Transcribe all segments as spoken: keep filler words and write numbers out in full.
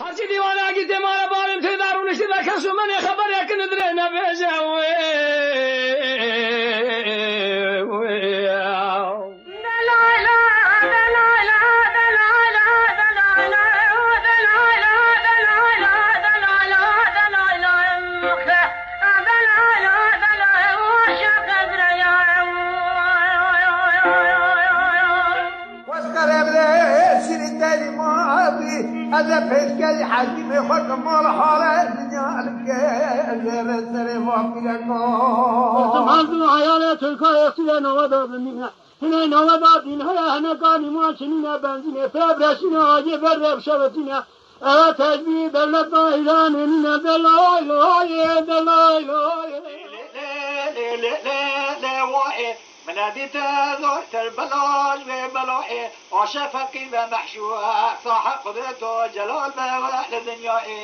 Herçî dîwanekî tê mala balên pê ve rûniştî ve kes û menê xeberek nidire nebêje wê. Weskerê bile şirî derî mabî, ez ê pêşkerî hekîmê xwe ki mal hale dinya bike, ez ê rê serê vapîreka. Hazin hayalê Tirka yekî de nava da bimîne. Hinay nava da dîn heye, hene kanî man çinîne benzîne, pê breşîne, agê ber de bişevetîne. Ewa tecbî devlet da îlanê nîne, de lay lay, de lay lay. Min dîte zor ter belal ve belayê, aşe feqîr ve mehşûr, sahib qudret û celal ve ve li dinyayê.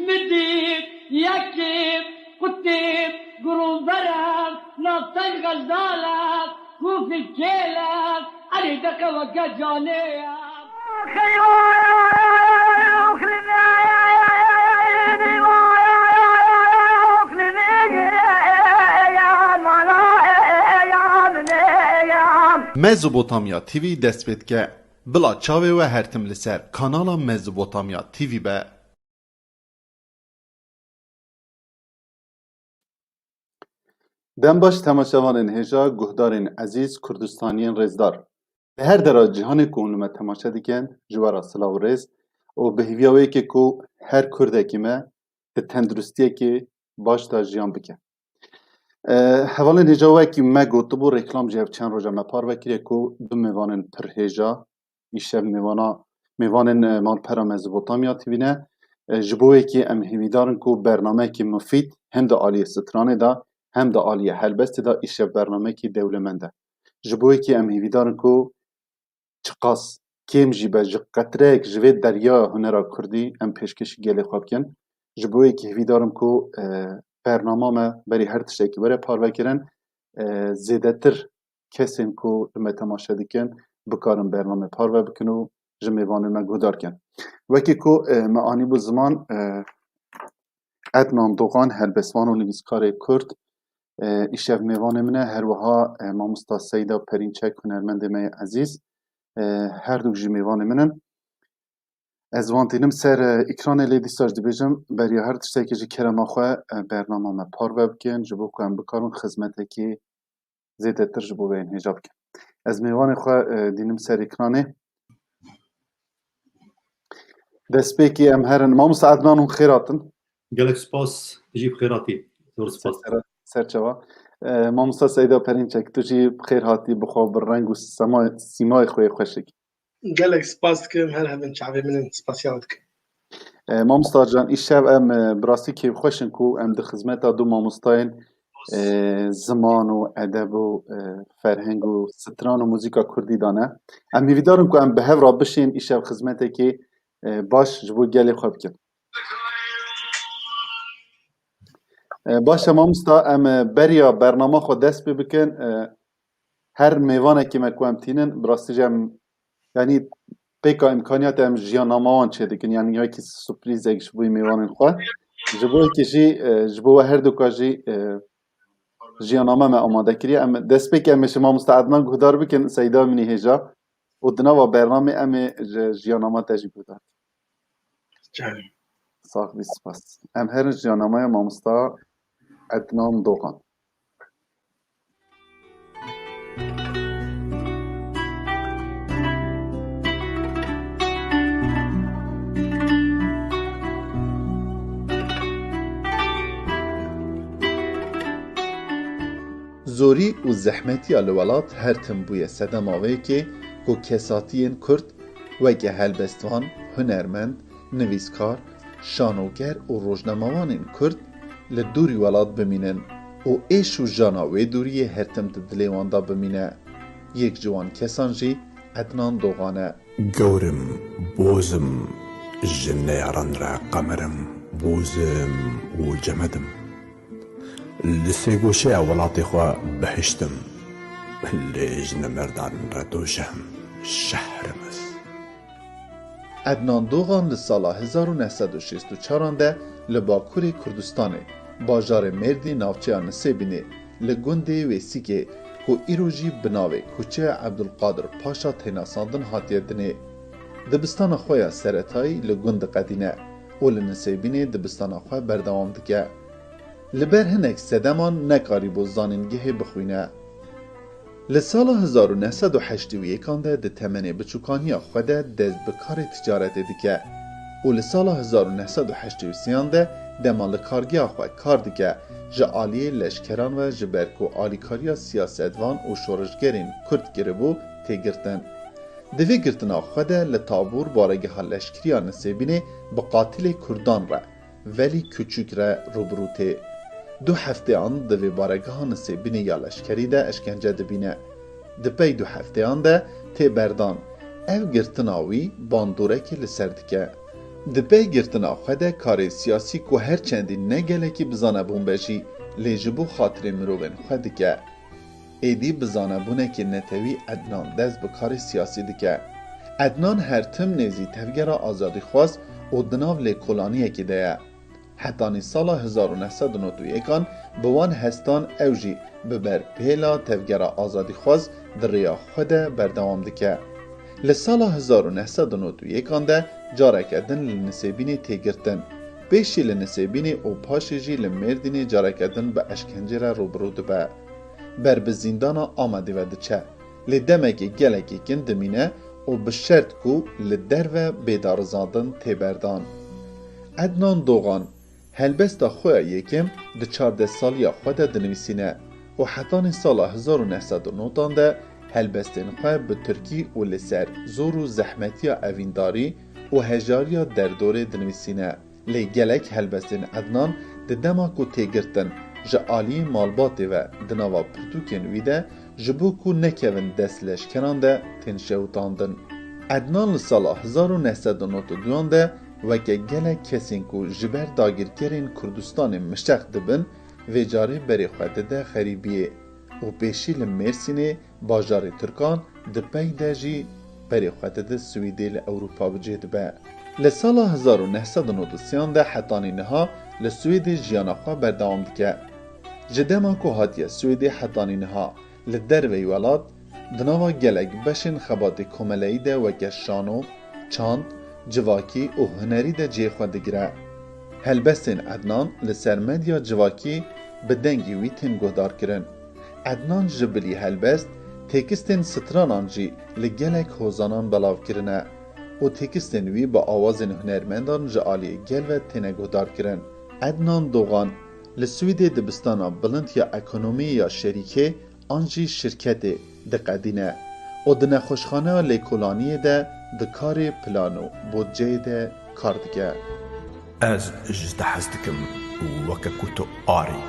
Midî, yekî, qutî, gurû beref, naftel xezalef, kûfî kêlef, Erê deke weke canê ye. Mezopotamya T V dest pê dike. Bila çavê we her tim li ser kanala Mezopotamya T V be. Dem baş temaşevanên hêja, guhdarên ezîz, Kurdistaniyên rêzdar. Li her dera cîhanê ku hûn li me temaşe dikin, ji we re silav û rêz û bi hêviya wê yekê ku her Kurdekî me di tenduristiyekê baş de jiyan bike. E, hevalên hêja, wekî me gotibû, reklam jî ev çend roja me parve kiriye ku du mêvanên pir hêja, îşev mêvana, mêvanên, e, malpera Mezopotamya T V ne. E, ji bo yekê em hêvîdar in ku bernameyekî mufîd hem di aliyê stranê de hem di aliyê helbestê de îşev bernameyekî dewlemend e. Ji bo yekê em hêvîdar in ku çiqas kêm jî be ji qetreyek ji vê deryaya hunera kurdî em pêşkêşî gelê xwe bikin. Ji bo yekê hêvîdar im ku, e, bernama me berî her tiştekî were parvekirin, e, zêdetir kesên ku li me temaşe dikin, bikarin bername parve bikin û ji mêvanên me guhdar kin. Wekî ku, e, me anîbû ziman, e, Ednan Doğan, helbestvan û nivîskarê Kurd, e, îşev mêvanê min e, her wiha, e, mamosta Seyda Perînçek, hunermendê me yê ezîz, e, her du jî mêvanê min in. Ez wan tînim ser, e, ekranê, lê dîsa jî dibêjim, beriya her tiştekî ji kerema xwe, e, bernama me parve bikin, ji bo ku em bikarin xizmetekî zêdetir ji bo wê yên hêja bikin. Ez mêvanê xwe, e, dînim ser ekranê. Destpêkê em herin. Mamosta Ednan, hûn xêr hatin. Gelek spas, tu jî bi xêr hatî. Zor spas. Ser, ser çava. E, mamosta Seyda Perînçek, tu jî bi xêr hatî, bi xwe bi reng û sema-, sîmayê xwe yê xweşik. Gelek spas dikim, her hebin çavê min in, spasiya we dikim. E, mamosta Can, îşev em, e, bi rastî kêfxweş in ku em di xizmeta du mamostayên, e, ziman û edeb û, e, ferheng û stran û muzîka kurdî de ne. Em hêvîdar in ku em bi hev re bişên îşev xizmetekê, e, baş ji bo gelê xwe bikin. E, baş e mamosta, em, e, beriya bernama xwe dest pê bikin. E, her mêvanekî me ku em tînin, bi rastî jî em, yanî pêka îmkaniyatê em jiyannama wan çêdikin, yanî wekî surprîzek ji bo mêvanên xwe. Ji bo yekê jî, e, ji bo we her duka jî, e, jiyanname me amade kiriye. Em destpêkê em ê ji mamosta Ednan guhdar bikin, Seyda min î hêja. Û di nava bernamê em ê ji jiyannama te jî guhdar bikin. Canım. Sax bî, spas. Em herin jiyannamaya mamosta Ednan Doğan. Zorî û zehmetiya li welat her tim bûye sedema wê yekê ku kesatiyên Kurd weke helbestvan, hunermend, nivîskar, şanoger û rojnamevanên Kurd li dûrî welat bimînin û êş û jana wê dûriyê her tim di dilê wan de bimîne. Yek ji wan kesan jî Ednan Dogan e. Gewr im, boz im, ji neyaran re qemer im, boz im û cemed im. Li sêgoşeya welatê xwe bihişt im, lê ji nemerdan re dojeh im, şehr im ez. Ednan Dogan li sala hezar û neh sed û şêst û çaran de li Bakurê Kurdistanê, bajarê Mêrdî, navçeya Nisêbînê, li gundê Wêsîkê ku îro jî bi navê Kuçeya Ebdulqadir Paşa tê nasandin hatiye dinê. Dibistana xwe ya seretayî li gund diqedîne û li Nisêbînê dibistana xwe berdewam dike. Li ber hinek sedeman nekarîbû zanîngehê bixwîne. Li sala hezar û neh sed û heştê û yekan de di temenê biçûkaniya xwe de dest bi karê ticaretê dike û li sala hezar û neh sed û heştê û sêyan de dema li kargeha xwe kar dike, ji aliyê leşkeran ve ji ber ku alîkariya siyasetvan û şoreşgerên Kurd kiribû, tê girtin. Di vê girtina xwe de li Tabûr baregeha leşkeriya Nisêbînê bi qatilê Kurdan re, Velî Küçük re rûbirû tê. Du hefteyan di vê baregeha Nisêbînê ya leşkerî de eşkence dibîne. Di pey du hefteyan de tê berdan. Ev girtina wî bandoreke li ser dike. Di pey girtina xwe de karê siyasî ku her çendî ne gelekî bi zanebûn be jî, lê ji bo xatirê mirovên xwe dike. Êdî bi zanebûnekê netewî Ednan dest bi karê siyasî dike. Ednan her tim nêzî tevgera azadîxwaz û di nav lêkolaniyekê de ye. Hetanî sala hezar û neh sed û nod û yekan bi wan hestan ew jî bi ber pêla tevgera azadîxwaz di rêya xwe de berdewam dike. Li sala hezar û neh sed û nod û yekan de careke din li Nisêbînê tê girtin. Pêşî li Nisêbînê û paşê jî li Mêrdînê careke din bi eşkencê re rûbirû dibe. Ber bi zîndana Amedê ve diçe. Lê demekê gelekî kin dimîne û bi şert ku li derve bê darizandin tê berdan. Ednan Dogan helbesta xwe ya yekem di çardeh saliya xwe de dinivîsîne û hetanî sala hezar û neh sed û nodan de helbestên xwe bi tirkî û li ser zor û zehmetiya evîndarî û hejariya derdorê dinivîsîne. Lê gelek helbestên Ednan di dema ku tê girtin ji aliyê malbatê ve di nava pirtûkên wî de ji bo ku nekevin dest leşkeran de tên şewitandin. Ednan li sala hezar û neh sed û nod û duyan de weke gelek kesên ku ji ber dagirkerên Kurdistanê mişex dibin, vê carê berê xwe dide xerîbiyê û pêşî li Mêrsînê, bajarê Tirkan, di pey de jî berê xwe dide Swêdê, li Ewropa bi cih dibe. Li sala hezar û neh sed û nod û sêyan de hetanî niha li Swêdê jiyana xwe berdewam dike. Ji dema ku hatiye Swêdê hetanî niha li derveyî welat, di nava gelek beşên xebatê komeleyî de weke şano, çand, civakî û hunerî de cihê xwe digire. Helbestên Ednan li ser medya civakî bi dengê wî tên guhdarkirin. Ednan ji bilî helbest, têkistên stranan jî li gelek hozanan belav kirine û têkistên wî bi awazên hunermendan ji aliyê gel ve têne guhdarkirin. Ednan Dogan li Swêdê dibistana bilind ya ekonomiyê ya şerîkê an jî şirketê diqedîne û di nexweşxaneya lêkolaniyê de di karê plan û budceyê de kar dike. Ez ji te hez dikim weke ku tu arî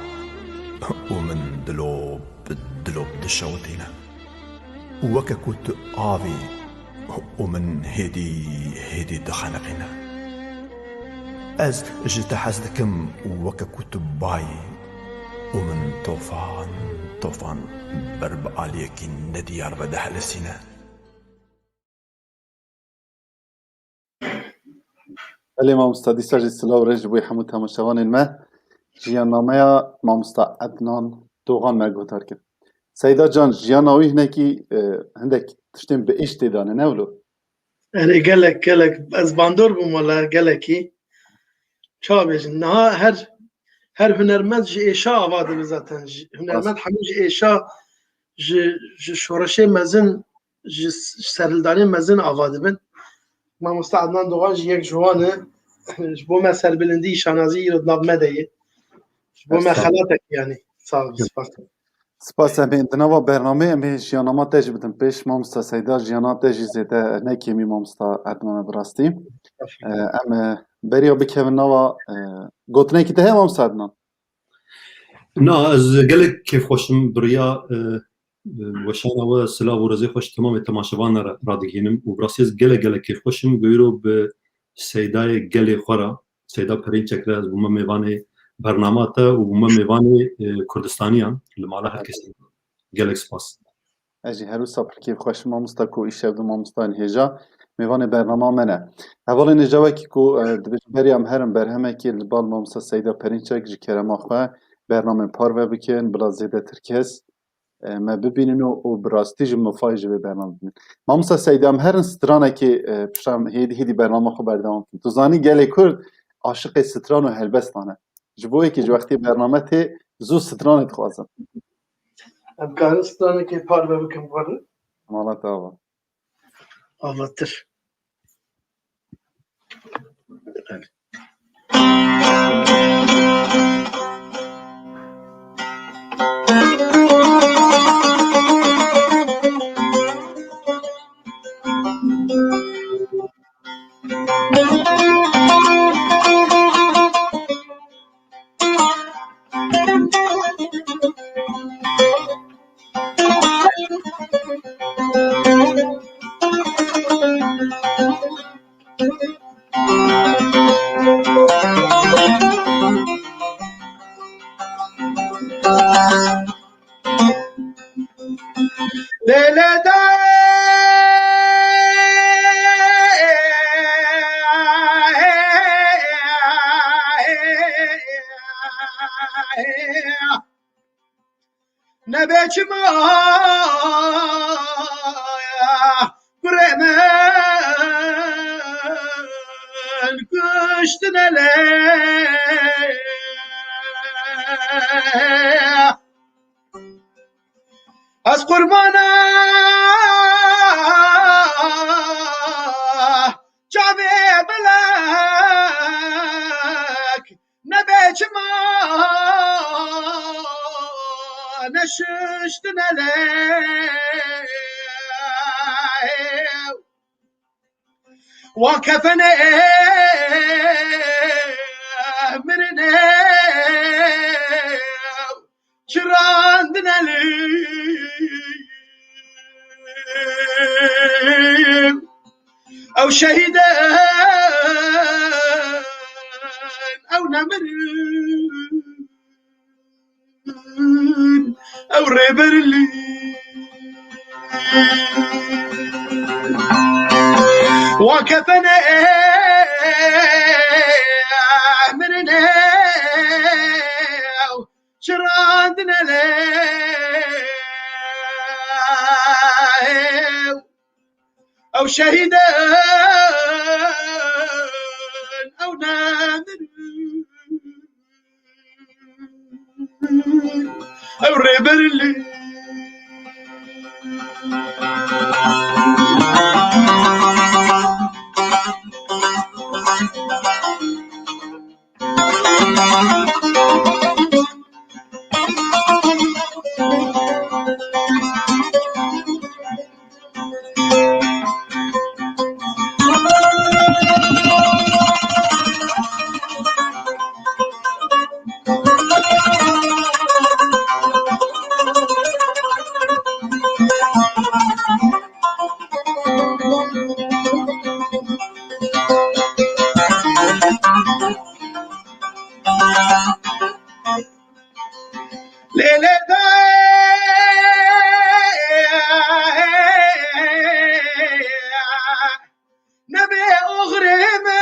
û min dilop dilop dişewitîne. Weke ku tu avî û min hêdî hêdî dixeniqîne. Ez ji te hez dikim weke ku tu bayî û min tofan tofan ber bi aliyekî nediyar ve dihelesîne. Belê mamosta, dîsa jî silav rê ji bo hemû temaşevanên me. Jiyannameya mamosta Ednan Dogan me guhdar kir. Seyda Can, jiyana wî hinekî, e, hindek tiştên bi êş tê de ne, ne wilo? Erê, gelek, gelek. Ez bandor bûm wele gelekî. Çawa bêjin? Niha her, her hunermend ji êşa ava dibe zaten. Ji, hunermend Rast. Hemû ji êşa, ji, ji şoreşê mezin, ji s-, ji serhildanê mezin ava dibin. Mamosta Adnan Doğan jî yek ji wan e. Ji bo me serbilindî, şanazî îro di nav me de ye. Ji bo me Estağfurullah. Xelatek yanî. Sağ ol, spas. Spas, em ê di nava bernameyê em ê jiyana me te jî bidin pêş. Mamosta Seyda, jiyana te jî zêde ne kêmî, mamosta Ednan, bi rastî. E, em, e, beriya bikevin nava, e, gotinekî te heye, mamosta Ednan? Na, ez gelek kêfxweş im bi riya, e, e, weşana we, silav û rêzê xweş temamê temaşevanan re radigihînim û bi rastî ez gelek, gelek kêfxweş im ku îro bi Seydayê gelê xwe re, Seyda Perînçek re ez bûme mêvanê bernama te û bûme mêvanê, e, Kurdistaniyan li mala her kesî. Gelek spas. Ez jî her wisa pir kêfxweş im, mamosta, ku îşev du mamostayên hêja mêvanê bernama me ne. Hevalên hêja, wekî ku, e, dibêjin beriya em herin berhemekê li bal mamosta Seyda Perînçek ji kerema xwe bernamên parve bikin, bila zêdetir kes, e, me bibînin û, û bi rastî jî mifayê ji vê bernamê bibînin. Mamosta Seyda, em herin stranekê, e, pişta em hêdî hêdî bernama xwe berdewam bikin. Tu zanî gelê Kurd aşiqê stran û helbestan e. Ji bo yekê ji wextê bername tê zû stranê dixwazin. Em karin stranekê parve bikin, bi xwe re? Mala te ava. Avatir. Lê, lê, de. Nebe çima kurê min kuştine lê. Ez qurbana çavê belek nebe çima neşiştine lê. Wa kefenê mirinê çirandine lê. Ew şehîdin, ew nemirin. Ew rêber li wa kefenê mirinê ew çirandine lê. Ew şehîdin, ew nemirin, ew rêber li. Lê, lê, de. Nebê oxirê min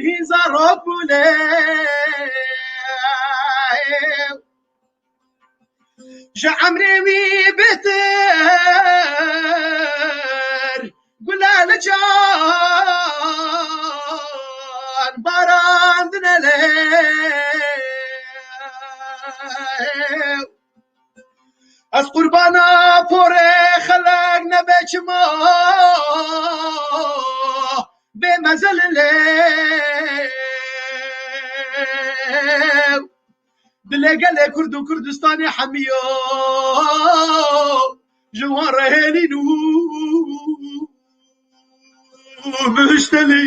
hîza rop bûne. Ji emrê wî bêtir gule li can barandine lê. Ez qurbana porê xelek nebe çima bê mezel lê. Dilê gelê Kurd û Kurdistanê hemiya ji wan re hênîn û bihiştelî.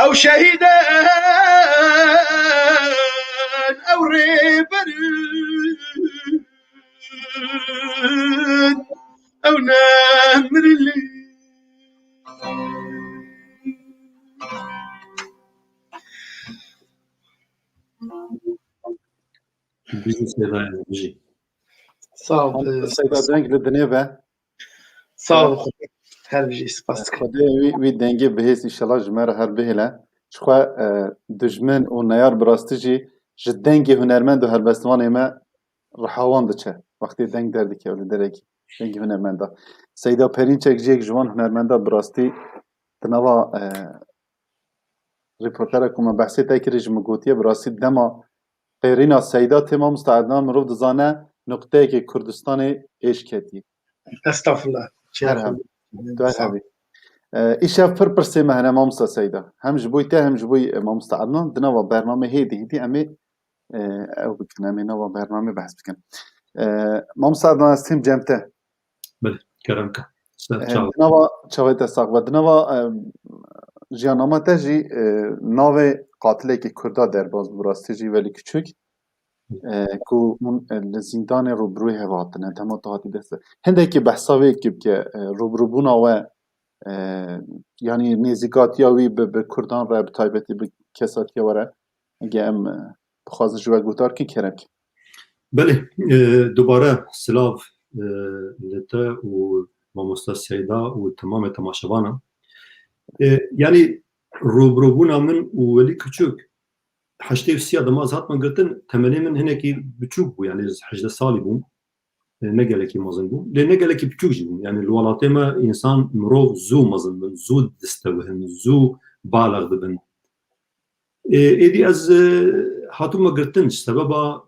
Ew şehîdin, ew rêberin, ew nemirilî. Bijî Seyda, bijî. Sağ ol. Seyda, deng li dinê be. Sağ ol. Her bijî, spas dikim. Xwedê wî, wî dengê bihêz, înşallah ji me re her bihêle. Ji xwe, e, dijmin û neyar bi rastî jî ji dengê hunermend û helbestvanê me rihawan diçe. Wextê deng derdikeve li derekî dengê hunermenda. Seyda Perînçek jî yek ji wan hunermenda bi rastî di nava, e, rîportera ku me behsê te kirî ji min gotiye, bi rastî dema qêrîna Seyda tê mamosta Ednan, mirov dizane nuqteyekê Kurdistanê êş ketî. Estağfurullah. Her hebî. Tu her hebî. E, îşev pir pirsê me hene mamosta Seyda. Hem ji bo te hem ji bo, e, mamosta Ednan. Di nava bernamê hêdî hêdî em ê, e, ew bikin, em ê nava bernamê behs bikin. E, mamosta Ednan, ez têm cem te. Belê, kerem ke. Ser çav. Di nava çavê te sax be. Di nava, e, jiyannama te jî, e, navê qatilekî Kurda derbas bû, rastî jî Welî Küçük. E, ku hûn, e, li zîndanê rûbirûyê hev hatine, dema tu hatî dest. Hindekî behsa wê yekê bike, e, rûbirûbûna we, e, yanî nêzîkatiya wî bi, bi Kurdan re, bi taybetî bi kesatiya we re. Ege em, e, bixwazin ji we guhdar kin, kerem ke. Belê, e, dubare silav, e, li te û mamosta Seyda û temamê temaşevanan. E, yanî rûbirûbûna min û Welî Küçük heştê û sî ya dema ez hatime girtin, temenê min hinekî biçûk bû, yanî ez hejdeh salî bûm. E, ne gelekî mezin bû. Lê ne gelekî biçûk jî bû. Yanî li welatê me însan, mirov zû mezin bin, zû distewihin, zû balex dibin. Ê, êdî ez, e, hatime girtin ji sebeba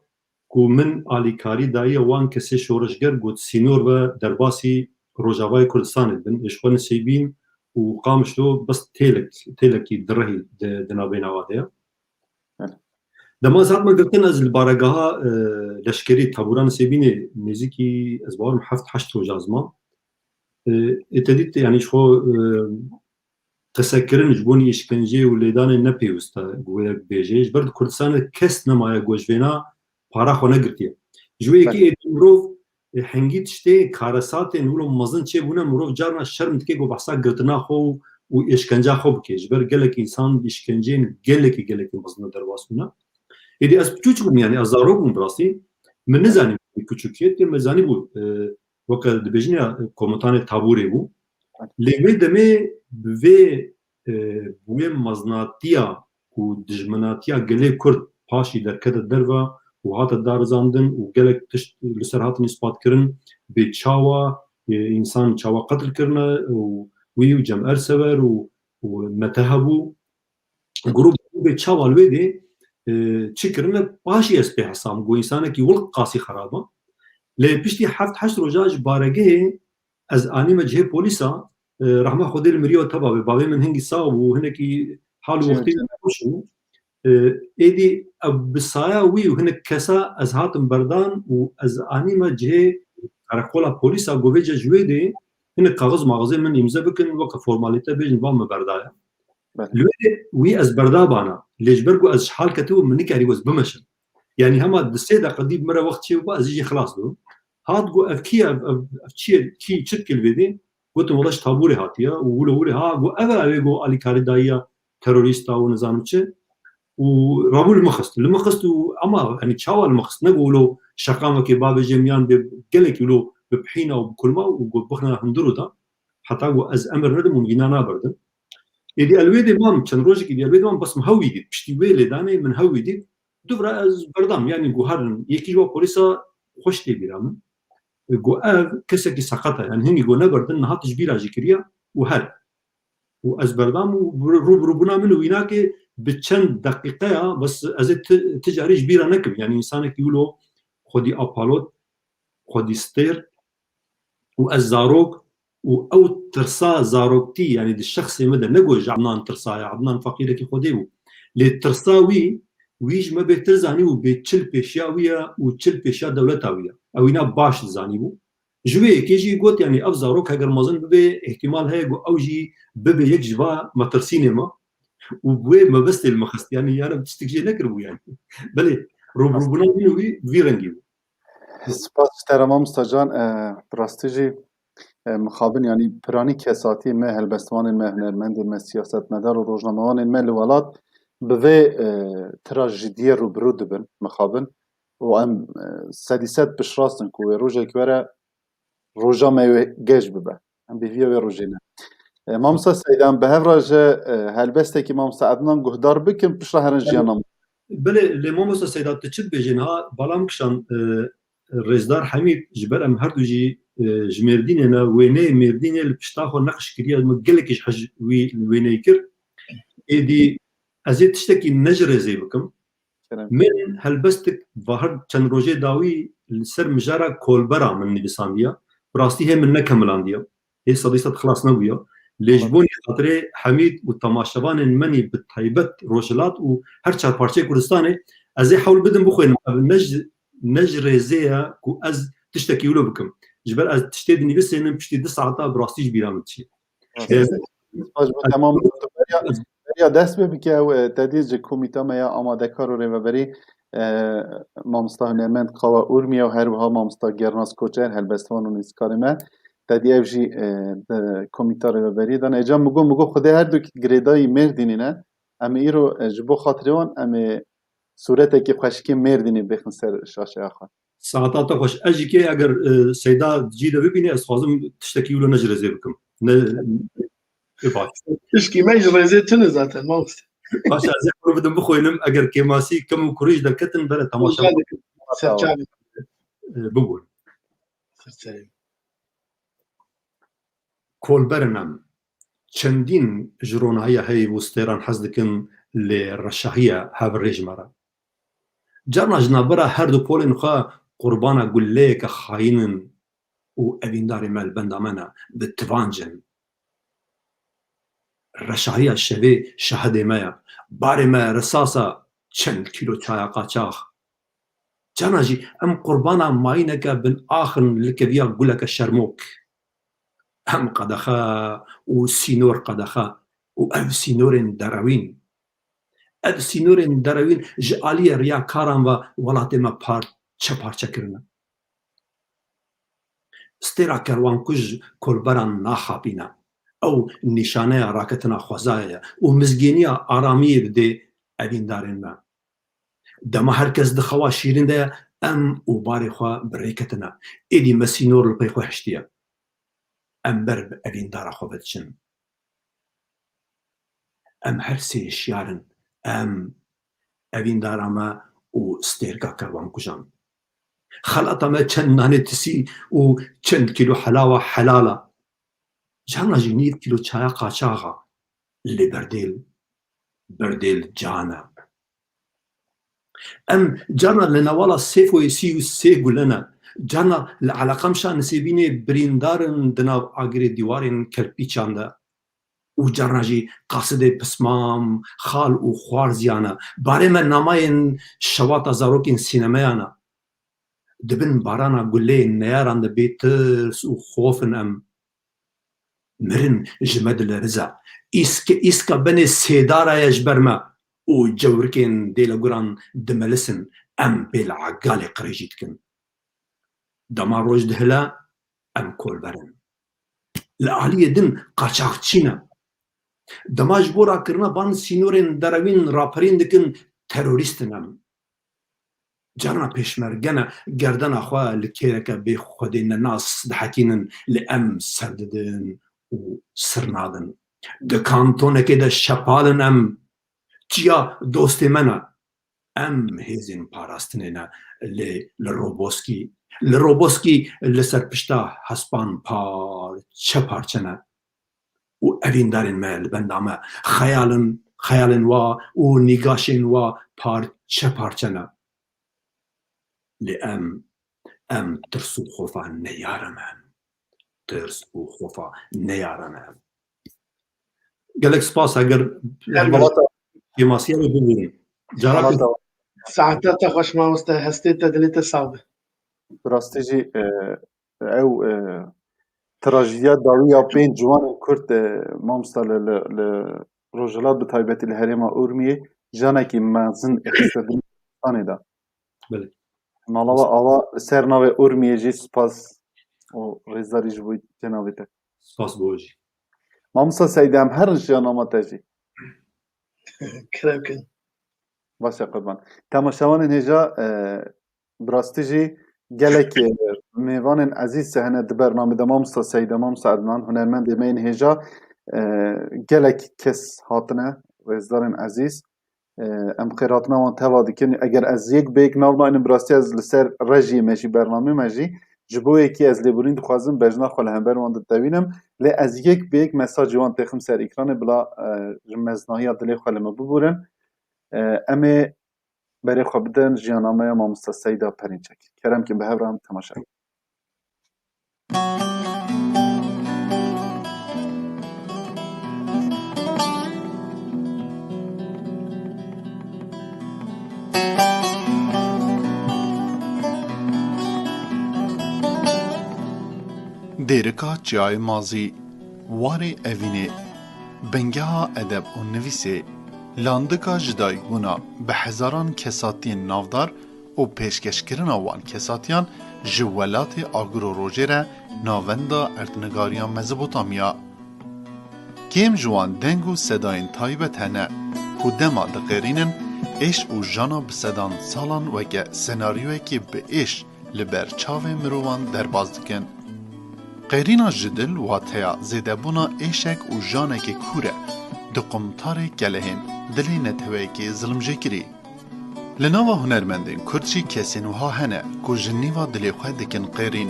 ku min alîkarî daye wan kesê şoreşger ku di sînor ve derbasî Rojavayê Kurdistanê dibin. Ê ji xwe Nisêbîn û Qamişlo bes têlek, têlekî direhî di, di navbêna wan de ye. Dema ez hatime girtin, ez li baregeha, e, leşkerî, tabûra Nisêbînê nêzîkî, ez bawer im, heft heşt roja ez mam. E, ê te dît, yanî ji xwe, e, qisekirin ji bo nî îşkenceyê û lêdanê ne pêwist e, ku wê bêje. Ji ber di Kurdistanê kes nemaye ku ji vêna para xwe negirtiye. Ji wê yekê êdî mirov, e, hingî tiştê karesatên wilo mezin çêbûne, mirov carna şerm dike ku behsa girtina xwe û, û êşkenca xwe bike. Ji ber gelek însan di îşkenceyên gelekî, gelekî mezin de derbas bûne. Êdî ez piçûçik bûm, yanî ez zarok bûm bi rastî. Min nizanî Küçük kê, tê me zanîbû, e, weke dibêjin ya, e, komutanê tabûrê bû. Lê wê demê bi vê, e, bi wê mezinatiya ku dijminatiya gelê Kurd paşî derkete derve û hate darizandin û gelek tişt li ser hatin îspat kirin, bê çawa, e, însan çawa qetil kirine û wî û Cem Ersever û, û Mete hebû, grûp, grûpê çawa li wê dê, e, çi kirine, paşî ez pê hesam ku însanekî wilq qasî xerab e. Lê piştî heft heşt roja ji baregehê ez anîme cihê polîsa, e, rehma Xwedê li miriya te bavê. Bavê min hingî sax bû, hinekî hal û wextê wî xweş bû. E, êdî ev bi saya wî û hinek kesa ez hatim berdan û ez anîme cihê qereqola polîsa, ku vêce ji wê dê hinek kaxiz maxizê min îmze bikin, weke formalîte bêjin, va min berdaye. Belê. Li wê dê wî ez berdabana, lê ji ber ku ez ji hal ketibûm, min nikarîbû ez bimeşim. Yanî hema di sê deqe dî bi min re wext çêbû, ez jî xilas dibim. Hat got, "Ev kî ye, ev, ev, ev çi ye, kî, çi dike li vê dê?" Gotim, "Wele ji tabûrê hatiye û wilo wile." Ha, got, "Ev e, ew ê got alîkarî dayiya terorîsta û nizanim çi." Û rabû li min xist. Li min xist û ema, yanî çawa li min xist? Ne got, "Wilo şeqan wekê bavêje miyan bê gelekî wilo bi pihîna û bi kulma û got bixine hundir û da." Heta got, "Ez emir nedim û vîna naberdim." Êdî el wê dê mam, çend rojekî dî el wê dê mam, bes min hew wî dît. Piştî wê lêdanê min hew wî dît. Dubra ez berdam, yanî got herin, yekî ji wa polîsa xweş tê bîra min. Got ev kesekî seqet e, yanî hingî got neberdin, niha tu ji bîra jî kiriye û her. Û ez berdam û rû bi rûbûna min û wînakê bi çend deqîqeya, bes ez ê ti, ti carî ji bîra nekim. Yanî însanekî wilo xwedî apalot, xwedî stêr, û ez zarok û ew tirsa zaroktî, yanî di şexsê min de, ne got ji Ednan tirsaye, Ednan feqîrekî Xwedê bû. Lê tirsa wî, wî ji me bêtir zanî û bê çil pêşiya wî ye û çil pêşiya dewleta wî ye. Ew wîna baş dizanîbû. Ji wê yekê jî got, yanî ev zarok heger mezin bibe, îhtimal heye ku ew jî bibe yek ji va metirsînê me û bi wê mebestê li me xist. Yanî, yanî tiştek jê nekiribû yanî. Belê, rûbirûbûna wî û wî vî rengî bû. Spas ji te re mamosta can, e, bi rastî jî, e, mixabin, yanî piranî kesatiyên me, helbestvanên me, hunermendên me, siyasetmedar û rojnamevanên me li welat bi vê, e, tira jidiyê rûbirû dibin, mixabin. Û em, e, sedî sed piştrast in ku wê rojek were roja me wê geş bibe. Em bêhîya wê rojê ne. E, mamosta Seyda, em bi hev re ji, e, helbestekî mamosta Ednan guhdar bikin, piştre herin jiyana. Belê, lê mamosta Seyda, tu çi dibêjî niha? Balam kişand, e, Rêzdar Hemîd, ji ber em her du jî, e, ji Mêrdînê ne, wêneyê Mêrdînê li pişta xwe neqş kiriye, min gelekî ji hej wî wêneyê kir. Êdî ez ê tiştekî ne ji rêzê bikim. Kerem. Min helbestik va her çend rojê dawî li ser mijara kolbera min nivîsandiye. Bi rastî hê min nekemilandiye. Hê sedî sed xilas nebûye. Lê ji Tamam. Bo nî xatirê Hemîd û temaşevanên menî bi taybet Rojhilat û her çar parçeyê Kurdistanê ez ê hewl bidim bixwînim. Ev ne ji, ne ji rêzê ye ku ez tiştekî wilo bikim. Ji ber ez tiştê dinivîsînim piştî du saeta bi rastî ji bîra min diçî. Spas bo temam. Beriya, beriya dest pê bike ew, e, te dî ji komîta me ya amadekar û rêveberî, e, mamosta hunermend Kawa Urmiye û her wiha mamosta Gernas Koçer, helbestvan û nivîskarê me. Te dî ev jî, e, di komîta rêveberiyê de ne. Êca min got, min got Xwedê her du girêdayî Mêrdînî ne. Em ê îro, e, ji bo xatirê wan em ê sûretekî xweşikê Mêrdînî bêxin ser şaşeya xwe. Saeta te xweş. Ez jî kê eger, e, Seyda cî de bibîne, ez dixwazim tiştekî wilo ne ji rêzê bikim. Ne, e, baş. Tişkî me ji rêzê tune zaten, mamoste. Baş, ez ê xwe bidim bixwînim. Eger kêmasî kem û kurî ji derketin, bere temaşa Serçavê. E, bibûn. Serçavê. Kolber in em. Çendîn ji ronahiya heyv û stêran hez dikin, lê reşahiya hev rê ji me re. Carna ji navbera her du polên xwe qurbana guleyeke xayîn in û evîndarê me li benda me ne, bi tivanc in. Reşahiya şevê şahidê me ye. Barê me risasa çend kîlo çaya qaçax. Carna jî em qurbana mayîneke bin ax in li keviya guleke şermok. Em qedexe û sînor qedexe û ev sînorên derewîn. Ev sînorên derewîn ji aliyê riyakaran ve welatê me parçe parçe kirine. Stêra kerwankuj kolberan naxapîne. Ew nîşaneya raketina xwezayê ye û mizgîniya aramiyê didê evîndarên me. Dema her kes di xewa şîrîn de ye, em û barê xwe bi rê ketine. Êdî me sînor li pey xwe hiştiye. Em ber bi evîndara xwe ve diçin. Em her sê hişyar in. Em, evîndara me û stêrka kerwankujan. Xelata me çend nanê tisî û çend kîlo helawa helal e. Carna jî nîv kîlo çaya qaçax e. Lê berdêl, berdêl can e. Em carna li newala sê foyê sî û sê gule ne. Carna li Eleqemşa Nisêbînê birîndar in di nav agirê dîwarên kelpîçan de. Û carna jî qasidê pismam, xal û xwarziyan e. Barê me namayên şewata zarokên sînemeyan e. Di bin barana guleyên neyaran de bê tirs û xof in em. Mirin ji me dilerize. Îske, îska benê sêdara ye ji ber me û cewrikên dêleguran dimelisin, em bê li egalê qirêjî dikin. Dema roj dihile, em kolber in. Li aliyê din qaçaxçî ne. Dema ji bo rakirina van sînorên derewîn raperîn dikin, terorîst in em. Carna pêşmerge ne, gerdena xwe li kêreke bê xwedê nenas dihekînin, lê em ser didin û sir nadin. Di kantonekê de şepal in em. Çiya dostê me ne. Em hêzên parastinê ne, lê li Roboskî, li Roboskî li ser pişta hespan parçe parçe ne. Û evîndarên me li benda me, xeyalin, xeyalên wa û nîgaşên wa parçe parçe ne. Lê em, em tirs û xofa neyare me. Tirs û xofa neyare me. Gelek spas, eger Em welata Kêmasiya wê bibûrin. Canak Saete te xweş mamoste, hestê te, dilê te sax be. Bi rastî jî, e, ew, e, trajediya dawî ya pênc ciwanên Kurd, e, mamosta li, li, li Rojhilat bi taybetî li herêma Urmiyê janekî mezin xiste dilê Kurdistanê de. Belê. Mala we ava li ser navê Urmiyê jî spas û rêzdarî ji bo cenabê te. Spas bo we jî. Mamosta Seydê, em herin jiya nama te jî. Kerem kin. Baş e qurban. Temaşevanên hêja, e, bi rastî jî gelek, e, mêvanên ezîz hene di bernamê de, mamosta Seyda, mamosta Ednan, hunermendê me yên hêja, e, gelek kes hatine, rêzdarên ezîz. E, em xêrhatina wan teva dikin. Eger ez yek bi yek nav naynim, bi rastî ez li ser rejiyê me jî, bernamê me jî, ji bo yekî ez lêborîn dixwazim, bejna xwe li hember wan ditewînim. Lê ez yek bi yek mesajê wan têxim ser ekranê, bila, e, ji mezinahiya dilê xwe li min bibûrin. E, em ê berê xwe bidin jiya nameya mamosta Seyda Perînçek. Kerem kin bi hev re em temaşe bikin. Dêrika Çiyayê Mazî, warê Evînê, bingeha edeb û nivîsê, landika ji dayikbûna bi hezaran kesatiyên navdar û pêşkêşkirina wan kesatiyan ji welatê agir û rojê re navenda erdnigariya Mezopotamya. Kêm ji wan deng û sedayên taybet hene ku dema diqêrînin, êş û jana bi sedan salan weke senaryoyekê bi êş li ber çavê mirovan derbas dikin. Qêrîna ji dil wateya zêdebûna êşek û janekê kûr e, di qumtarê kelehên dilê neteweyekê zilimjêkirî. Li nava hunermendên kurd jî kesên wiha hene ku ji nîva dilê xwe dikin qêrîn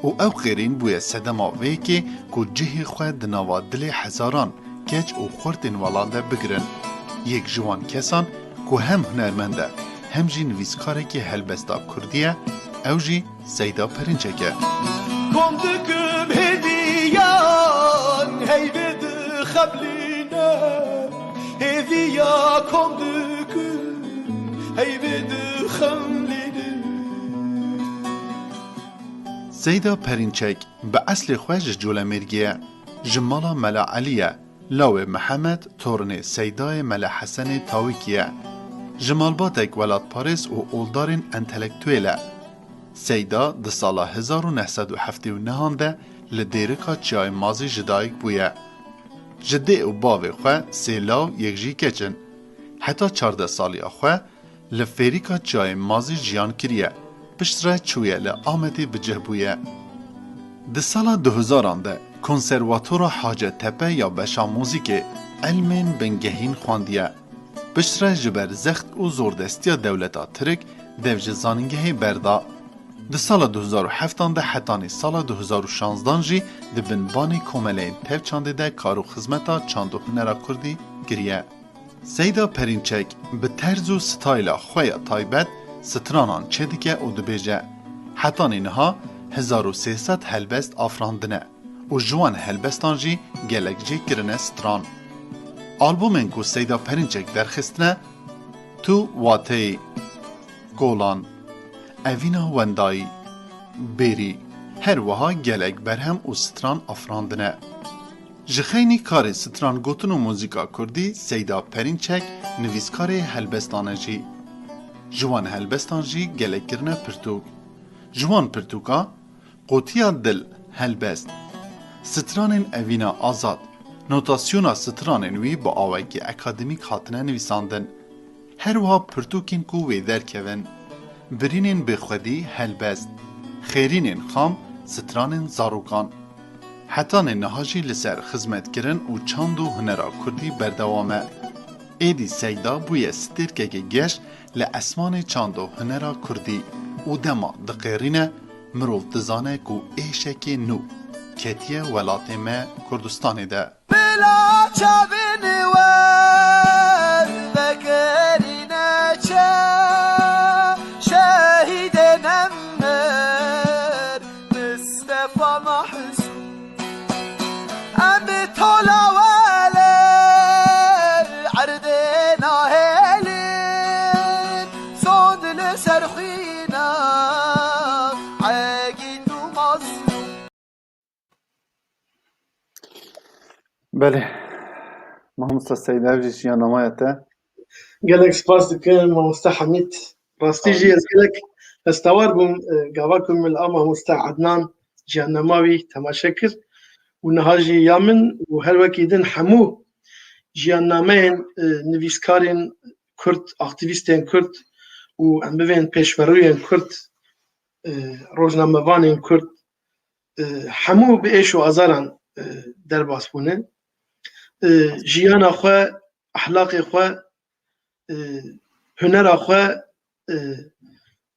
û ew qêrîn bûye sedema vê yekê ku cihê xwe di nava dilê hezaran keç û xurtên welat de bigirin. Yek ji wan kesan ku hem hunermend e, hem jî nivîskarekî helbesta kurdî ye, ew jî Seyda Perînçek e. Kom dikim hêviyan heyvê dixemlîne, hêviya kom dikim heyvê dixemlîne. Seyda Perînçek bi eslê xwe ji Colemêrgê ye, ji mala Mela Elî ye. Lawê Mihemed, torinê Seydayê Mele Hesenê Tawîkî ye. Ji malbatek welatparêz û oldarên entelektuêl e. Seyda di sala hezar û neh sed û heftê û nehan de li Dêrika Çiyayê Mazî ji dayik bûye. Ji dê û bavê xwe sê law, yek jî keç in. Heta çardeh saliya xwe li Fêrîka Çiyayê Mazî jiyan kiriye, piştre çûye li Amedê bi cih bûye. Di sala du hezaran de Konservatora Hacettepe ya beşa muzîkê elmên bingehîn xwendiye. Piştre ji ber zext û zordestiya dewleta Tirik dev ji zanîngehê berda. Di sala du hezar û heftan de hetanî sala du hezar û şanzdan jî di bin banê Komeleyên Tev Çandê de kar û xizmeta çand û hunera kurdî kiriye. Seyda Perînçek bi terz û stayla xwe ya taybet stranan çêdike û dibêje, hetanî niha hezar û sê sed helbest afirandine û ji wan helbestan jî gelek jê kirine stran. Albûmên ku Seyda Perînçek derxistine, Tu Wateyî, Kolan, Evîna Wendayî, Bêrî, her wiha gelek berhem û stran afirandine. Ji xeynî karê strangotin û muzîka kurdî Seyda Perînçek nivîskarê helbestan e jî. Ji wan helbestan jî gelek kirine pirtûk. Ji wan pirtûka Qotiya Dil, helbest. Stranên Evîna Azad, notasyona stranên wî bi awayekî akademîk hatine nivîsandin. Her wiha pirtûkên ku wê derkevin. Birînên Bêxwedî, helbest. Xêrînên Xam, stranên zarokan. Hetanê niha jî li ser xizmetkirin û çand û hunera kurdî berdewam e. Êdî Seyda bûye stêrkeke geş li esmanê çand û hunera kurdî û dema diqêrîne, mirov dizane ku êşekê nû ketiye welatê me Kurdistanê de. Bila çavên we vegerîne çe şehîdê nemir Mistefa Mahsûm. Em bi tola we li erdê nahê Erxîna, egît û mazlûm. Belê. Mamosta Seyda, ev jî jiyannamaya te. Gelek spas dikim, Mamosta Hemîd. Rastî jî ez gelek hestewar bûm, e, gava ku min li a Mamosta Ednan jiyannama wî temaşe kir. Û niha jî ya min û her wekî din hemû jiyannameyên, e, nivîskarên Kurd, aktîvîstên Kurd û em bivên pêşverûyên Kurd, e, rojnamevanên Kurd, e, hemû bi êş û azaran, e, derbas bûne. E, jiyana xwe, ehlaqê xwe, e, hunera xwe, e,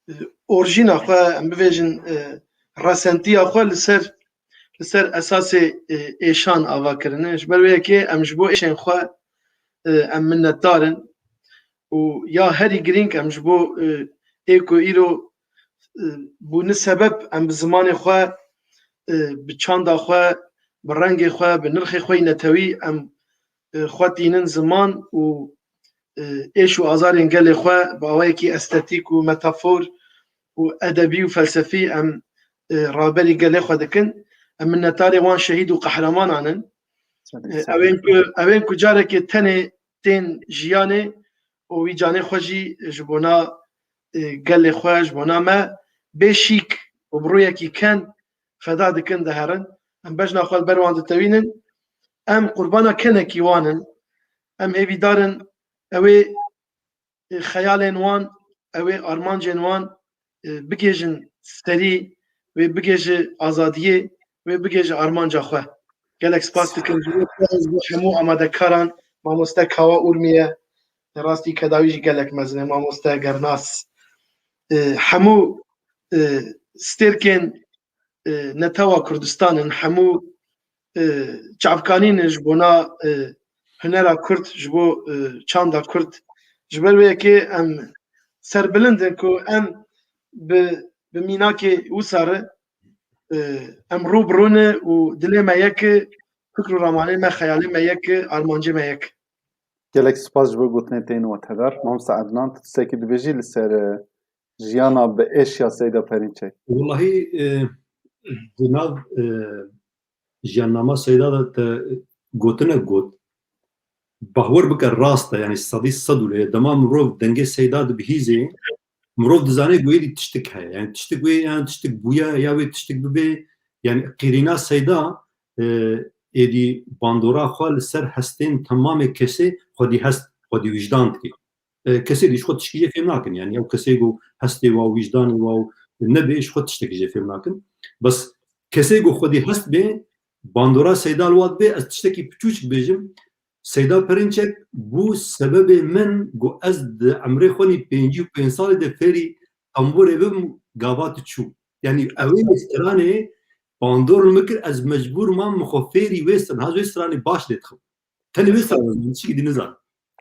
e, orjîna xwe, em bivêjin, e, resentiya xwe li ser, li ser esasê, e, êşan ava kirine. Ji ber wê yekê em ji bo êşên xwe, e, em minnetdar in. Û ya herî girîng em ji bo, e, ê ku îro, e, bûne sebeb em bi zimanê xwe, e, bi çanda xwe, bi rengê xwe, bi nirxê xwe yî netewî em, e, xwe tînin ziman û, e, êş û azarên gelê xwe bi awayekî estetîk û metafor û edebî û felsefî em, e, raberî gelê xwe dikin. Em minnetdarê wan şehîd û qehremanan in. E, ew ên ku, ew ên ku carekê tenê tên jiyanê û wî canê xwe jî ji bona, e, gelê xwe, ji bona me bê şîk û bi rûyekî ken feda dikin, diherin. Em bejna xwe li ber wan ditewînin. Em qurbana kenekî wan in. Em hêvîdar in ew ê, e, xeyalên wan, ew ê armancên wan, e, bigêjin serî, wê bigêje azadiyê, wê bigêje armanca xwe. Gelek spas dikim ji bo, ji bo hemû amadekaran, mamoste Kawa Urmiye, rastî kedawî jî gelek mezin e, mamoste Gernas. E, hemû, e, stêrkên, e, netewa Kurdistan in, hemû, e, çavkanî ne ji bona, e, hunera Kurd, ji bo, e, çanda Kurd. Ji ber wê yekê em serbilind in ku em bi, bi mînakê wisa re, e, em rû bi rû ne û dilê me yek e, fikr û ramanê me, xeyalê me yek e, armancê me yek e. Gelek spas ji bo gotinên te yên wetedar. Mamosta Ednan, tu tiştekî dibêjî li ser, e, jiyana bi êş ya Seyda Perînçek? Wellahî, e, di nav, e, jiyannama Seyda de te gotinek got. Bahwer bike rast e, yani sedî sed û lê. Dema mirov dengê Seyda dibihîzê, mirov dizane ku êdî tiştik heye. Yani tiştik wê, yani tiştik bûye, ya wê tiştik bibe. Yani qîrîna Seyda, e, êdî bandora xwe li ser hestên temamê kesê xwedî hest, xwedî wijdan dike. E, kesê dî ji xwe tişkî jê fêm nakin. Yani ew kesê ku hestê wa û wijdanê wa û nebê, ji xwe tiştekî jê fêm nakin. Bes kesê ku xwedî hest bê, bandora Seyda li wa dibe, ez tiştekî piçûçik bêjim. Seyda Perînçek bû sebebê min ku ez di emrê xwe nî pêncî û pênc salê de fêrî tembûrê bibim, gava tu çû. Yani ew ê stranê bandor li min kir, ez mecbûr mam min xwe fêrî wê stran, ha wê stranê baş lê dixim. Tenê wê stranê, çikî dî nizan.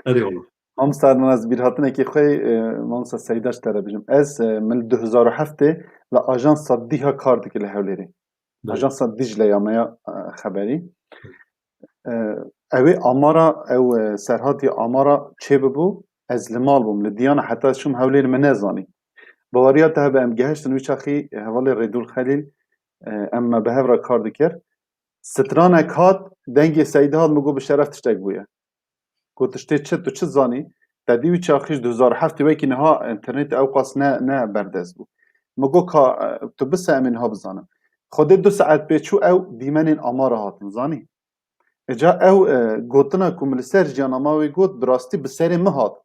Erê wala. Mamosta Ernan, ez bîrhatinekî xwe, e, mamosta Seyda ji te re bijim. Ez, e, min li du hezar û heftê li ajansa Dîha kar dikir li Hewlêrê. Belê. Ajansa Dicle ya me ya, e, xeberî. E, ew ê amara, ew, e, serhatî amara çêbibû, ez li mal bûm. Li Diyana heta çûm Hewlêr min nezanî. Baweriya te hebe em gehiştin wî çaxî, e, hevalê Rêdûl Xelîl, e, em me bi hev re kar dikir. Stranek hat, dengê Seyda hat, min got bi şeref tiştek bûye. Got, tiştê çi, tu çi zanî? Te dî wî çaxî ji du hezar û heftê wekî niha înternetê ew qas ne, ne berdest bû. Min got, ka, e, tu bise em ê niha bizanin. Xwedê du saet pê çû ew dîmenên amara hatin, zanî? Îca ew, e, gotina ku min li ser jiyana ma wê got, bi rastî bi serê min hat.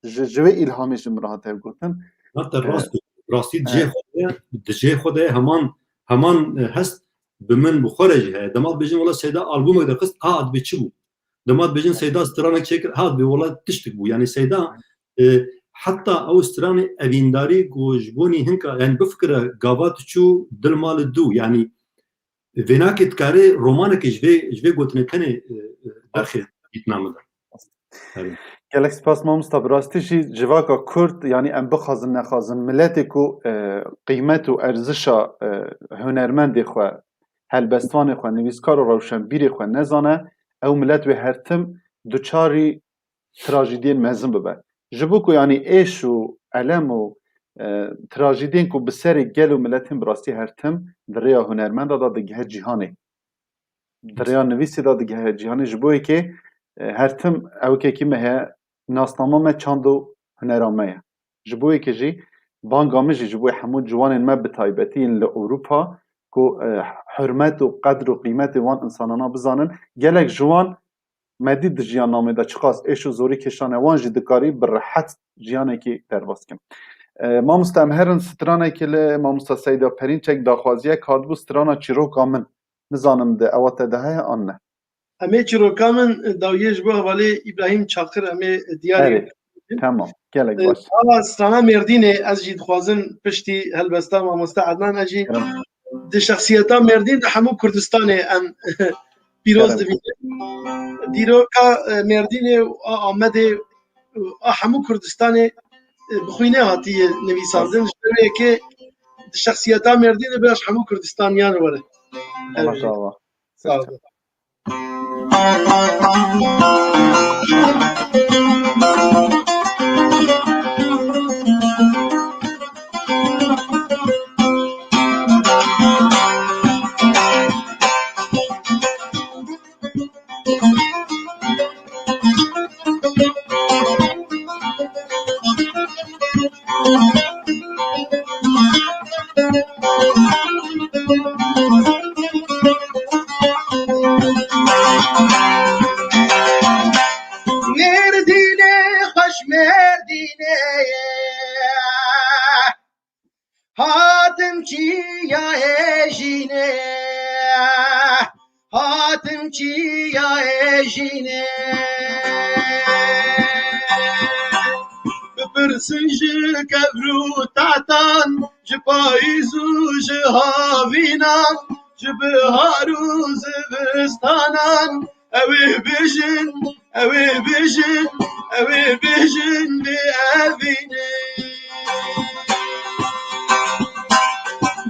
Ji, ji wê îlhamê ji min re hate ev gotin. Na te E, rast, rastî di e. Cihê xwe de, di cihê xwe de heman, heman, e, hest bi min bi xwe re jî heye. Dema dibêjin wela Seyda albûmek derxist, a, dibê çi bû? Dema dibêjin Seyda stranek çêkir, ha, dibê wela tiştik bû. Yani Seyda, e, heta ew stranê evîndarî ku ji bo nî hinka, yani bifikire gava tu çû dil mal dû. Yani vênakê dikarê romanekê ji vê, ji vê gotinê tenê, e, e, derxê dîtina min de. Erê. Gelek spas mamosta, bi rastî jî civaka Kurd, yanî em bixwazin nexwazin, miletê ku, e, qîmet û erzişa, e, hunermendê xwe, helbestvanê xwe, nivîskar û rewşenbîrê xwe nezane, ew milet wê her tim duçarî trajîdiyên mezin bibe. Ji bo ku yanî êş û elem û E, trajîdên ku bi serê gel û miletên bi rastî her tim di rêya hunermenda de digihe cîhanê. Di rêya nivîsê de digihe cîhanê ji bo yekê, e, her tim ewkekî me heye, nasnama me çand û hunera me ye. Ji bo yekê jî banga min jî ji bo hemû ciwanên me bi taybetî yên li Ewropa ku, e, hurmet û qedr û qîmetê wan însanana bizanin. Gelek ji wan me dît di jiyan namê de çiqas êş û zorî kêşane, wan jî dikarî bi rehet jiyanekî derbas kin. E, mamoste, em herin stranekê li mamoste Seyda Perînçek daxwaziyek hatibû, strana çîroka min. Nizanim di ewa te de heye an ne? Em ê çîroka min dawiyê ji bo hevalê Îbrahîm Çakir em ê diyarî Erê, bikin. Tamam, gelek E, baş. Ava strana Mêrdînê ez jî dixwazim piştî helbesta mamoste Ednan ez jî Kerem. Di şexsiyeta Mêrdîn de hemû Kurdistanê em pîroz Kerem. Dibînin. Dîroka, e, Mêrdînê û a Amedê û a hemû Kurdistanê, e, bi xwînê hatiye nivîsandin. Ji ber wê yekê di şexsiyeta Mêrdînê biraz hemû Kurdistaniyan were. Maşallah. Sağ olun. Mêrdînê xweş Mêrdînê ye. Hatim çiya êjînê, hatim çiya êjînê. Bipirsin ji kevr û tahtan, ji payîz û ji havînan, ji bihar û zivistanan, ew ê bijin, ew ê bijin, ew ê bijin bê evînê.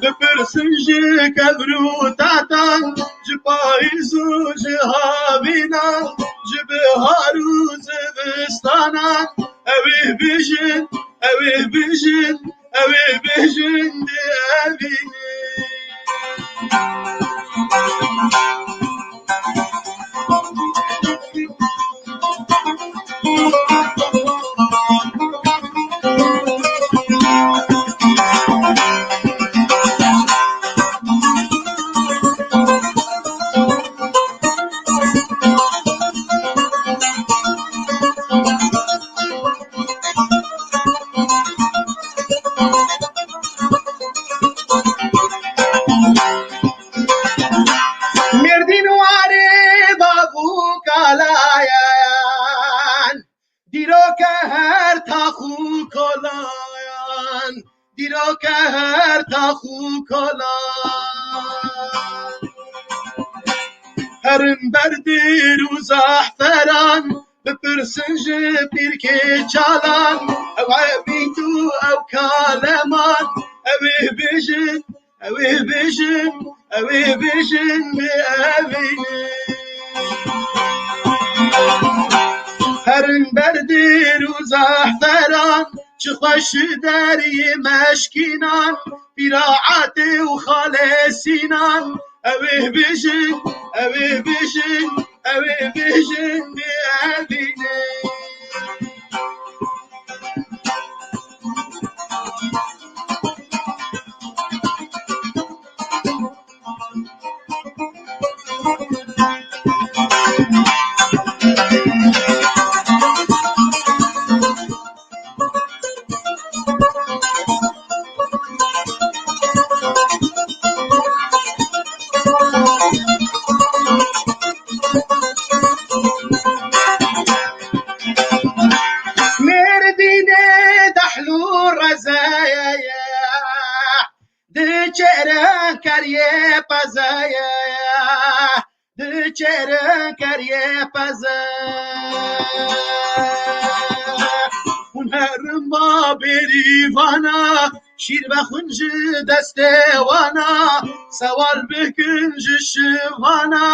Bipirsin ji kevr û tahtan, ji payîz û ji havînan, ji bihar û zivistanan, ew ê bijin, ew ê bijin, ew ê bijin bê evînê. Mêrdîn warê bav û kalayan, dîroke her tax û kolayan, dîroke her tax û kolayan. Herin ber dêr û zehferan, bipirsin ji pîrkê çalan, ew evîn û ew kaleman, ew ê bijin, ew ê bijin, ew ê bijin bê evînê. Herin ber dêr û zehferan, çi xweş deriyê meşkînan, pîra Etê û xalê Sînan, ew ê bijin, ew ê bijin, ew ê bijin bê evînê. Mêrdînê dehl û rezeye ye, diçêrin keriyê pezeye ye, diçêrin keriyê peze. Hûn herin ba bêrîvana, şîr vexwin ji destê wana, sewar bikin ji şivana,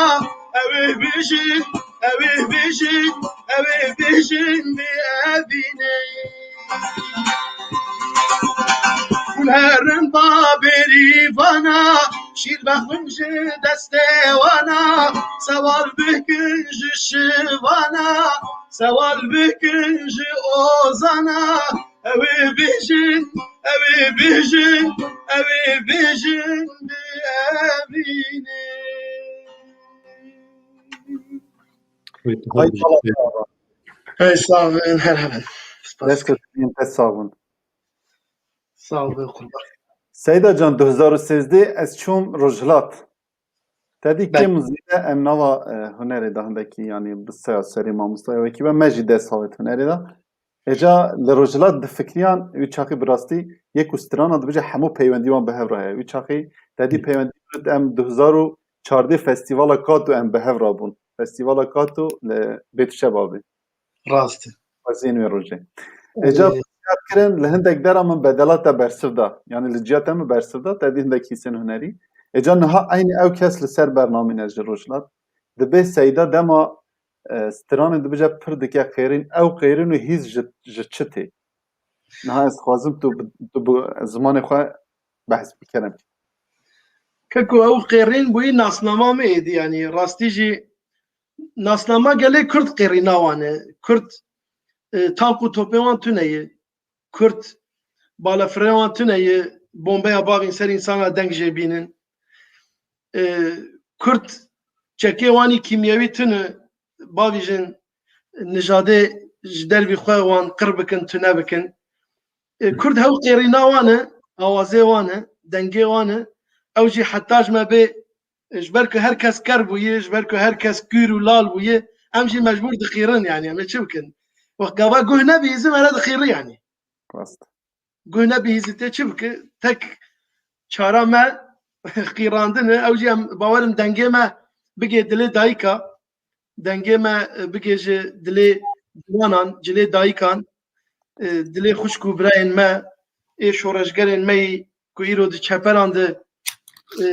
ew ê bijin, ew ê bijin, ew ê bijin bê evînê. Bexwin ji destê wana, sewal bikin ji şivana, sewal bikin ji ozana. Ew ê bijin, ew ê bijin, ew ê bijin bi evînê. Hay sağ olun, her heben. Spas. Dest te sağ olun. Sağ ol, qurban. Seyda can, du hezar û sêzdeh ez çûm Rojhilat. Te dî kêm û zêde em nava, e, hunerê de hindekî, yanî bi seya serê mamostaya wekî be, me jî dest avêt hunerê de. Êca li Rojhilat difikiriyan, wî çaxî bi rastî yek û strana dibêje hemû peywendî wan bi hev re heye. Wî çaxî te dî peywendî em du hezar û çardeh festîvala Kato em bi hev re bûn. Festîvala Kato li Bêtşebabê. Rast e. Xweziyên wê rojê. Êca pirsiyar kirin, li hindek dera min bedela te bersiv da. Yanî li ciya te min bersiv da, te dî hindek hîsên hunerî. Êca niha eynî ew kes li ser bernamîn e ji Rojhilat. Dibê Seyda dema, e, stranê dibêje pir dike qêrîn, ew qêrîn û hîs ji, ji çi tê? Niha ez xwazim tu bi, tu bi zimanê xwe behs bikerem. Keko ew qêrîn bûyî nasnama me êdî, yanî rastî jî nasnama gelê Kurd qêrîna wan e. Kurd, e, tank û topê wan tune ye. Kurd balafirê wan tune ye. Bombeya bavîn ser însana deng jê bînin. E, Kurd çekê wanî kîmyewî tune, bavîjin nijadê ji dervî xwe wan qir bikin, tune bikin. E, Kurd hew qêrîna wan e, awazê wan e, dengê wan e. Ew jî heta ji me bê, e, ji ber ku her kes ker bûye, ji ber ku her kes kûr û lal bûye, em jî mecbûr diqîrin, yanî em ê çi bikin? Wext gava guh nebihîzin, here diqîri yanî. Rast. Guh nebihîzî tê çi bike? Tek çara me qîrandin e. Ew jî em bawerim dengê me bigê dilê dayika. Dengê me, e, bigê ji dilê ciwanan, cilê dayikan, e, dilê xwişk û birayên me, ê şoreşgerên me yî ku îro di çeperan de, e,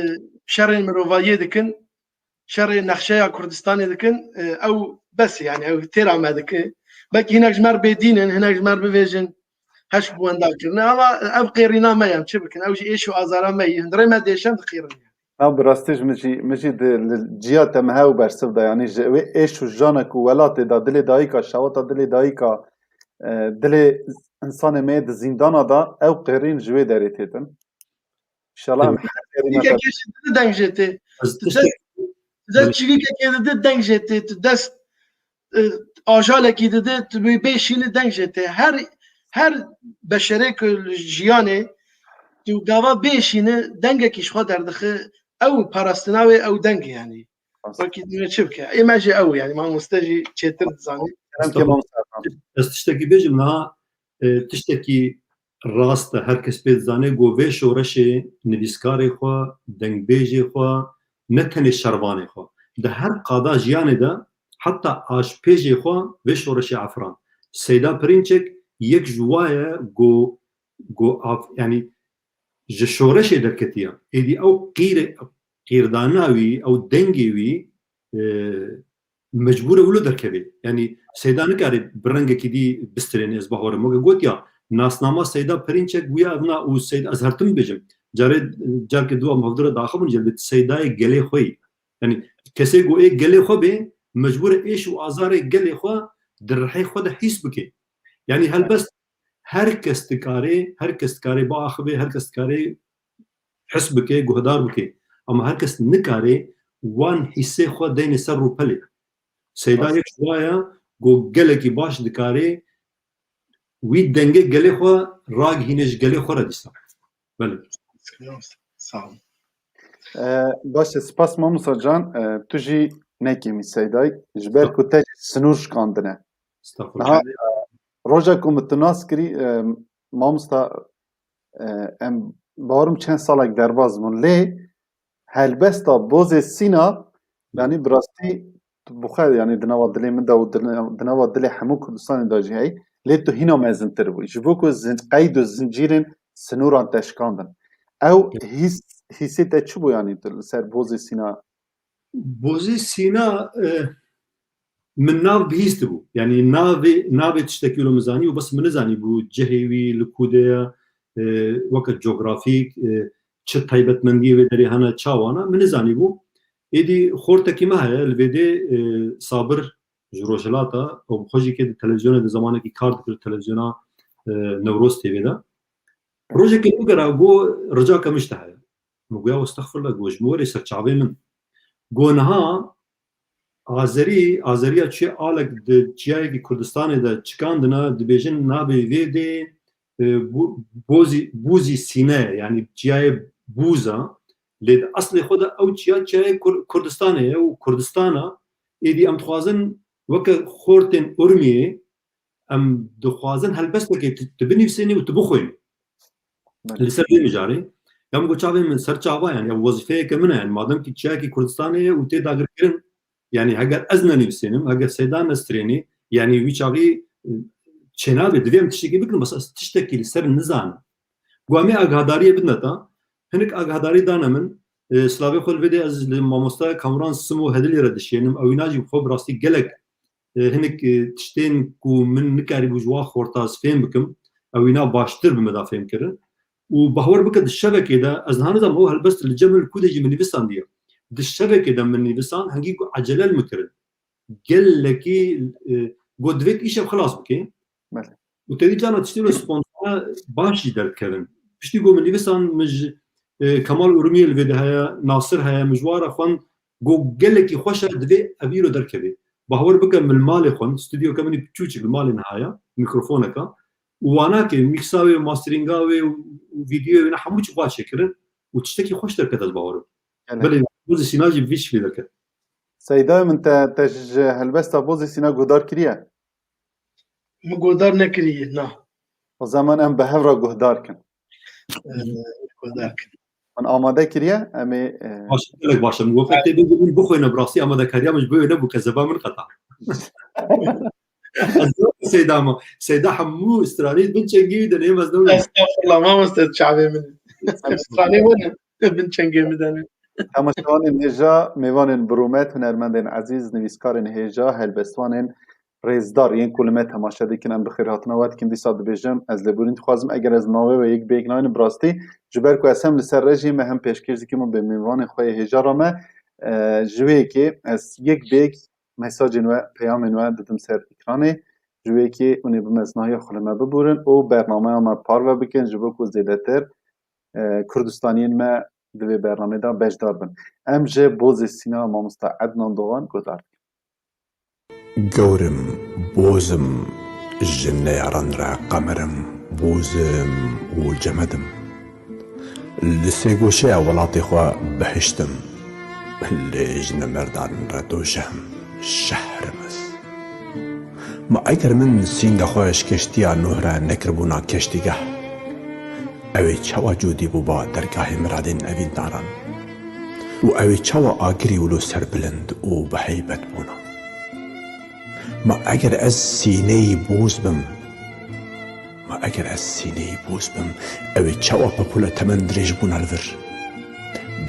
şerên mirovahiyê dikin, şerê nexşeya Kurdistanê dikin, e, ew bes e, yanî ew têra me dike. Belkî hinek ji me re bêdîn in, hinek ji me re bivêjin heş bi wenda kirine, ama ev qêrîna me ye, em çi bikin? Ew jî êş û azara me yî, hundirê me dêşem diqîrin. Na bi rastî ji min jî, min jî di, li ciya te me hew bersiv da, yanî ji wê êş û jana ku welatê da, dilê dayika, şewata dilê dayika, e, dilê insanê me yê di zîndana da, ew qêrîn ji wê derê têtin. Înşallah em her xêrî Çivîkekê ji dide deng jê tê. Ez Tu tiştek- dest, tu dest çivîkekê dide deng jê tê. Tu dest, e, ajalekî dide, tu bê, bê şînî deng jê tê. Her, her beşerê ku li jiyanê tu gava bê şînî dengekî ji xwe derdixe, ew parastina wê ew deng e yanî. Rast. Wekî dîne çi bike? Ê me jî ew yanî mamoste jî çêtir dizanî. Kerem ke mamoste. Ez tiştekî bêjim niha, e, tiştekî rast e, her kes pê dizane ku vê şoreşê nivîskarê xwe, dengbêjê xwe, ne tenê şervanê xwe, di her qada jiyanê de, heta aşpêjê xwe vê şoreşê afirand. Seyda Pirînçek yek ji wa ye ku, ku af-, yanî ji şoreşê derketiye. Êdî ew qîrê-, qîrdana wî, ew dengê wî, e, mecbûr e wilo derkeve. Yanî Seyda nikare bi rengekî dî bistirêne, ez bawer im. Weke gotiya, nasnama Seyda Pirînçek wî ev na û Seyda, ez her tim bêjim. Carê, carke dua mevdura daxibin, celbet Seydayê gelê xwe yî. Yanî kesê ku ê gelê xwe bê, mecbûr e êş û azarê gelê xwe di rihê xwe de hîs bike. Yanî helbest her kes dikarê, her kes dikarê biaxive, her kes dikarê his bike, guhdar bike. Ama her kes nikare wan hîsê xwe deyne ser rûpelê. Seyda yek ji wa ya ku gelekî baş dikare wî dengê gelê xwe ragihîne ji gelê xwe re dîsa. Belê. Sağ ol. Ee, baş e, spas Mamusa Can. Ee, tu jî nekêmî Seydayê. Ji ber ku te jî sinûr şikandine. Estağfurullah. Niha, e, roja ku min tu nas kirî, e, mamosta, e, em bawerim çend salek derbas bûn. Lê helbesta Bozê Sîna, yanî bi rastî tu bi xwe, yanî di nava dilê min de û di ne-, di nava dilê hemû Kurdistanê de jî heyî, lê tu hîna mezintir bûyî. Ji bo ku zin-, qeyd û zincîrên sinûran te şikandin. Ew hîs, hîsê te çi bû, yanî tu li ser Bozê Sîna? Bozê Sîna, e, min nav bihîstibû. Yanî navê, navê tiştekî wilo min zanî û bes min nizanîbû cihê wî li ku de ye, e, weke cografîk, e, çi taybetmendiyê vê derê hene, çawa ne, min nizanîbû. Êdî xortekî me heye, li vê dê, e, Sabir ji Rojhilata, ew bi xwe jî kê di televîzyonê de zemanekî kar dikir, televîzyona, e, Newroz T V de. Rojekê min gera got, ricake min ji te heye. Min got, ya estexfirullah, got, ji min werê ser çavê min. Got, niha Azerî, Azeriya çûye alek di çiyayekî Kurdistanê de çikandine, dibêjin navê vê dê, e, bu-, bozî, bûzî sîne ye, yanî çiyayê bûz e. Lê di eslê xwe de ew çiya, çiyayê Kur-, Kurdistanê ye û Kurdistana êdî em dixwazin weke xortên Urmiyê, em dixwazin helbestekê tu, tu binivîsênî û tu bixwînî. Belê. Li ser vê mijarê, ya min got, çavê min ser çava, yani, ev wezîfeyeke min e, yani, madem ki çiyayekî Kurdistanê ye û tê dagirkirin, yani, heger ez nenivîsênim, heger Seyda nestirênî, yani, wî çaxî, e, çênabe, divê em tiştekî bikin, bes ez tiştekî li ser nizanim. Got, em ê agahdariyê bidine te. Hinek agahdarî dane min. E, silavê xwe li vê dê ez li mamoste Kamuran Simo Hedilê re dişênim. Ewîna jî bi xwe bi rastî gelek, e, hinek, e, tiştên ku min nikarîbû ji wan xorta ez fêm bikim, ewîna baştir bi min da fêm kirin. Û bawer bike di şevekê de, ez niha nizanim ew helbest li cem min li ku de jî min nivîsandiye. Di şevekê de min nivîsan, hingî ku ecele li min kirin. Gelekî, e, got, divêt îşev xilas bike. Belê. Û tevî carna tiştê wilo spontane baş jî derdikevin. Piştî ku min nivîsan, min ji, e, Kemal Urmiyê li vê de heye, Nasir heye, min ji wan re xwend, got, gelekî xweş e, divê ev îro derkeve. Bawer bike, min li malê xwend, studyoke min ê piçûçik li malê niha ye, mîkrofoneke. Û wana ke mîksa wê, masteringa wê û, û vîdyoyê wê ne hemû çi xwe çêkirin û tiştekî xweş derket, ez bawer im. Gelek. Belê, Bozê Sîna jî vî şiklî derket. Seyda, min te, te ji helbesta Bozê Sîna guhdar kiriye? Min guhdar nekiriye, na. O zaman em bi hev re guhdar kin. Ee, guhdar kin. Min amade kiriye, em ê, e, Baş, gelek baş e. Min got, tê bêjî min bixwîne, bi rastî amadekariya min ji bo wê nebû, kezeba min qeta. Ez diyorum Seyda ama. Seyda hemû stranî bin çengî wî de neyê mezne wî. Estağfurullah, mamoste çavê min. Stranî wene bin çengê min de ne. Temaşevanên hêja, mêvanên bi rûmet, hunermendên ezîz, nivîskarên hêja, helbestvanên rêzdar yên ku li me temaşe dikin, em bi xêrhatina we dikin. Dîsa dibêjim, ez lêborîn dixwazim, eger ez navê we yek bêk naynim, bi rastî, ji ber ku ez hem li ser rejê me hem pêşkêş dikim û bi mêvanên xwe yê hêja re me, e, ji wê yekê ez yek bêk mesajên we, peyamên we didim ser ekranê. Ji wê yekê hûn ê bi mezinahiya xwe li me biborin û bernameya me parve bikin, ji bo ku zêdetir, e, Kurdistaniyên me di vê bernameyê de beşdar bin. Em ji Bozê Sîna mamosta Ednan Doğan guhdar dikin. Gewrim, Bozim, ji neyaran re Qemerim, Bozim û Cemedim. Li sê goşeya welatê xwe behişt im, lê ji nemerdan re dojehm, şehrim ez. Ma eger min sînga xwe ji keştiya Nuh re nekiribûna keştîgeh, ew ê çawa cûdî bûba dergahê miradên evîndaran? Û ew ê çawa agirî wilo serbilind û bi heybet bûna? Ma eger ez sîneyî boz bim, Ma eger ez sîneyî boz bim, ew ê çawa pepûle temen dirêj bûna li vir?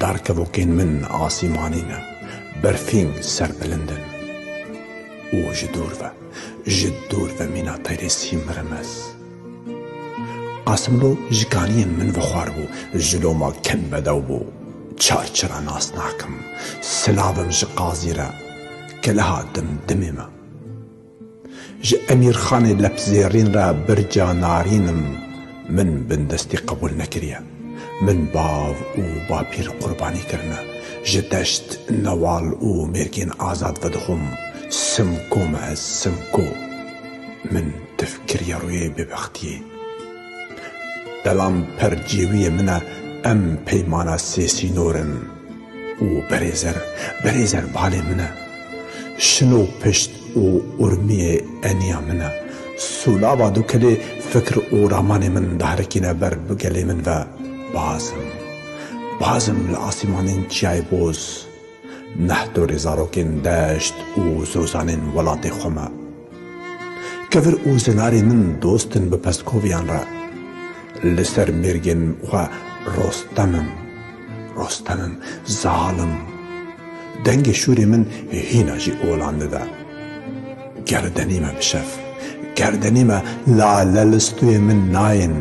Darkevokên min asîmanî ne, berfîn serbilind in. Û ji dûr ve, ji dûr ve mîna teyrê sîmirim ez. Qasimlo ji kaniyên min vexwaribû, ji loma ken bedew bû. Çar çira nas nakim, silavim ji qazî re, keleha dimdimê me. Ji Emîrxanê Lepzêrîn re birca narîn im, min bindestî qebûl nekiriye. Min bav û bapîr qurbanî kirine. Ji deşt, newal û mêrgên azad vedixwim, Simko me ez, Simko. Min tif kiriye rûyê bêbextiyê. Delan percêwiyê min e, em peymana sêsînor in. Û berêzer, berêzer balê min e. Şino pişt û urmiyê eniya min e. Sûlava du kelê fikr û ramanê min dahrekîne ber bi gelê min ve. Bazim, bazim li asîmanên çiyayê boz. Nehtorê zarokên deşt û zozanên welatê xwe me. Kevir û zinarê min dost in bi pestkoviyan re. Li ser mêrgên xwe Rostem im, Rostem im, zalim. Dengê şûrê min hîna jî olan dide. Gerdenî me bi şev, gerdenî me lale li stûyê min nayên.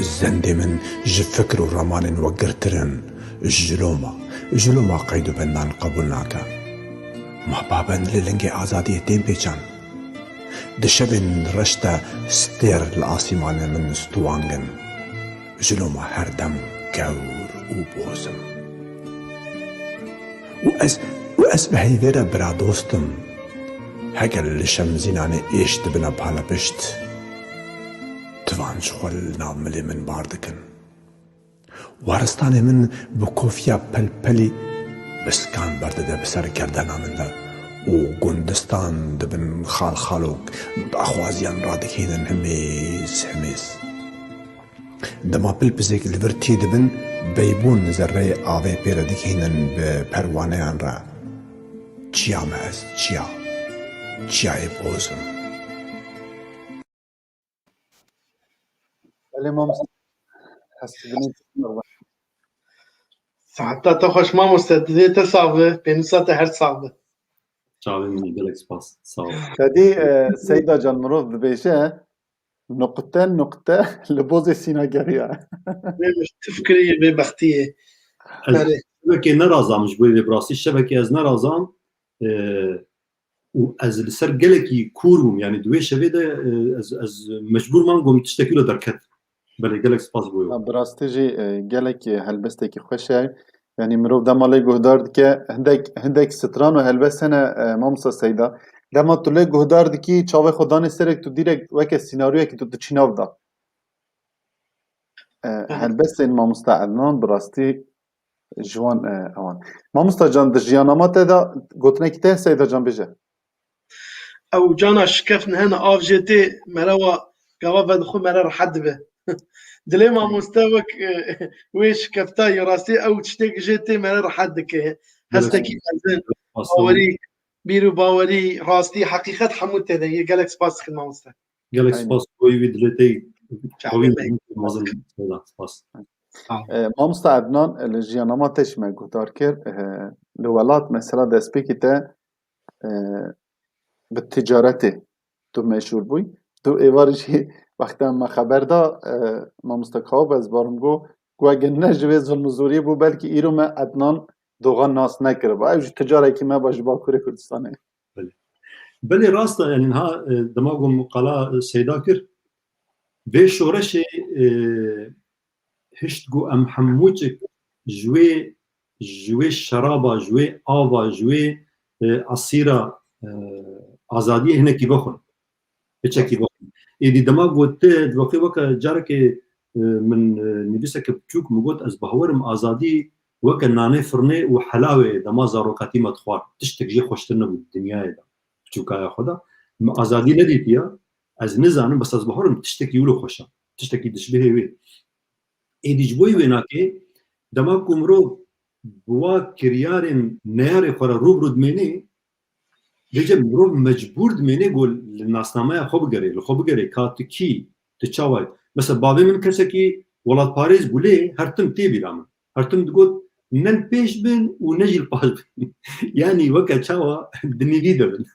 Zendê min ji fikr û ramanên we girtir in. Ji loma, ji loma qeyd û bendan qebûl nake. Ma baben li lingê azadiyê tên pêçan. Di şevên reş de stêr li asîmanê min stûwangin. Ji loma her dem kewr û boz im. Û ez, û ez bi heyvê re bira dost im. Heger li şemzînanê êş dibine pale pişt, tivan ji xwe li nav milê min bar dikin. Waristanê min bi kofiya pelpelî biskan berdide bi ser gerdena min de û gundistan di bin xalxalok daxwaziyan radikînin himêz himêz. Dema pilpizêk li vir tî dibin, beybûn zerreyê avê pê re dikînin bi perwaneyan re. Çiya me ez, çiya. Çiyayê boz im. Belê mamoste. Hestibinê. Saeta te xweş mamoste. Dilê te sax be. Pênûsa te her sax be. Çavên min, gelek spas. Sağ ol. Fedî, e, Seyda can mirov dibêje, nuqte, nuqte, li bozê sîna geriya. Vê tu fikirî, vê bextiyê. Ez Belê. şebekê nerazam, ji bo vê bi rastî şebekê ez nerazam. E, û ez li ser gelekî kûr bûm. Yani di wê şevê de, e, ez, ez mecbûr mam, got tiştekî wilo derket. Belê, gelek spas bo. Ha, bi rastî jî, e, gelek, e, helbestekî xweş e. Yani mirov dema lê guhdar dike, hindek, hindek stran û helbest hene, e, mamosta Seyda. Dema tu lê guhdar dikî, çavê xwe danê serek, tu direkt weke sînaryoyekî tu diçî nav de. E, Belê. Helbestên mamosta Ednan bi rastî ji wan, e, ewan. Mamosta can, di jiyanama te de gotinekî te, Seyda can bêje. Ew cana şikeft nehene av jê tê, mere wa gava vedixwe mere rehet dibe. Dilê mamoste wek, e, wê şikefta yê rastî ew tiştê ki jê tê mere rehet dike. Hestekî mezin, bawerî, bîr û bawerî, rastî, heqîqet hemû tê de ye. Gelek spas dikim mamoste. Gelek Aynen. spas boyî wî dilê te Çavê xewî me. mezin, spas. Sağ ol. E, mamosta Ednan, e, li jiyanama te jî me guhdar kir. E, li welat mesela destpêkî te, e, bi ticaretê tu meşhûr bûy. Tu êvar jî wexta me xeber da, e, mamosta Kaw ez barim got, ku eger ne ji vê zilm û zoriyê bû, belkî îro me Ednan Dogan nas nekiriba. Ew jî ticarekî me ba ji Bakurê Kurdistanê. Belê. Belê rast e, yani ha, e, dema ku min qala, e, Seyda kir, vê şoreşê, e, hişt ku em hemû çik ji wê, ji wê şeraba, ji wê ava, ji wê, e, esîra, e, azadiyê hinekî vexwin. Piçekî vexwin. Êdî dema ku tu di wextê weke carekê, e, min, e, nivîseke biçûk min got, ez bawer im azadî weke nanê firnê û helawê dema zarokatî me dixwar. Tiştek jê xweştir nebû di dinyayê de. Biçûkaya xwe de. Min azadî nedîtiya. Ez nizanim, bes ez bawer im tiştekî wilo xweş e. Tiştekî dişbihê wê. Êdî ji bo wê nakê, dema ku mirov bi wa kiryarên neyarê xwe re rû bi rû dimênê, vêce mirov mecbûr dimênê ku li nasnameya xwe bigere, li xwe bigere ka tu kî, tu çawa yî. Mesela bavê min kesekî welatparêz bû lê her tim tê bîra min. Her tim digot, ne li pêş bin û ne jî li paş bin. Yanî weke çawa di nîvî de bin.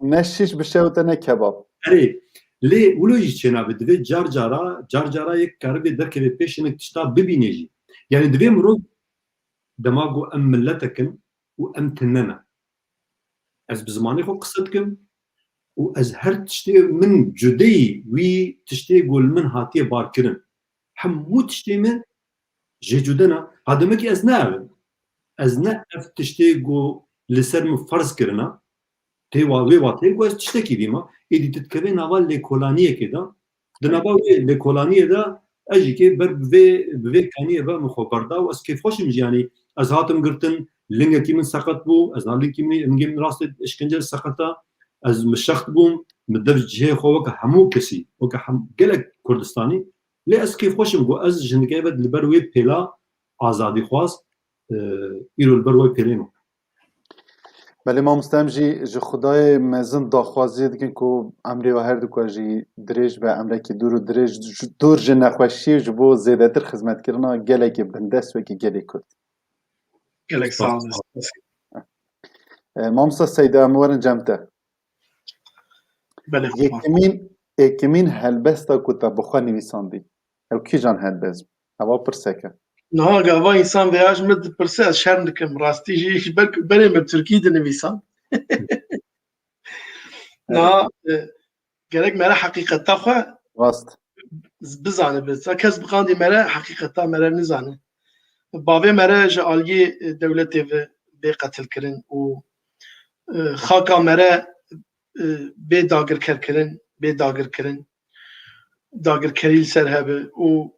Ne şîş bişewite ne kebab. Erê, lê wilo jî çênabe, divê car cara, car cara yek karibê derkeve pêş hinek tişta bibîne jî. Yanî divê mirov dema ku em miletek in û em tune ne. Ez bi zimanê xwe qise dikim û ez her tiştê min cudeyî wî tiştê ku li min hatiye barkirin. Hemû tiştê min jê cude ne. Ha demekî ez ne ev im. Ez ne ev tiştê ku li ser min ferz kirina. Tê wa, wê wateyê ku ez tiştekî dîma. Êdî tu dikevê nava lêkolaniyekê de. Di nava wê lêkolaniyê de ez jî kê ber bi vê, bi vê kaniyê ve min xwe berda û ez kêfxweş im jî, yanî ez hatim girtin, lingekî min seqet bû, ez na lingekî min, lingê min rastê işkence seqeta, ez min şext bûm, min dev cihê xwe weke hemû kesî, weke hem, gelek Kurdistanî, lê ez kêfxweş im ku ez ji hindikê ve li ber wê pêla azadîxwaz, e, îro li ber wê pêlê me. Belê mamoste, em jî ji Xwedayê mezin daxwaziyê dikin ku emrê we her du ku jî dirêj be, emrekî dûr û dirêj, dûr ji nexweşiyê ji bo zêdetir xizmetkirina gelekî bindest wekî gelê Kurd. Gelek sağ olun. E, mamoste Seyda, em werin cem te. Belê, Yekemîn, yekemîn helbesta ku te bi xwe nivîsandî. Ew kîjan helbêz? Eva pirsek e. Niha gava însan vêya ji min dipirse, ez şerm dikim. Rastî jî ji ber ku berê min tirkî dinivîsan. Niha, e, gerek mere heqîqeta xwe Rast. bizanibe. Sa kes biqandî mere heqîqeta mere nizane. Bavê mere ji aliyê, e, dewletê ve bê qetilkirin û, e, xaka mere, e, bê dagirkerkirin, bê dagirkirin, dagirkerî li ser hebe û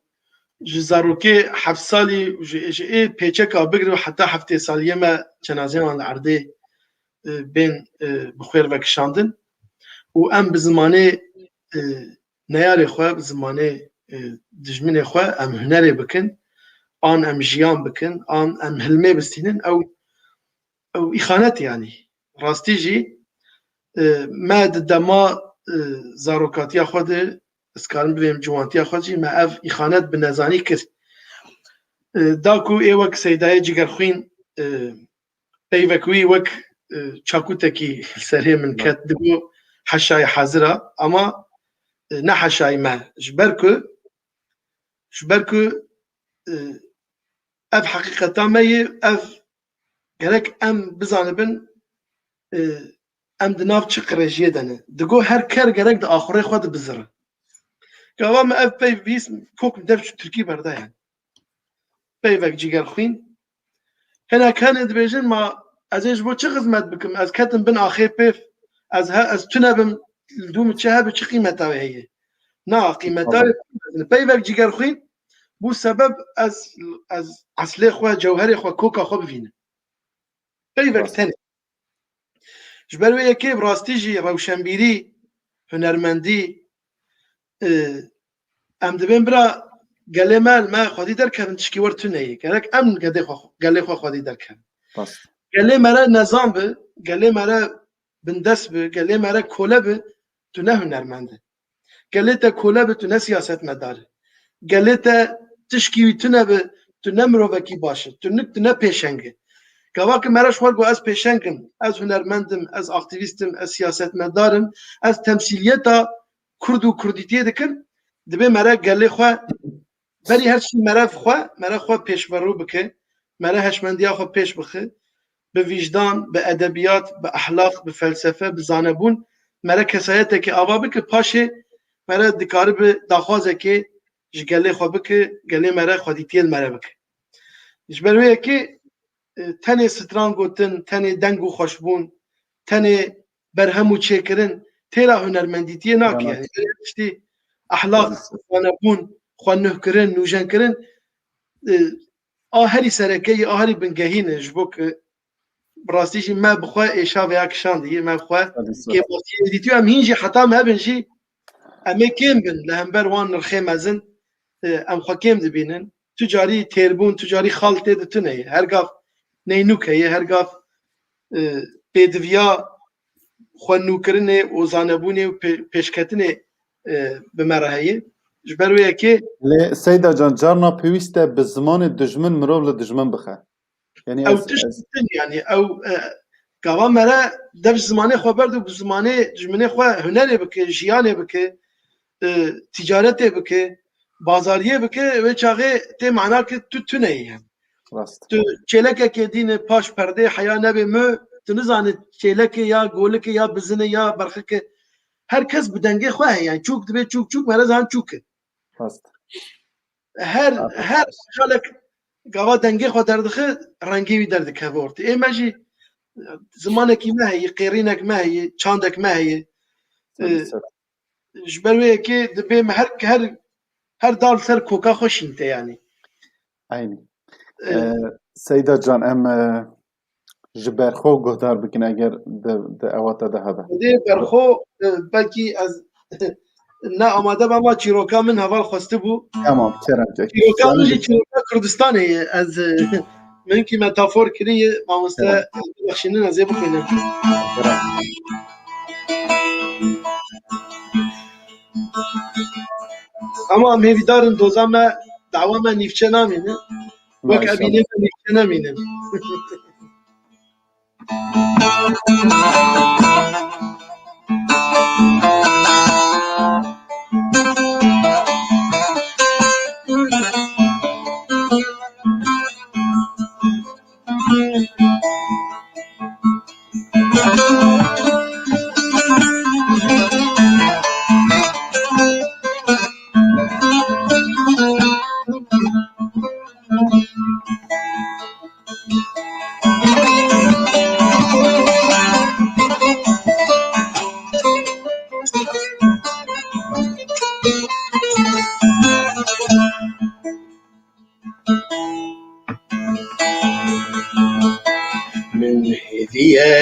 ji zarokê heft salî û ji, ji ê pêçeka bigir û heta heftê saliyê me cenazeyê wan li erdê, e, bên, e, bi xwêr ve kişandin û em bi zimanê, e, neyarê xwe, bi zimanê, e, dijminê xwe em hunerê bikin, an em jiyan bikin, an em hilmê bistînin, ew, ew îxanet e yanî. Rastî jî, e, me di dema, e, zarokatiya xwe de, ez karim bivêm ciwantiya xwe jî, me ev îxanet bi nezanî kir. E, da ku ê wek Seydayê Cigerxwîn, e, peyvek wî wek, e, çakutekî li serê min ket, digo heşayî hazir e, ama, e, ne heşayî me. Ji ber ku, ji ber ku, e, ev heqîqeta me ye, ev gerek em bizanibin, e, em di nav çi qirêjiyê de ne. Digo her ker gerek di axurê xwe de bizire. Gava min ev peyv bîst, kok min dev ji tirkî berdaye. Peyvek Cigerxwîn. Hinek hene dibêjin, ma ez ê ji bo çi xizmet bikim? Ez ketim bin axê pêv. Ez he, ez tune bim, li dû min çi hebe, çi qîmeta wê heye? Na, qîmeta wê peyvek Cigerxwîn bû sebeb ez, ez eslê xwe, cewherê xwe, koka xwe bivînim. Peyvek Rast. tenê. Ji ber wê yekê bi rastî jî rewşenbîrî, hunermendî, e, em dibên bira gelê me, me xwedî derkevin tişkî wer tune ye. Gerek em gedê xwe, gelê xwe xwedî derkevin. Rast. Gelê me re nezan bi, gelê me re bindest bi, gelê me re kole bi, tu ne hunermend î. Gelê te kole bi, tu ne siyasetmedar î. Gelê te tişkî wî tune bi, tu ne mirovekî baş î, tu ne, tu ne pêşeng î. Gava ki me re ji xwe got ez pêşeng im, ez hunermend im, ez aktîvîst im, ez siyasetmedar im, ez temsîliyeta Kurd û Kurdîtiyê dikim, dibê me re gelê xwe, berî her tiştî mere xwe, mere xwe pêşverû bike, mere heşmendiya xwe pêş bixe, bi vîjdan, bi edebiyat, bi ehlaq, bi felsefe, bi zanebûn mere kesayeteke ava bike, paşê mere dikaribe daxwazekê ji gelê xwe bike, gelê mere xwedîtiyê li mere bike. Ji ber wê yekê, e, tenê stran gotin, tenê deng û xweşbûn, tenê berhem û çêkirin têra hunermendîtiyê nake. Yanlış. Yani, tiştî ehlaq, Maalesef. zanebûn, xwe nuhkirin, nûjenkirin, e, a herî sereke yê, a herî bingehî ne, ji bo ku bi rastî jî me bi xwe êşa vêya kişandî, me bi xwe Hadi sor. kêmasiyê dîtî. Em hîn jî heta me hebin jî, em ê kêm bin li hember wan nirxê mezin, e, em xwe kêm dibînin. Tu carî têrbûn, tu carî xal tê de tune ye. Her gav neynûk heye, her gav, e, pêdiviya xwenûkirinê û zanebûnê û pê-, pêşketinê, e, bi me re heye. Ji ber wê yekê Lê Seyda can, carna pêwîst e bi zimanê dijmin mirov li dijmin bixe. Yani Ew ez, tişt ez din, yani ew, e, gava mere dev ji zimanê xwe berd û bi zimanê dijminê xwe hunerê bike, jiyanê bike, e, ticaretê bike, bazariyê bike, wê çaxê tê mana ki tu tune yî hem. Rast. Tu çêlekekê dîne paş perdê heya nebê mi, tu nizane çêlekê ya golikê ya bizine ya berxike. Her kes bi dengê xwe heye, yani çûk dibe çûk çûk, mere zan çûk e. Rast. Her, Rast. her jalek gava dengê xwe derdixe, rengê wî derdikeve ortê. Ê me jî zimanekî me heye, qêrînek me heye, çandek me heye. Tabii, Ee, ser. Ji ber wê yekê dibê me her, her, her dal ser koka xwe şînte yani. Aynî. Ee, Ee, Seyda can, em, e, ji berxwe guhdar bikin eger di, di ewa te de hebe. Dê berxwe, e, belkî ez ne amade be ama çîroka min heval xwestibû. Tamam, kerem çek. Çîroka min jî çîroka Kurdistanê ye. Ez, e, min ki metafor kiriye, mamoste, Kerem. Bexşînin ez ê bixwînim. Kerem. Ama em hêvîdar in doza me, dawa me nîvçe namîne. Wek Maşallah. Ebînê me nîvçe nemîne.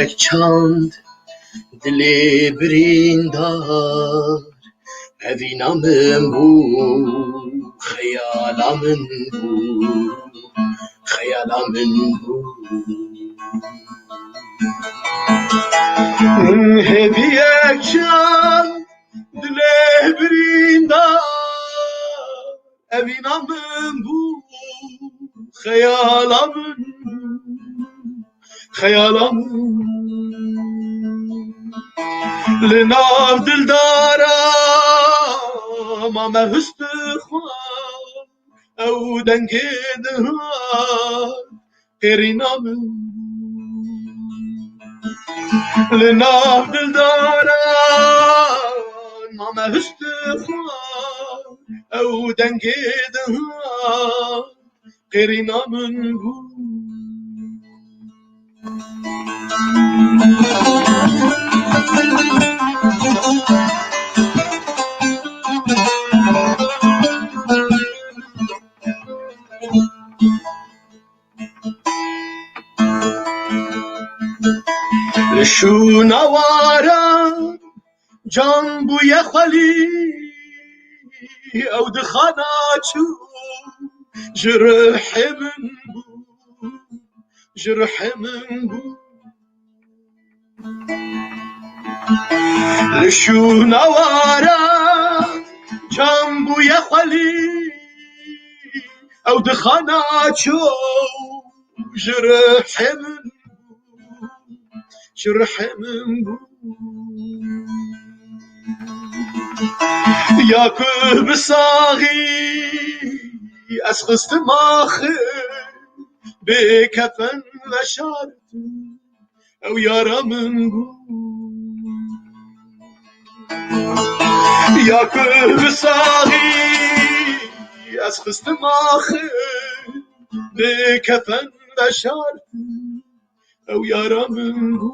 Çand dilê birîndar, evîna min bû, xeyala min bû, xeyala min bû. Hêviyek çand dilê birîndar, evîna min bû, xeyala min bû, xeyala min. Li nav dildara mame hust xwe, ew dengê dihat qêrîna min. Li nav dildaran mame hişt xwe, ew dengê dihat qêrîna min bû. Li şûna waran can bûye xwelî, ew di xana çû, ji ruhê min bû, ji ruhê min bû. Li şûna waran can bûye xwelî, ew di xana çû, ji ruhê min bû, ji ruhê min bû. Ya ku bi saxî ez xistim axir, bê kefen veşartim, ew yara min bû. Ya ku bi saxî ez xistim axir, bê kefen veşartim, ew yara min bû.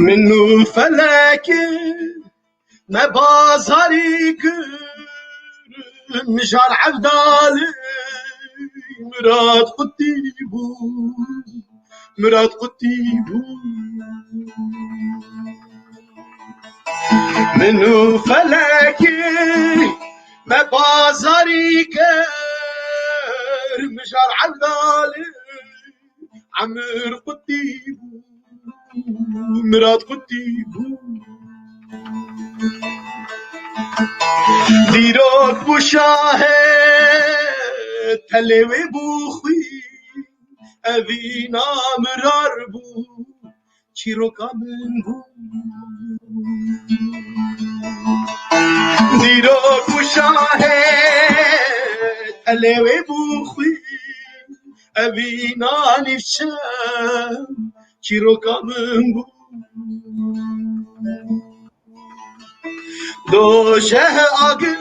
Min û felekê me bazarî kir, mijar Evdalê Mirad Qutî bû, Mirad Qutî bû. Min û felekê me bazarî kir, mijar Evdalê Emir Qutî bû, Mirad Qutî bû. Dîrok bû şahê, telê wê bû xwî, evîna mirar bû, çîroka min bû. Dîrok û şahê, telê wê bû xwî, evîna nîvçe çîroka min bû. Dojeh agir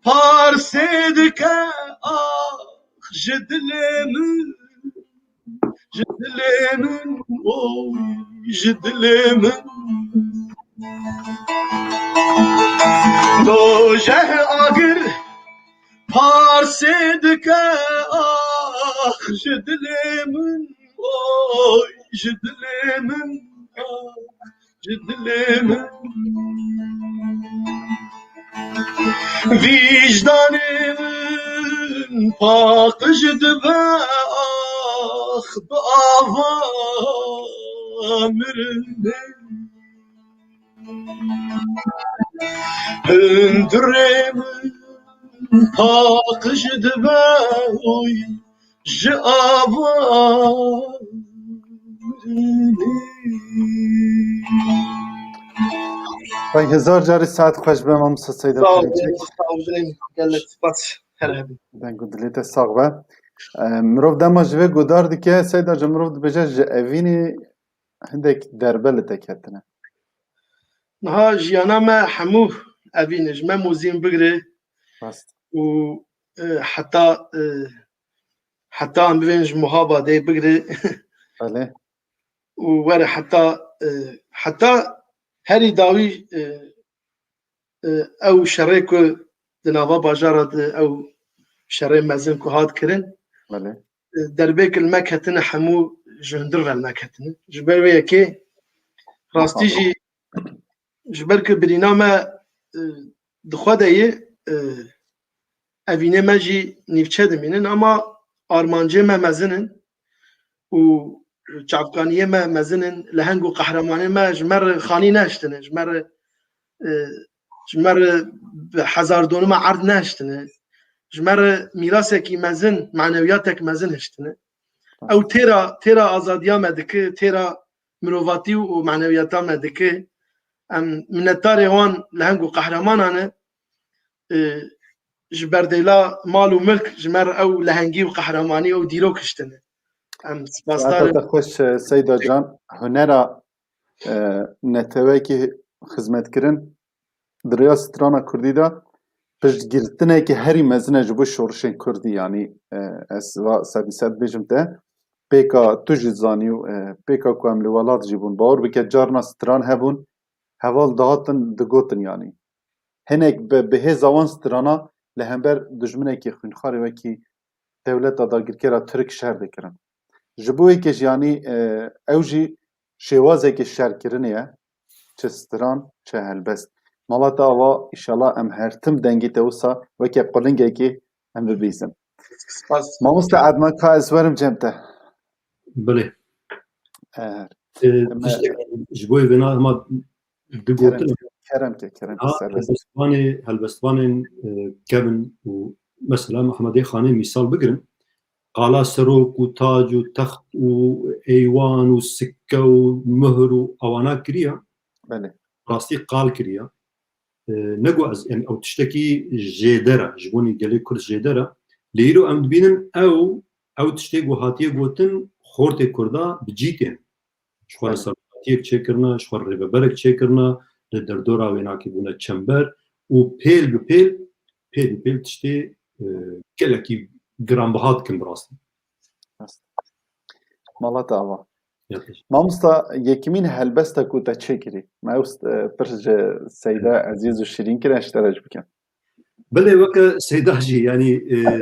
parsê dike, ax ji dilê min, ji dilê min, oy, ji dilê min. Dojeh agir parsê dike, ax ji dilê min, oy, ji dilê min, ax ji dilê min. Vîjdanê min paqij dibe, ax bi ava mirinê. Hundirê min paqij dibe, oy, ji ava mirinê. Vay, hezar carî saet xweş be, mamosta Seyda Sağ olun, Perinçek. Sağ olun. Gelek spas. Her hebî. Deng û dilê te sax be. E, mirov dema ji vê guhdar dike, Seyda Hocam, mirov dibêje ji evînê hindek derbe li te ketine. Niha jiyana me hemû evî ne, ji me mozîn bigire Rast. û, e, heta, e, heta em bibên ji Muhabadê bigire Belê. û were heta, e, heta herî dawî, e, e, ew şerê ku di nava bajara de ew şerê mezin ku hat kirin, Belê. e, derbêk li me ketine hemû ji hundir ve li me ketine. Ji ber wê yekê rastî jî ji ber ku birîna me, e, di xwe de ye, e, evînê me jî nîvçe dimînin, ama armancê me mezin in û çavkaniyê me mezin in, leheng û qehremanê me ji me re xanî nehiştine, ji me re, e, ji me re bi hezar donima erd nehiştine, ji me re mîrasekî mezin, manewiyatek mezin hiştine. Ew têra, têra azadiya me dike, têra mirovatî û manewiyata me dike. Em minetdarê wan leheng û qehremanan e, e, ji berdêla mal û milk ji me re ew lehengî û qehremanî û dîrok hiştine. Em spasdar Saeta in. Te xweş, e, Seyda Can. Hunera, e, netewekî xizmetkirin di rêya strana kurdî de piştgirtineke herî mezin e ji bo şorişên kurdî. Yanî, e, ez va sedî sed bêjim te, pêka tu jî zanî û, e, pêka ku em li welat jî bûn. Bawer bike carna stran hebûn, heval dihatin digotin yanî. Hinek bi, bi hêza wan strana li hember dijminekî xwînxarê wekî dewleta dagirkera Tirk şer dikirin. Ji bo yekê jî yanî, e, ew jî şêwazekê şerkirinê ye, çi stran, çi helbest. Mala te ava, îşallah em her tim dengê te wisa weke qulingekê em bibîzin. Spas. Mamoste Ednan, ka ez werim cem te. Belê. E, E, me- tiştek ji bo vêna hema du gotin. Kerem ke, kerem ke, Ha, serbest. Helbestvanê, helbestvanên, e, kevin û mesela Mehmedê Xanê mîsal bigirin. Qala serok û tac û text û eywan û sikke û muhr û awana kiriya. Belê. Rastî qal kiriya. E, ne got ez, em ew tiştekî jêder e, ji bo gelê Kurd jêder e. Lê îro em dibînin ew, ew tiştê ku hatiye gotin, xortê Kurda bi cî tên. Ji xwe re Evet. serokatiyek çêkirine, ji xwe re rêveberek çêkirine, li derdora wênakê bûne çember û pêl bi pêl, pêl bi pêl tiştê, e, gelekî giranbiha dikin bi rastî. Rast. Mala te ava. Yapış. Mamosta, yekimîn helbesta ku te çêkirî. Me ew st-, e, pirs ji Seyda Ezîz û Şîrîn kirin, ez ji te re jî bikim. Belê, weke Seyda jî, yanî, e,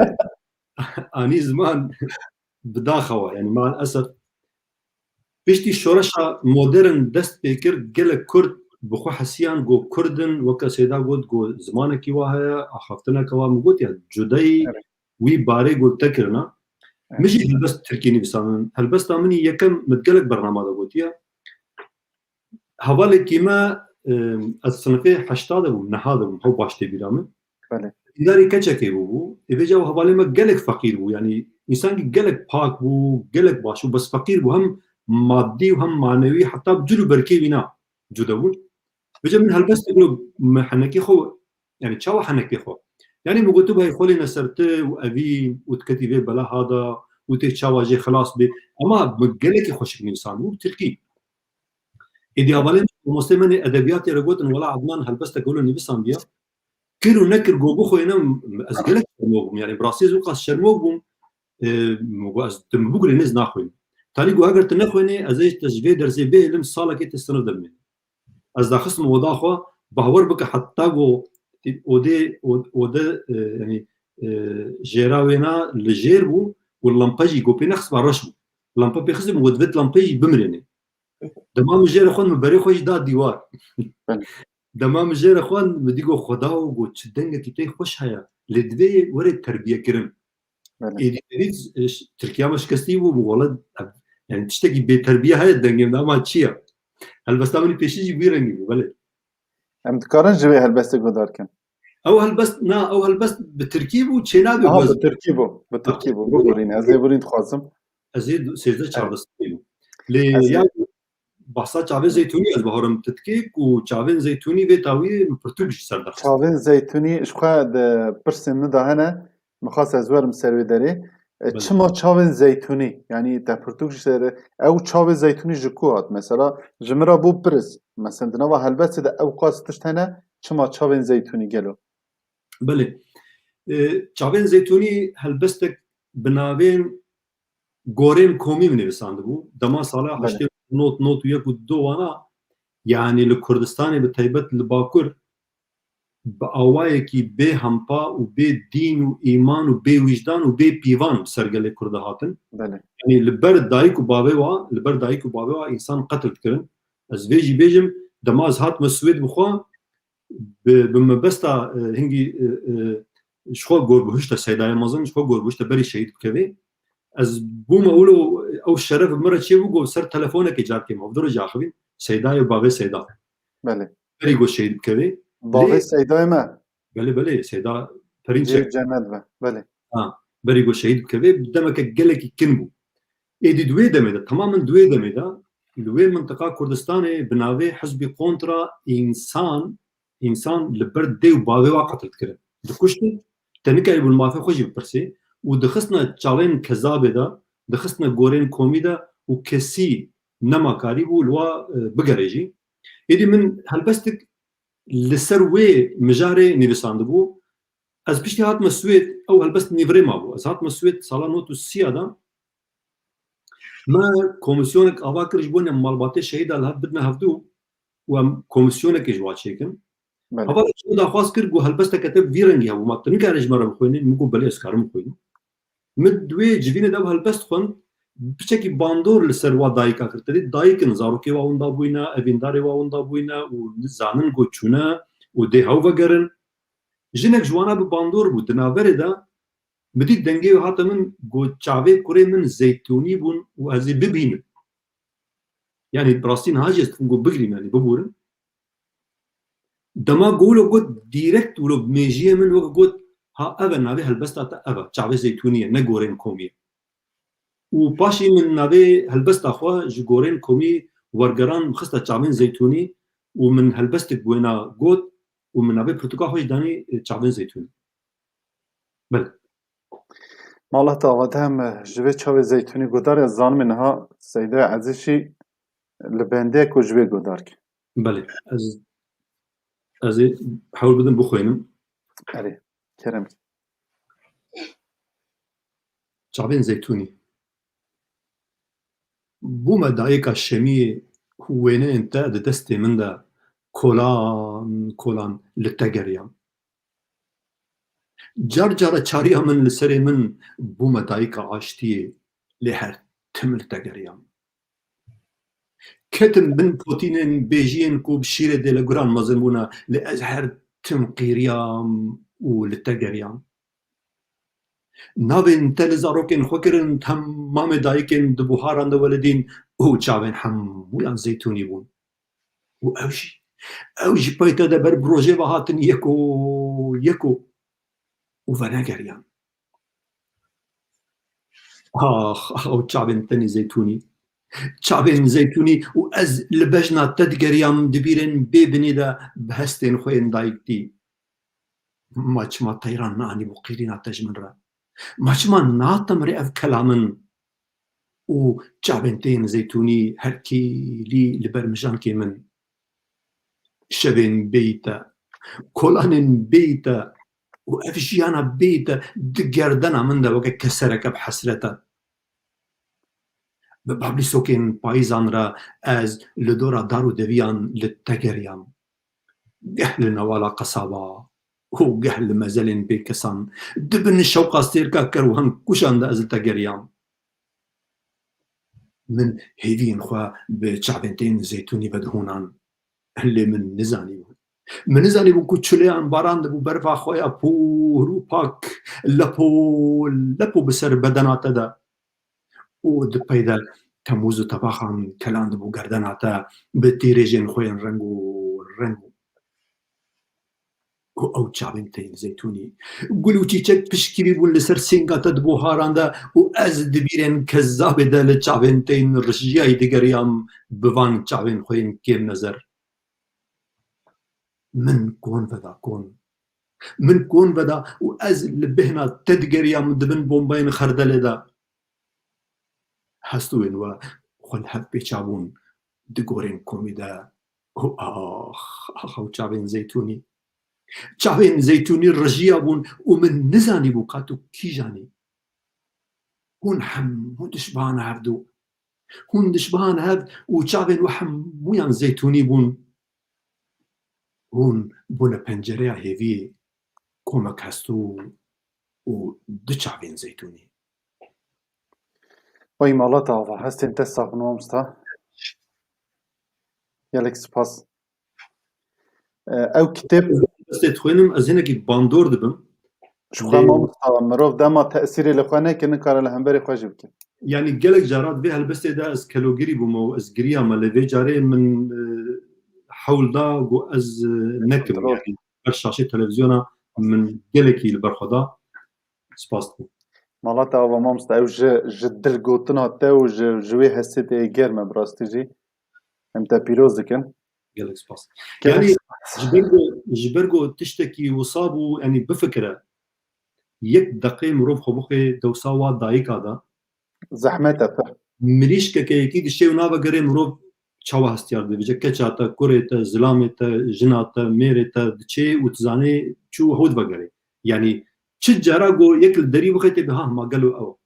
anî ziman bi daxewa, yanî, mal esef. Piştî şoreşa modern dest pê kir, gelek Kurd bi xwe hesiyan ku Kurd in, weke Seyda got, ku zimanekî wa heye, axaftineke wa, min got ya, cudayî Evet. wî barê got te kirina. Evet. Min jî helbest tirkî nivîsandin. Helbesta min î yekem min di gelek bernama de gotiye. Hevalekî me, e, ez sinifê heşta de bûm, neha de bûm, hew baş tê bîra min. Belê. Dîndarê keçekê bûbû. Ê vêca ew hevalê me gelek feqîr bû, yanî însankî gelek pak bû, gelek baş bû, bes feqîr bû, hem madî û hem manewî, heta bi cil û berkê wî na cuda bûn. Vêca min helbest kir, min henekê xwe, yanî çawa henekê xwe? Yanî min gotibû, hey, xwe lêne ser ti û evî û diketî vê belaha da û tê çawa jê xilas bê. Ema min gelekî xweşik nivîsandibû bi tirkî. Êdî hevalên mamostê me nê edebiyatê re gotin, wela Ednan helbestek wilo nivîsandiye. Kir û nekir, got bixwîne, ez gelek şermok bûm. Yanî bi rastî ez wî qas şermok bûm. E, min got, ez, tu min bigurînî, ez naxwînim. Tanî got, heger tu nexwînî, ez ê te ji vê dersê bihêlim, salekê tu sinif de bimînî. Ez daxistim oda xwe, bawer bike heta ku odê, od-, ode, e, yanî, e, jêra wêna li jêr bû û lampe jî ku pê nexistibû reş bû. Lampe pê xistibû, min got, divê tu lampeyê jî bimrênî. Dema min jê re xwend, min berê xwe jî da dîwar. Belê. Dema min jê re xwend, min dî got, Xweda, got, çi dengekî tê xweş heye. Lê divê were terbiyekirin. Belê. Êdî, êdî, e, ş-, Tirkiya me şikestî bû, bû, wele, e, yanî tiştekî bêterbiye heye dengê min de, ama çi ye? Helbesta min pêşî jî wî rengî bû, belê. Em dikarin ji vê helbestê guhdar kin? Ew helbest, na, ew helbest bi tirkî bû, çênabê Aha, guhaz. Bi tirkî bû, bi tirkî bû. Bigurîne, ez ê birîn dixwazim. Ez ê du-, sêzdeh Evet. çardeh salî bûm. Lê Ez ê ya Bahsa çavên zeytûnî ez baharim tu dikê ku çavên zeytûnî vê tawî min pirtûk ji ser derxist. Çavên zeytûnî ji xwe di pirsên min de hene, min xwest ez werim ser wê derê. E, Belê. Çima çavên zeytûnî? Yanî te pirtûk ji te re, ew çavê zeytûnî ji ku hat? Mesela ji min re bû pirs. Mesela di nava helbestê de ew qas tişt hene, çima çavên zeytûnî gelo? Belê. E, çavên zeytûnî helbestek bi navên gorên komî min nivîsandibû. Dema sala Belê. heştê not, not û yek û du wana, yanî li Kurdistanê bi taybet li Bakur, bi awayekî bê hempa û bê dîn û îman û bê wijdan û bê pîvan bi ser gelê Kurda hatin. Belê. Yanî li ber dayik û bavê wa, li ber dayik û bavê wa însan qetil dikirin. Ez vê jî bêjim, dema ez hatime Swêd bi xwe, bi, bi mebesta, e, hingî, e, e, ji xwe gor bihuşte Seydayê mezin, ji xwe gor bihuşte berî şehîd bikevê. Ez bûme wilo ew şeref bi min re çêbû, got ser telefonekê carkê mevdû re jî axivîn. Seydayê û bavê Seyda. Belê. Berî got şehîd bikevê. Bavê Lê Seydayê me. Belê, belê, Seyda Perînçek. Cê cennet be. Belê. Ha, berî got şehîd bikevê, demeke gelekî kin bû. Êdî di wê demê de, temamen di wê demê de, li wê mintiqa Kurdistanê bi navê Hizbî Kontra însan, însan li ber dê û bavê wa qetil dikirin. Dikuştin, te nikarîbû li mafê xwe jî bipirsê û dixistine çavên kezabê de, dixistine gorên komî de û kesî nema karîbû li wa, e, bigere jî. Êdî min helbestik li ser wê mijarê nivîsandibû. Ez piştî hatime Swêd, ew helbest nîvirê mabû. Ez hatime Swêd sala not û sî ya de. Me komîsyonek ava kir ji bo ne malbatê şehîda li hev bidine hevdû û em komîsyonekê ji wa çêkin. Belê. Heval ji daxwaz kir, got helbesteke te vî rengî hebû, ma tu nikarî ji me re bixwînî? Min got belê, ez karim bixwînim. Min di wê civînê de ew helbest xwend, piçekî bandor li ser wa dayika kir. Te dî dayik in, zarokê wa winda bûyne, evîndarê wa winda bûyne û zanin got çûne û dê hew vegerin. Jinek ji wana bi bandor bû. Di navberê de min dît dengê wê hate min, got çavê kurê min zeytûnî bûn û ez ê bibînim. Yanî bi rastî niha jî ez dikim got bigirîm, yanî bibûrim. Dema ku wilo got, dîrekt wilo bi mêjiyê min wek got, ha ev e, navê helbesta te ev e, çavê zeytûnî ye, ne gorên komî ye. Û paşî min navê helbesta xwe ji gorên komî wergeran, xiste çavên zeytûnî û min helbestik bi wêna got û min navê pirtûka xwe jî danî, e, çavên zeytûnî. Belê. Mala te ava te hem ji vê çavê zeytûnî guhdar, ez zanim niha Seyda Ezîz jî li bendê ku ji vê guhdar ke. Belê. Ez, ez ê hewl bidim bixwînim. Erê, kerem. Çavên zeytûnî. Bûme dayika şemiyê, wêneyên te di destê min de kolan kolan li te geriyam. Car cara çariya min li serê min, bûme dayika aştiyê, lê her tim li te geriyam. Ketim bin potînên bêjiyên ku bi şîrê dêleguran mezin bûne, lê ez her tim qîriyam û li te geriyam. Navên te li zarokên xwe kirin, temamê dayikên di buharan de welidîn û çavên hemûyan zeytûnî bûn. Û ew jî, ew jî pey te de ber bi rojê ve hatin yeko yeko û venegeriyan. Ax, ax, ew çavên tenê zeytûnî. Çavên zeytûnî û ez li bejna te digeriyam, di bîrên bê binê de bi hestên xwe yên dayik dî. Ma çima teyran neanîbû qîrîna te ji min re? Ma çima nate min rê ev kela min û çavên te yên zeytûnî her kêlî li ber mijankê min? Şevên bêyî te, kolanên bêyî te û ev jiyana bêyî te di gerdena min de weke kesereke bi hesret e. Bi bablîsokên payîzan re ez li dora dar û deviyan li te geriyam. Geh li newala qesaba û geh li mezelên bêkesan, di bin şewqa stêrka kerwan kuşan de ez li te geriyam. Min hêviyên xwe bi çavên te yên zeytûnî vedihûnan. Lê min nizanîbû. Min nizanîbû ku çileyan baran dibû berfa xwe ya pûr û pak lepo lepo bi ser bedena te de. Û di pey de temûz û tebaxan kelandibû gerdena te bi tîrêjên xwe yên reng û reng. Û ew çavên te yên zeytûnî, gul û çîçek pişkî bûn li ser sînga te di buharan de û ez di bîrên kezabê de li çavên te yên rijiyayî digeriyam, bi van çavên xwe yên kêmnezer. Min kon veda kon. Min kon veda û ez li bêhna te digeriyam di bin bombayên xerdelê de. Hestûyên we xwe li hev pêça bûn di gorên komî de. Û ax, ax, ew çavên zeytûnî. Çavên zeytûnî rijiya bûn û min nizanîbû ka tu kîjan î. Hûn hemû dişibahan hev du. Hûn dişibahan hev û çavên we hemûyan zeytûnî bûn. Hûn bûne pencereya hêviyê komek hestû û du çavên zeytûnî. Oy mala te ava, hestên te sax bin mamosta. Gelek spas. E, ew kitêb Destê dixwînim, ez hinekî bandor dibim. Ji xwe Lê mamosta, mirov dema tesîrê li xwe neke, nikare li hemberê xwe jî bike. Yanî gelek cara di vê helbestê de ez kelogirî bûme û ez giriyame, lê vê carê min, e, hewl da ku ez, e, nekim. Kontrol. Yanî ber şaşê televîzyona min gelekî li ber xwe da. Spas dikim. Mala te ava mamosta, ew ji, ji dilgotina te û ji, ji wê hestê te yê germ e bi rastî jî. Em te pîroz dikin. Gelek spas. Gelek Yanî spas. Ji ber ku, ji ber ku tiştekî wisa bû, yanî bifikire, yek deqê mirov xwe bixwe dewsa wa dayika de. Zehmet e pir. Mirîşkeke yekî dişê û navegere mirov çawa hestiyar dibêje, keça te, kurê te, zilamê te, jina te, mêrê te diçê û tu zanê çû hew divegerê. Yanî çi cara ku yek li derî bixê tê bê, ha, ma gelo ew.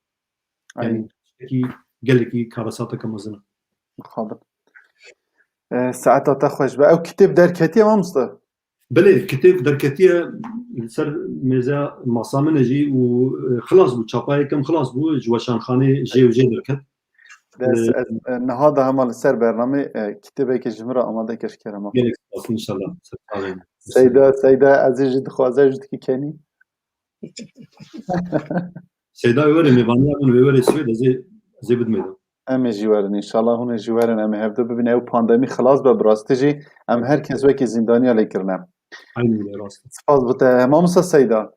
Yanî Aynen. Tiştekî gelekî karesateke mezin e. Mixabin. E, saeta te xweş be. Ew kitêb derketiye mamosta? Belê, kitêb derketiye, li ser mêze masa min e jî û, e, xilas bû, çapa yekem xilas bû, ji weşanxanê jê û jê derket. Dest, E, ez, e, niha da hema li ser bernamê, e, kitêbekê ji min re amade kir, ji kerema. Gelek spas, înşallah. Ser çavên. Seyda, Seyda, ez ê jî dixwaze, jî dikî kenî. Seyda wê were mêvaniya min, wê were Swêd, ez ê, ez ê bidimê de. Em ê jî werin, înşallah hûn ê jî werin, em ê hevdu bibînin. Ew pandemî xilas be, bi rastî jî em her kes wekî zîndaniya lê kirine. Aynen öyle, rast. Spas bi te. Mamosta Seyda.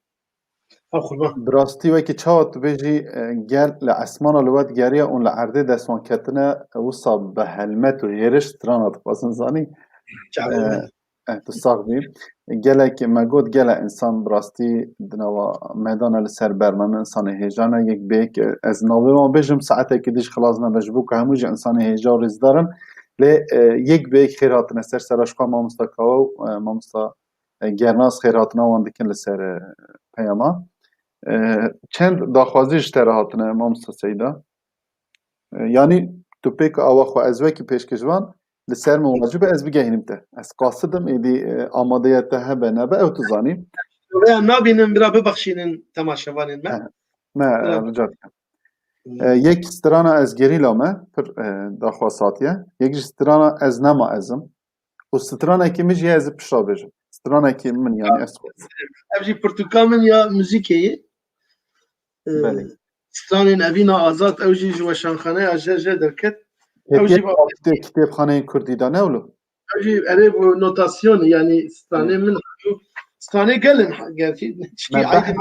Ha, qurban. Bi rastî wekî çawa tu bêjî, e, gel li esmana li we digeriya û li erdê dest wan ketine, wisa bi helmet û hêriş strana dixwazin zanî. Çawa E, ne? Eh, tu sax bî. Gelek me got, gelek însan bi rastî di nava meydana li ser bermane, însanê hêja ne, yek bi yek, eh, ez navê wan bêjim, saetekî dî jî xilas nebe, ji bo ku hemû jî însanê hêja û rêzdar in. Lê, eh, yek bi yek xêr hatine ser sera ji xwe mamosta Kawa û, eh, mamosta, eh, Gernas xêr hatina wan dikin li ser, eh, peyama. Eh, çend daxwazî ji te re hatine mamosta Seyda. E, yanî tu pêk awa xwe ez wekî pêşkêşvan, li ser min wacib e ez bigehînim te. Ez qasidim êdî, e, amadeya te hebe nebe, ew tu zanî. Rêya nabînim, bira bibexşînin temaşevanên me. He, me, Bira. Rica dikim. Hmm. E, yek strana ez gerîla me, pir, e, daxwaz hatiye. Yek jî strana ez nema ez im. Û stranekî min jî heye ez ê pişta bêjim. Stranekî min, yanî ez xwe. Ev jî pirtûka min ya muzîkê ye. Ee, Belê. Stranên Evîna Azad, ew jî ji weşanxaneya J J derket. Ew jî Hêdiyet ba- kitê-, kitêbxaneyên Kurdî de ne wilo? Ew jî erê bu notasyon, yanî stranê Hı. min, stranê gelin, gerçî çikî Me aydin.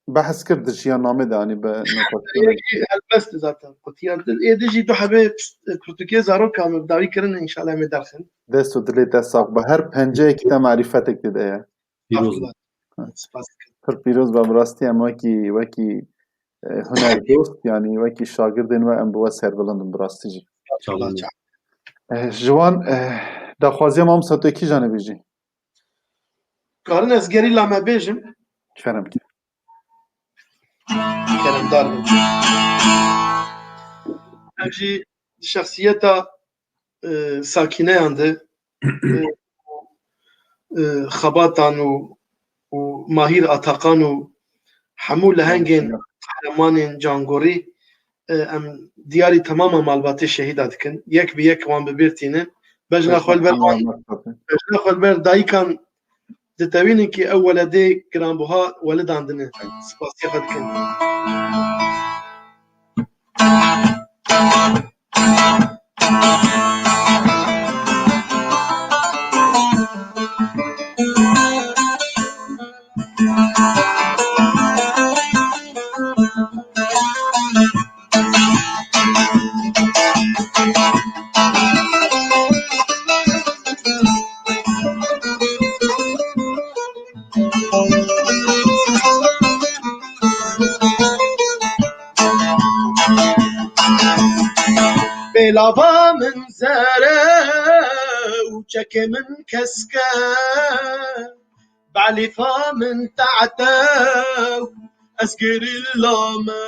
behs, behs kir di jiyan namê de, anî bi notasyon. Yekî helbest zaten, qutiyan. Ê di jî du hebê pirtûkê zaroka min bi dawî kirin, înşallah em ê derxin. Dest û dilê te sax be. Her penceyekî te marîfetek tê de ye. Pîroz be. Estağfurullah. Spas dikim. Pir pîroz be, bi rastî em wekî, wekî, e, hunerdost, yanî wekî şagirdên we em bi we serbilind in, bi rastî jî. Estağfurullah. E, ji wan, e, daxwaziya mamosta tu kîjan e bêjî? Karin ez gerîla me bêjim. Kerem ke. Keremdar bin. Ev jî şexsiyeta, e, Sakîneyan de, e, e, Xebatan û, û Mahîr Atakan û hemû lehengên qehremanên cangorî, e, em diyarî temama malbatê şehîda dikin. Yek bi yek wan bi bîr tînin. Bejna xwe li ber wan, bejna xwe li ber dayikan ditewînin ki ew weledê giranbuha welidandine. Spasiya xwe dikin. Lava min zere û çekê min kesk e, belîfa min tehte û ez gerîla me.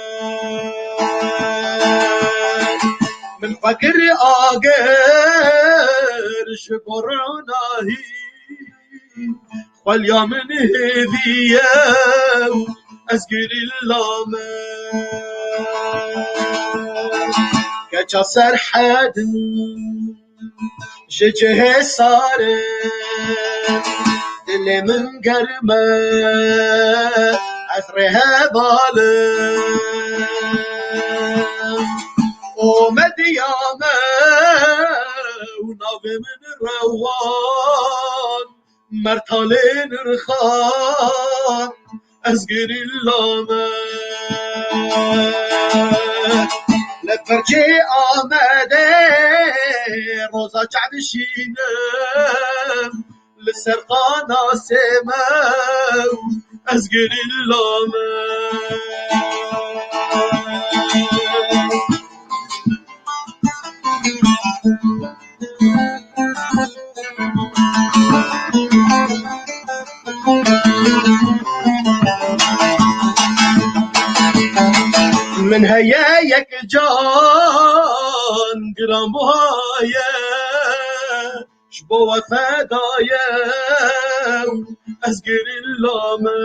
Min xwe kir agir ji bo ronahî, xweliya min hêviye û ez gerîla me. Keça Serhedin ji cihê sar e, dilê min germ e, ez rêheval im. Omediya me û navê min Rewan, Mertalê Nirxan, ez gerîla me. Li pircê Amedê roza çav dişînim, li ser qanasê me û ez gerîla me. Min heye yek can giranbuha ye, ji bo we feda ye û ez gerîla me.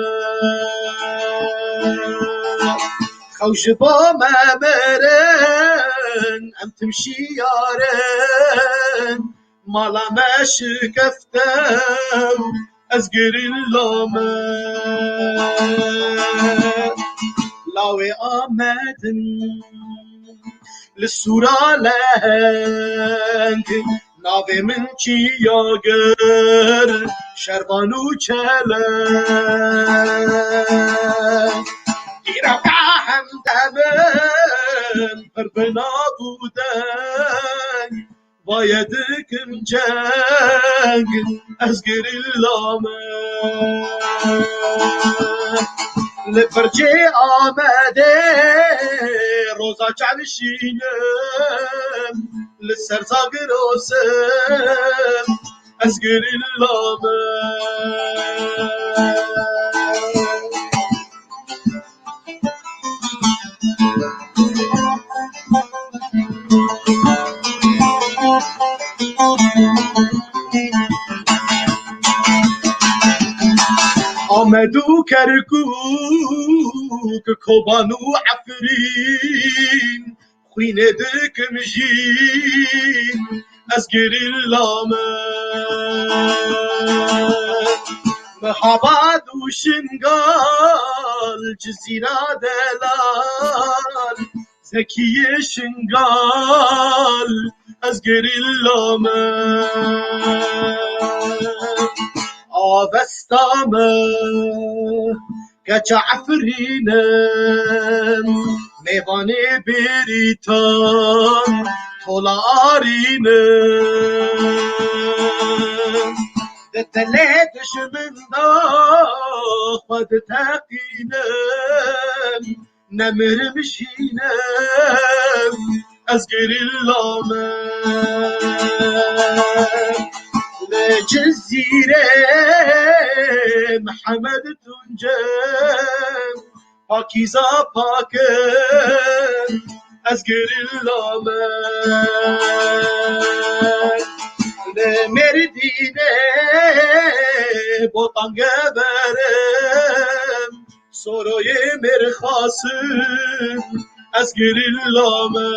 Xew ji bo me mirin, em tim şiyar in, mala me şikefte û ez gerîla me. Lawê Amedin, li sûra leheng, navê min Çiyagir, Şervan û Çeleng. Îro ka hemde min pir bi nav û deng, vaye dikim ceng, ez gerîla me. Li pircê Amedê roza çav dişînim, li ser Zagiros im, ez gerîla me. Amed û Kerkûk, Koban û Efrîn, xwînê dikim jîn, ez gerîla me. Mehabad û Şingal, Cizîra delal, Zekiyê Şingal, ez gerîla me. Avesta me, keça Efrîn im, mêvanê Bêrîtan, tola Arîn im. Di dilê dijmin de xwe diteqînim, nemirim jînim, ez gerîla me. Li Cizîrê Mihemed Tunc im, Pakîza pak im, ez gerîla me. Li Mêrdînê Botan Gever im, Soroyê Mêrxas im, ez gerîla me.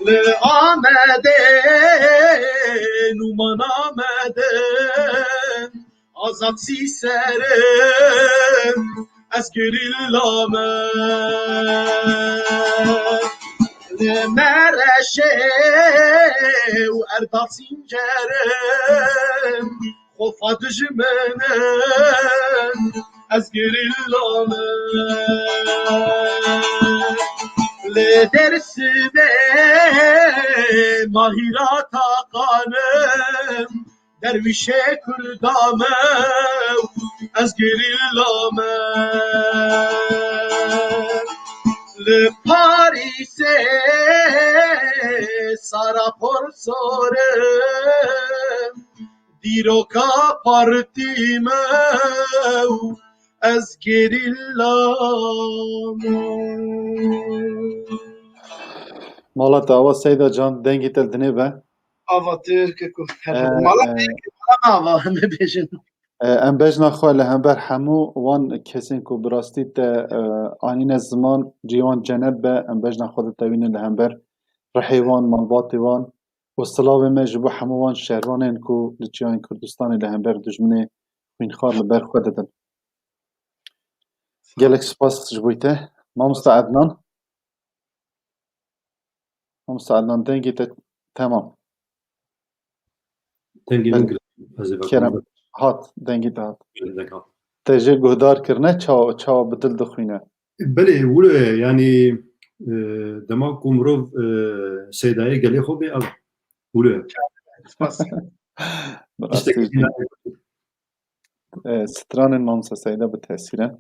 Li Amedê Nûman Amed im, Azad Sîser im, ez gerîla me. Li Mereşê û Erdal Sincer im, xofa dijmin im, ez gerîla me. Li Dêrsimê Mahîra Taqan im, derwîşê Kurda me, ez gerîla me. Li Parîsê Îroka partî me û ez gerîla me. Mala te ava Seyda can, dengê te li dinê be. Ava Tirk ku her Ee, mala ee. Tirk, mala me ava, me bêjin. Ee, em bejna xwe li hember hemû wan kesên ku bi rastî te, e, anîne ziman, cihê wan cenet be, em bejna xwe ditewînin li hember rihê wan, malbatê wan û silavê me ji bo hemû wan şervanên ku li çiyayên Kurdistanê li hember dijminê xwînxar li ber xwe didin. Gelek spas ji bo te. Mamosta Ednan. Mamosta Ednan, dengê te temam. Dengê min Belê. Girt. Ez ê Kerem, vekim. Hat, dengê te hat. Deng hat. Te jê guhdar kirine, çawa, çawa bi dil dixwîne? Belê, wilo ye, yanî, e, dema ku mirov, e, seydayê gelê xwe bê, ev wilo ye. Spas. Bi rastî Tiştekî jî. E, stranên Mamosta Seyda bi tesîr e.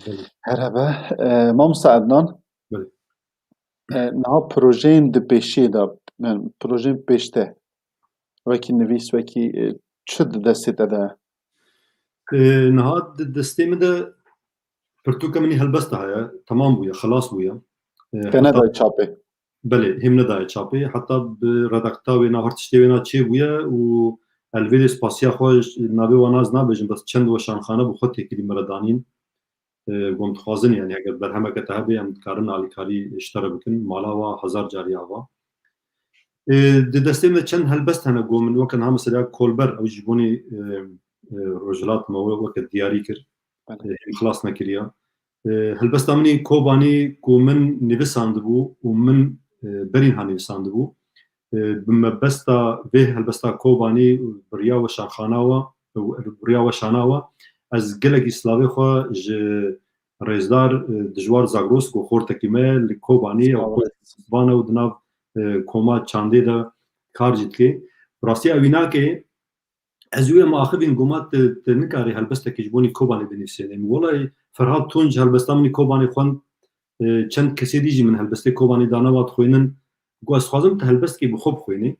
Belê. Here be. E, Mamosta Ednan, Belê. e, niha projeyên di pêşiyê de, yani projeyên pêş te, wekî nivîs, wekî, e, çi di destê te de? E, niha di destê min de pirtûka min ê helbesta heye, temam bûye, xelas bûye. E, Te heta nedayê çapê? Belê, hêm nedayê çapê. Heta bi redakta wêna, her tiştê wêna çêbûye û elvêdê spasiya xwe ji navê wan ez nabêjim, bes çend weşanxane bi xwe têkilî me re danîn. E, ku em dixwazin, yani, eger berhemeke te hebe, em dikarin alîkarî ji te re bikin. Mala wa hezar carî ava. E, di destê me çend helbest hene ku min weke niha mesela Kolber, ew jî bonî, e, e, Rojhilat me we-, weke diyarî kir. Belê. E, hêm xilas nekiriya. E, helbesta min ê Kobanî ku min nivîsandibû û min, e, berî niha nivîsandibû. E, bi mebesta vê helbesta Kobanî bi riya weşanxana we, bi riya weşana we, ez gelekî silavê xwe ji rêzdar, e, Dijwar Zagros ku xortekî me li Kobanî, ew Sağ ol. Van e û di nav, e, koma çandê de kar jî dike. Bi rastî ewî nake, ez wê me axivîn, goma tu, tu nikarî helbestekî ji bonî Kobanê binivîsînê. Welay Ferhat Tunc helbesta min ê Kobanê xwend, e, çend kesê dî jî min helbestê Kobanê dane, wat xwînin. Got, ez dixwazim tu helbestekî bi xwe bixwînî.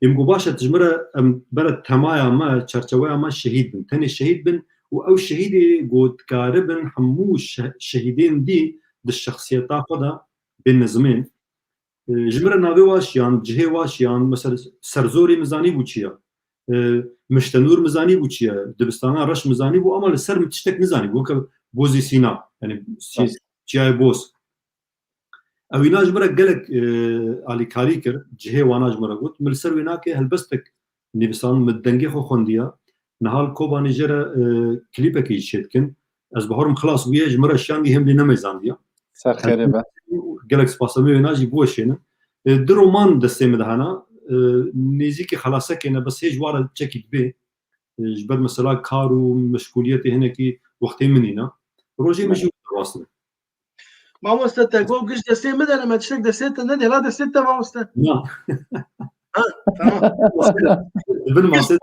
Êm got, baş e, tu ji min re, em bere temaya me, çerçeweya me şehîd bin. Tenê şehîd bin û ew şehîdê got dikaribin hemû şe-, şehîdên dî di şexsiyeta xwe de bên nizimên. E, ji min re navê wa şiyan, cihê wa şiyan, mesela Serzorê min zanîbû çi ye. E, Miştenûr min zanîbû çi ye. Dibistana Reş min zanîbû, ama li ser min tiştek nizanîbû. Weke Bozê Sîna, yani çi-, Rast. Çiyayê Boz. Ewîna ji min re gelek, e, alîkarî kir, cihê wana ji min re got. Min li ser wê nake helbestek nivîsand, min dengê xwe xwendiya. Niha li Kobanê jê re, e, klîpekê jî çêdikin. Ez bawerim xilas bûye, ji min re şiyandî hêm lê nemeyzandiya. Ser xêrê be. Gelek spas, em ê wêna jî biweşênin. E, du roman destê min de hene. E, nêzîkî xelasekê ne, bes hê ji wa re çekî dibe. E, ji ber mesela kar û meşgûliyetê hinekî wextê min nîne. Rojê min jî rast e. Mamoste, te got giş destê min de ne, me tiştek destê te nedê, la destê te mamoste. Na. Ha, tamam. Bin masê.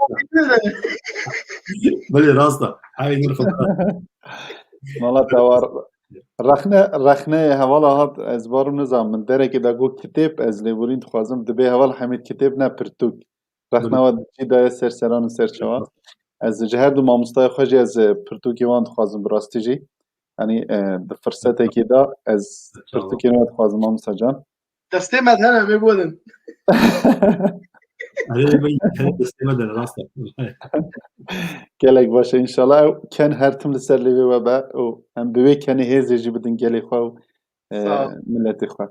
Belê, rast e. Hey, nur xwe. Mala te war. Rexne, rexne hevala hat, ez barim nizam, min derekê de got kitêb, ez lêborîn dixwazim, dibê heval Hemîd kitêb ne pirtûk. Rexna we cî daye ser seran û ser çawa. Ez ji her du mamostayê xwe jî ez, e, pirtûkê wan dixwazim bi rastî jî. Yanî, e, di firsetekê de ez pirtûkên we dixwazim, mamosta can. Destê me de hene, em ê biwedin. Erê, erê, erê, destê me de, rast e. Gelek baş e, înşallah ew ken her tim li ser lêvê we be û em bi wê kenê hêzê jî bidin gelê xwe û, e, Sağ ol. Miletê xwe.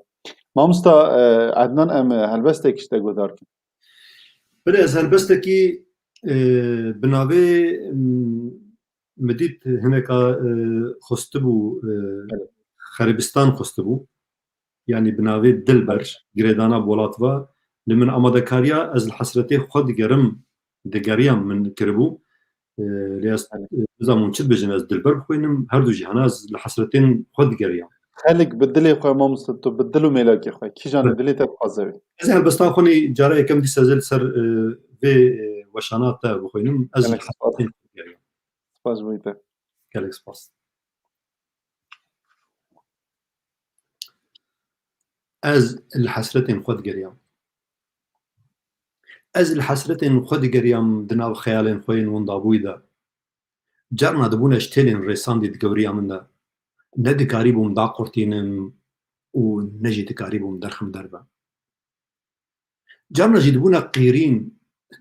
Mamosta, e, Ednan, em, e, helbestek ji te guhdar kin. Belê, ez helbestekî, e, bi navê, m, min dît hineka, e, xwestibû, e, Belê. Xeribistan xwestibû. Yanî bi navê Dilber, girêdana Bolat va. Li min amadekariya ez li hesretê xwe digerim, digeriyam min kiribû. E, lê ez, Belê. e, nizam hûn çi dibêjin, ez Dilber bixwînim, her du jî hene, ez li hesretên xwe digeriyam. Xelk bi dilê xwe, mamoste, tu bi dil û mêlakê xwe, kîjan Belê. Dilê te dixwaze wê. Ez ê helbesta xwe nî cara yekem dîsa ez ê li ser, e, vê, e, weşana te bixwînim. Ez Gelek spas. Spas bo te. Gelek spas. Ez li hesretên xwe digeriyam. Ez li hesretên xwe digeriyam di nav xeyalên xwe yên windabûyî de. Carna dibûne ji têlên rêsandî di gewriya min de. Ne dikarîbûm daqurtînim û ne jî dikarîbûm derxim derve. Carna jî dibûne qîrîn,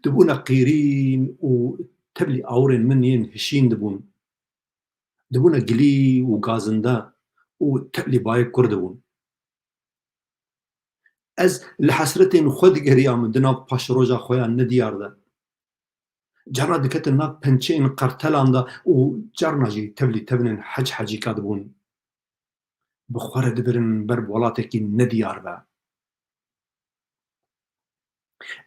dibûne qîrîn û tevlî awirên min yên hişîn dibûn. Dibûne gilî û gazinde û tevlî bayê kur dibûn. Ez li hesretên xwe digeriyam di nav paşeroja xwe ya nediyar de. Carna diketin nav pençeyên qertelan de û carna jî tevlî tevnên hec hecîka dibûn. Bi xwe re dibirin ber bi welatekî nediyar be.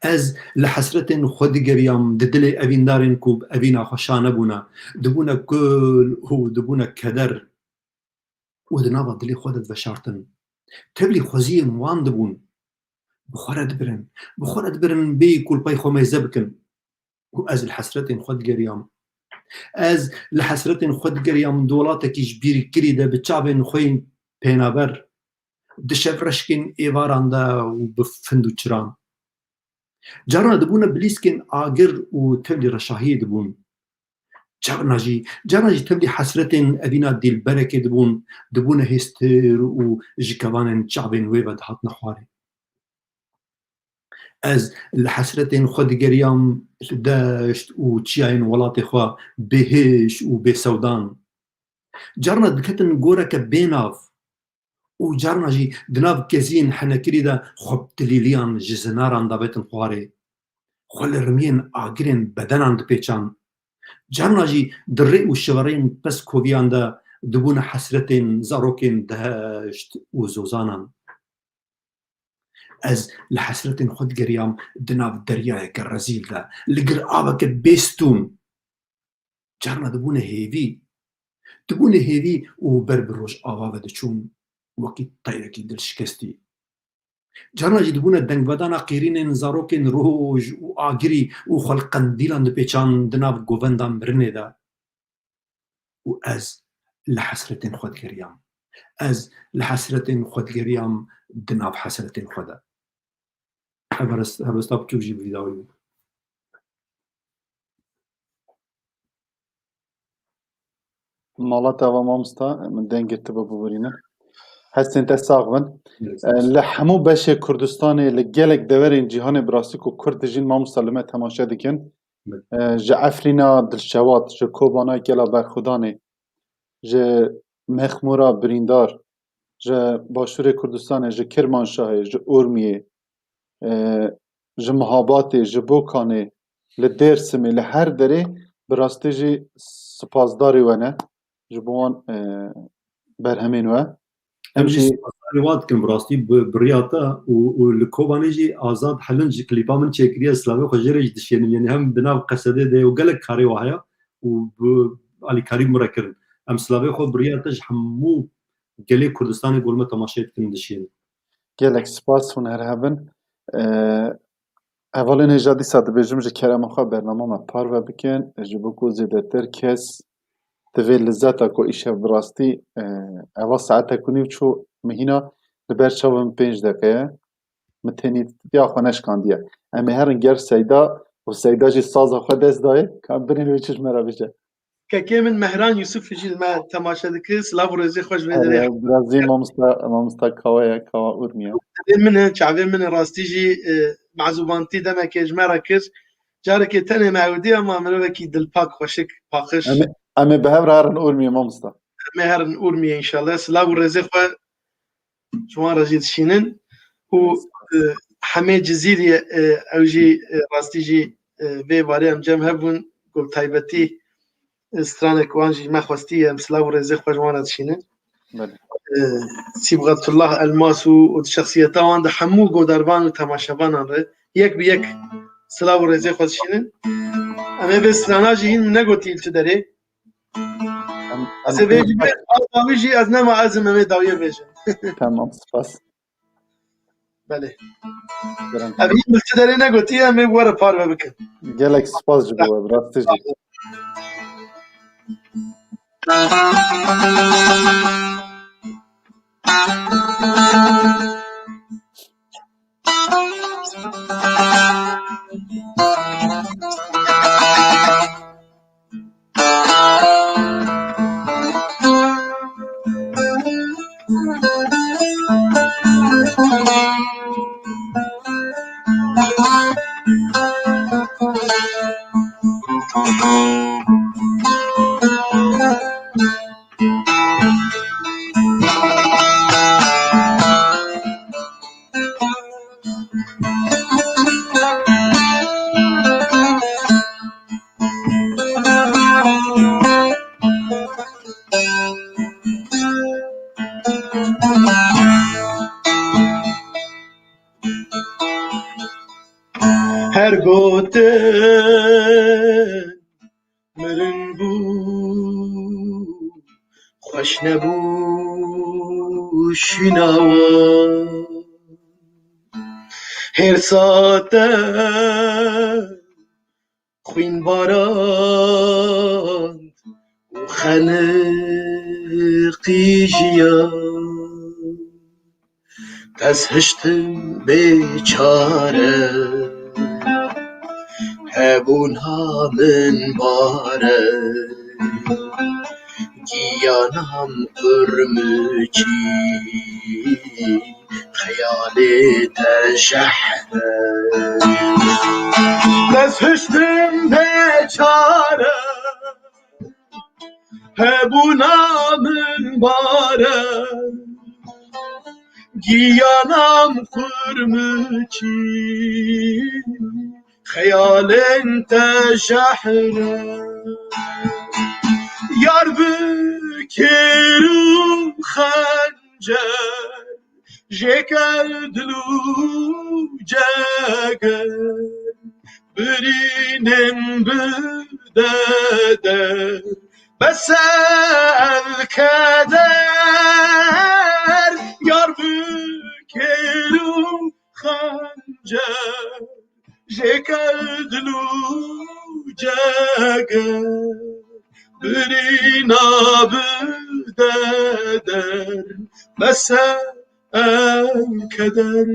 Ez li hesretên xwe digeriyam di dilê evîndarên ku bi evîna xwe şa nebûne, dibûne kul û dibûne keder û di nava dilê xwe de diveşartin. Tevlî xweziyên wan dibûn. Bi xwe re dibirin, bi xwe re dibirin bêyî ku li pey xwe meyze bikin. Û ez li hesretên xwe digeriyam. Ez li hesretên xwe digeriyam di welatekî ji bîrkirî de bi çavên xwe yên pênaber, di şevreşkên êvaran de û bi find û çiran. Carna dibûne bilîskên agir û tevlî reşahiyê dibûn. Carna jî, carna jî tevlî hesretên evîna dîlberekê dibûn, dibûne hêstir û ji kevanên çavên wê ve dihatine xwarê. Ez li hesretên xwe digeriyam li deşt û çiyayên welatê xwe bêhêş û bêsewdan. Carna diketin goreke bênav û carna jî di nav keziyên henekirî de xwe bi tilîliyan ji zinaran dabetin xwarê. Xwe li rimiyên agirên bedenan dipêçan. Carna jî di rê û şivereyên pezkoviyan de dibûne hesretên zarokên deşt û zozanan. Ez li hesretên xwe digeriyam di nav deryayeke rezîl de, li gir aveke bêstûn. Carna dibûne hêvî. Dibûne hêvî û ber bi rojava ve diçûn, wekî teyrekî dilşikestî. Carna jî dibûne dengvedana qîrînên zarokên roj û agirî û xwe li qendîlan dipêçan di nav govenda mirinê de. Û ez li hesretên xwe digeriyam. Ez li hesretên xwe digeriyam di nav hesretên xwe de. Hev-, hevesta biçûk jî bi vî dawî bû. Mala te ava mamosta, min dengê te biborîne. Hestên te sax bin. Evet. E, li hemû beşê Kurdistanê, li gelek deverên cîhanê bi rastî ku Kurd dijîn mamosta li me temaşe dikin. Evet. E, ji Efrîna Dilşewat, ji Kobana Gela Berxudanê, ji Mexmûra Birîndar, ji Başûrê Kurdistanê, ji Kirmanşahê, ji Urmiyê, e, ji Mihabatê, ji Bokanê, li Dêrsimê, li her derê bi rastî jî spasdarê we ne ji bo wan, e, berhemên we. Em Em jî jî spasdarî wan dikin bi rastî bi, bi riya te û, û li Kobanê jî Azad Helin ji klîpa min çêkiriye, silavê xwe jê re jî dişênim. Yanî hem di nav qesedê de û gelek karê wa heye û bi alîkarî min re kirin. Em silavê xwe bi riya te ji hemû gelê Kurdistanê ku li me temaşe dikin dişênin. Gelek spas, hûn her hebin. Ee, hevalên hêja dîsa dibêjim ji kerema xwe bernama me parve bikin, ji bo ku zêdetir kes divê lizzeta ku îşev bi rastî, ee, eva saetek û nîv çû, min hîna li ber çav min pênc deqe ye. Min tenî ya xwe neşkandiye. Em ê herin ger Seyda û Seyda jî saza xwe dest daye, ka em binên wê çi ji me re bêje. Kekê min Mehran Yusuf jî li me temaşe dike. Silav û rêzê xwe ji vê derê. Ee, birazî mamosta, mamosta Kawa ye, Kawa Urmiye. Çavê min e, çavê min e, rastî jî, e, mezûbantî demekê ji me re kir. Carekê tenê me ewdî ama mirovekî dilpak, xweşik, paqij. Em ê, em ê bi hev re herin Urmiye mamosta. Em ê herin Urmiye înşallah. Silav û rêzê xwe ji wan re jî dişînin û, e, hemê Cizîrî, e, ew jî, e, rastî jî, e, vê barê em cem hebûn, ku bi taybetî, e, stranek wan jî me xwestî, em silav û rêzê xwe ji wan re dişînin. Belê. E, Sîbxetullah Elmas û, û di şexsiyeta wan de hemû godarvan û temaşevanan re yek bi yek silav û rêzê xwe dişînin. Em ê vê strana jî hîn negotî li çi derê. Em, em Ez ê vê jî bê, a dawî jî ez nema ez im, em ê dawiyê vêjin. Tamam, spas. Belê. Gerek. Ev hîn li çi derê negotî, em ê were parve bikin. Gelek spas ji bo we, bi rastî jî. Her gotin mirin bû, xweş nebû şîna wan. Hêrsa te xwîn barand û xeniqî jiyan. Ez hiştim bêçare, hebûna min bare. Giyanam qurmiçî, xeyalê te şehre. Ez hiştim bêçare, hebûna min bare. Giyanam qurmiçî, xeyalên te şehre. Yar bi kêr û xencer, jêker dil û ceger, birînên bi deder. Bes ev keder, yar bi kêr û xencer, jêker dil û ceger, birîna bi deder. Bes ev keder.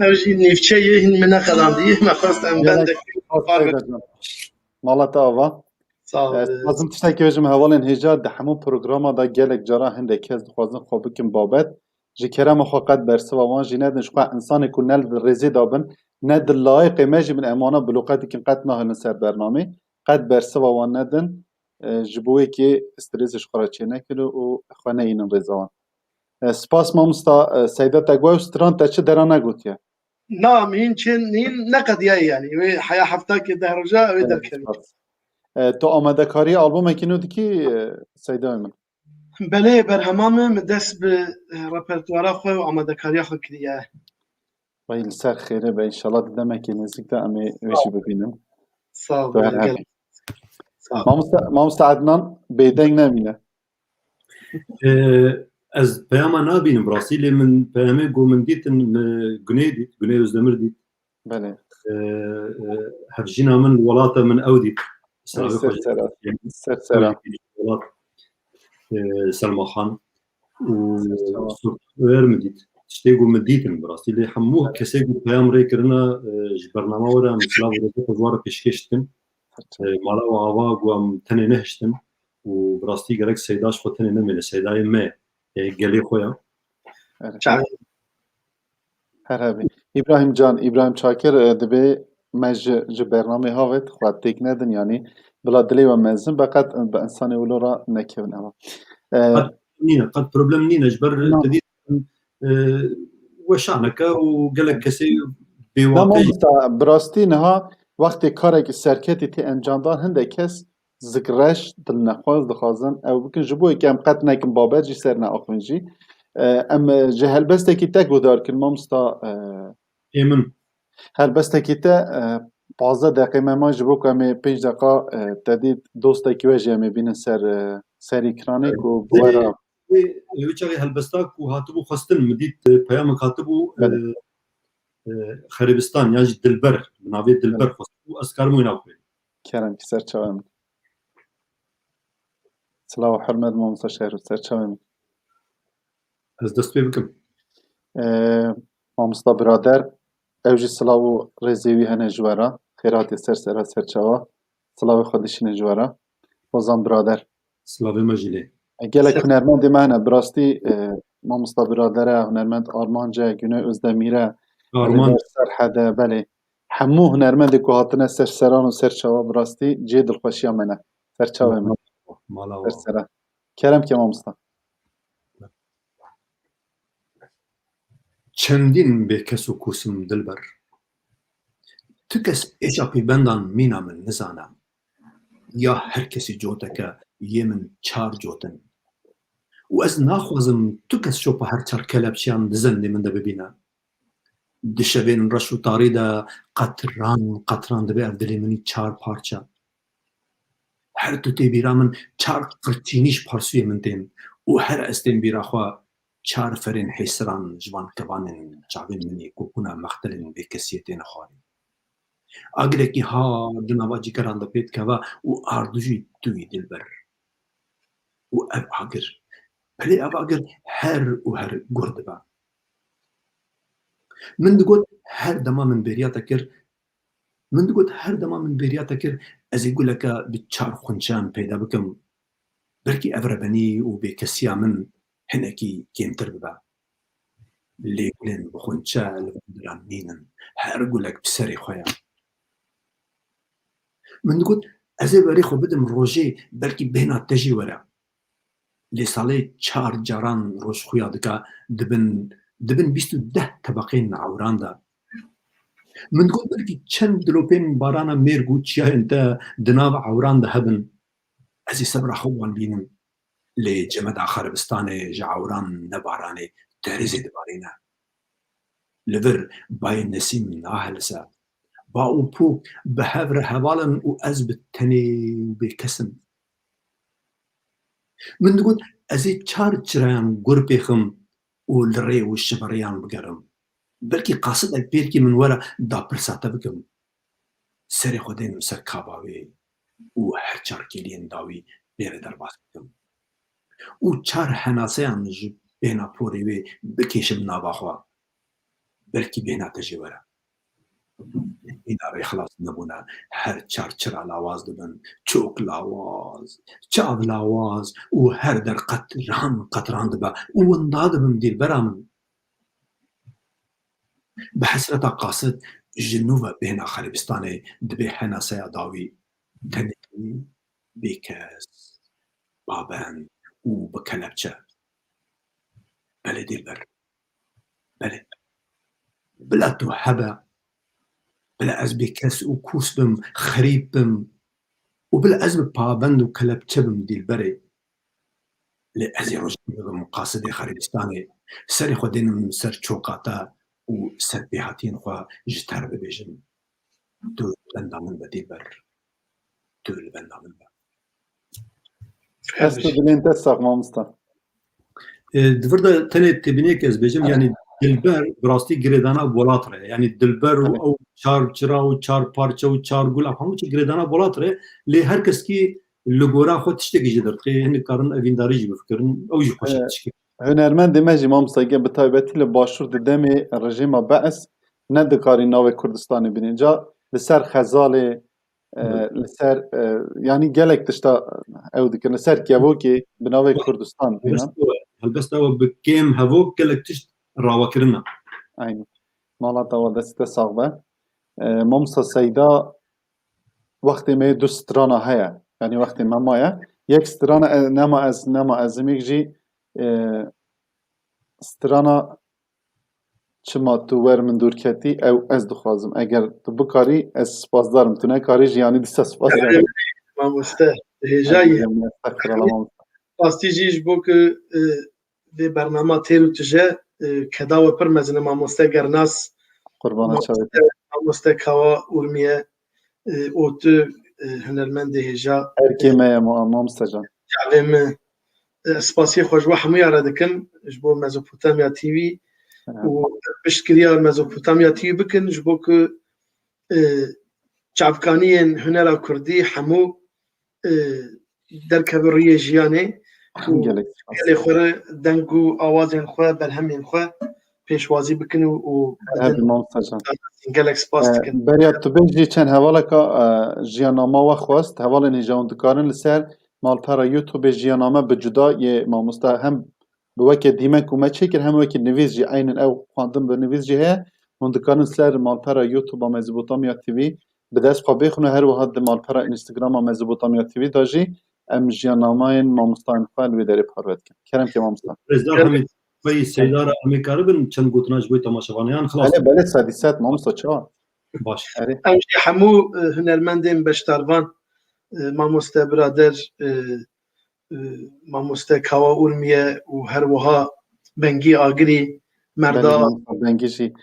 Ev jî nîvçeyê hîn min neqelandî. Me xwest em Gerek bendek xwest bavê. Seyda can. Mala te ava. Sağ ol. Ez dixwazim tiştekî bêjim hevalên hêja, di hemû programa de gelek cara hindek kes dixwazin xwe bikin babet. Ji kerema xwe qet bersiva wan jî nedin, ji xwe insanê ku ne li rêzê de bin, ne di layîqê me jî bin, em wana bloqe dikin, qet nahêlin ser bernamê. Qet bersiva wan nedin. E, ji bo wê kê strêsê ji xwe re çênekin û xwe neyînin rêza wan. E, spas mamosta, e, Seyda te got, ew stran te çi dera negotiye? Na, min hîn çê, hîn neqediyaye yanî. Wê heya heftakê deh roja wê Evet, derkevî. Spas. E, tu amadekariya albumekî nû dikî, e, Seyda min? Belê, berhema min, min dest bi, e, repertuara xwe û amadekariya xwe kiriye. Vay, li ser xêrê be, înşallah di demekê nêzîk de em ê wê jî bibînin. Sağ ol, Doğru. Gel. Sağ ol. Mamoste, Mamoste Adnan bêdeng nemîne. Ee, ez peyama nabînim, rastî lê min peyamê ku min dîtin, min Guney dît, Guney Özdemir dît. Belê. Ee, e, hevjîna min, welata min ew dît. Ser Ser xwe ser. Ser ser. Welat, e, Selma Xan û Ser ser. Sof Öyer min dît. Tiştê ku min dîtin bi rastî. Lê hemû kesê ku peyam rê kirine, e, ji bernama we re em silav û rêzê xwe ji wan re pêşkêş dikin. E, mala we ava ku em tenê nehiştin û bi rastî gerek Seyda ji xwe tenê nemêne. Seydayê me, e, gelê xwe ya. Evet. Çav- Her hebî. Îbrahîm Can, Îbrahîm Çakir, e, dibê me ji, ji bernamê havêt, xwe têk nedin, yanî bila dilê we mezin be, qet bi insanê wilo re nekevin eva. E, Qet nîne, qet problem nîne. Ji ber Na. te dî, e, weşaneke û gelek kesê Na bêwate. Mamosta, bi rastî niha wextê karekî serketî tê encamdan, hindek kes zik reş, dilnexweş dixwazin ew bikin. Ji bo yekê em qet nekin babet jî ser neaxivin jî. E, em, e, ji helbestekî te guhdar kin, mamosta, e, Ê min. Helbestekî te, e, pazdeh deqê me ma ji bo ku em ê pênc deqa, e, te dît dostekî we jî em ê bînin ser, e, ser ekranê ku bi we re çaxê, wê çaxê helbesta ku hatibû xwestin, min dît, e, peyamek hatibû, e, Belê. e, Xeribistan, yan jî Dilber, bi navê Dilber Belê. xwestibû, ez karim wê navxwînim. Kerem ki ser çavê min. Silav û hurmet mamosta Şehro, ser çavê min. Ez dest pê bikim. E, mamosta birader, ew jî silav û rêzê wî hene ji we re. Xêr hatiye ser sera ser çava. Silavê xwe dişîne ji we re. Hozan birader. Silavê me jî lê. E, gelek Ser- hunermendê me hene, bi rastî, e, mamosta biradere, hunermend Armance, Güney Özdemîre, Armanc. Serhede, belê. Hemû hunermendê ku hatine ser seran û ser çava bi rastî cihê dilxweşiya me ne. Ser çavê me. Mala Ser wa. sera. Kerem ke mamosta. Çendîn bêkes û kûs im dilber. Tu kes êşa pêbendan mîna min nizana. Ya her kesî coteke, yê min çar cot in. Û ez naxwazim tu kes şopa her çar kelepçeyan di zendê min de bibîne. Di şevên reş û tarî de qetran qetran dibe ev dilê min î çar parça. Her tu tê bîra min, çar qirçînî ji parsûyê min tên û her ez tên bîra xwe, çar ferên hêsiran ji van kevanên çavên min ê ku kuna mextelên bêkesiyê têne xwarî. Agirekî har di nava cîgeran de pê dikeve û ardû jî tu yî dilber. Û ev agir, pelê ev agir her û her gur dibe. Min digot, her dema min bêriya te kir, min digot, her dema min bêriya te kir, ez ê guleke bi çar xunçeyan peyda bikim. Belkî ev rebenî û bêkesiya min hinekî kêmtir bibe. Lê gulên bi xunçe li van diran nînin. Her gulek bi serê xwe ye. Min digot, ez ê berê xwe bidim rojê, belkî bêhna te jî were. Lê salê çar caran roj xuya dike, dibin, dibin bîst û deh tebeqên ewran de. Min digot, belkî çend dilopên barana mêrg û çiyayên te di nav ewran de hebin. Ez ê sebra xwe wan bînim. Lê cemeda xeribistanê ji ewran ne baranê, terîzê dibarîne. Li vir bayê nesîm nahelise. Ba û pûk bi hev re heval in û ez bi tenê û bêkes im. Min digot, ez ê çar çirayan gur pêxim û li rê û şibiriyan bigerim. Belkî qasidek pêrkî min were da pirsa te bikim. Serê xwe dênim ser kaba wê û her çar kêliyên dawî pê re derbas bikim. Û çar henaseyan ji bêhna porê wê bikêşim nava xwe. Belkî bêhna te jî were. Hîna rêxilas nebûne. Her çar çira lawaz dibin. Çok lawaz, çav lawaz û her der qetran qetran dibe. Û winda dibim dîlbera min. Bi hesreta qasid ji nû ve bêhna xeribistanê dibê henaseya dawî tenê bêkes, pabend û bi kelepçe. Belê dîlber. Belê. Bila tu hebe. Bila ez bêkes û kûs bim, xerîb bim. Û bila ez bi pabend û kelepçe bim dîlberê. Lê ez ê rojê bibim qasidê xerîbistanê. Serê xwe dênim ser çoka te û serpêhatiyên xwe ji te re bibêjim. Tu li benda min be dîlber. Tu li benda min be. Hest û dilên te sax, mamosta. E, di vir de tenê têbîniyek ez bêjim, yanî dilber bi rastî girêdana welat re. Yanî dilber û Evet. ew çar çira û çar parçe û çar gul, ev hemû çi girêdana welat re. Lê her keskî li gora xwe tiştekî jî derdixê. Hinek karin evîndarî jî bifikirin. Ew jî xweşik Evet. tişkê. Hunermendê me jî, mamosta, bi taybetî li başûr di demê rejîma Beis nedikarî navê Kurdistanê bînin. Ca li ser Xezalê, e, Evet. li ser, e, yanî gelek tişta ew dikin. Li ser kevokê bi navê Evet. Kurdistan bînin. Helbest ew, helbest ew bi kêm hevok gelek tişt rawe kirine. Aynen. Mala te wa destê te sax be. E, mamosta Seyda, wextê me du strana heye. Yanî wextê me maye. Yek strana, e, nema ez, nema ez im, yek jî, e, strana Çima tu wer min dûr ketî, ew ez dixwazim. Eger tu bikarî, ez spasdar im. Tu nekarî jî, yanî dîsa spasdar im. Mamoste, hêja yî. Estexfirullah, mamoste. Rastî jî ji bo ku, e, vê bernama têr û tije, e, keda we pir mezin e, mamoste Gernas. Qurbana Mamoste, çavê te. Mamoste Kawa Urmiye, e, û tu, e, hunermendê hêja. Erkê me ye, ma-, mamoste can. Çavê min. e, spasiyê xwe ji we hemûya re dikim, ji bo Mezopotamya T V û piştgiriya Mezopotamya T V bikin, ji bo ku, e, çavkaniyên hunera kurdî hemû, e, derkeve rûyê jiyanê û gelek spas. Gelê xwe re deng û awazên xwe, berhemên xwe pêşwazî bikin û, û Her bidin. Mamosta can. Gelek spas E, dikin. Beriya tu bêjî çend hevaleka, e, jiyannama we xwest. Hevalên hêja hûn dikarin li ser malpera YouTube jiyanname bi cuda yê mamosta hem bi weke dîmen ku me çêkir hem wekî nivîs jî eynin ew xwendin bi nivîs jî heye. Hûn dikarin ser malpera YouTube a Mezopotamya T V bi dest xwe bêxin û her wiha di malpera Instagram a Mezopotamya T V de jî em jiyannamayên mamostayên xwe li wê derê parve dikin. Kerem ke mamosta. Rêzdar Hemîd, xweyî Seyda re em ê karibin çend gotina ji bo temaşevaniyan xilas Belê, bikin. Belê, sedî sed mamosta çawa? Baş. Erê. Em jî hemû, e, hunermendên beşdarvan, e, mamoste birader, e, e, mamoste Kawa Urmiye û her wiha Bengî Agirî, Merda Belê, mamosta Bengî jî.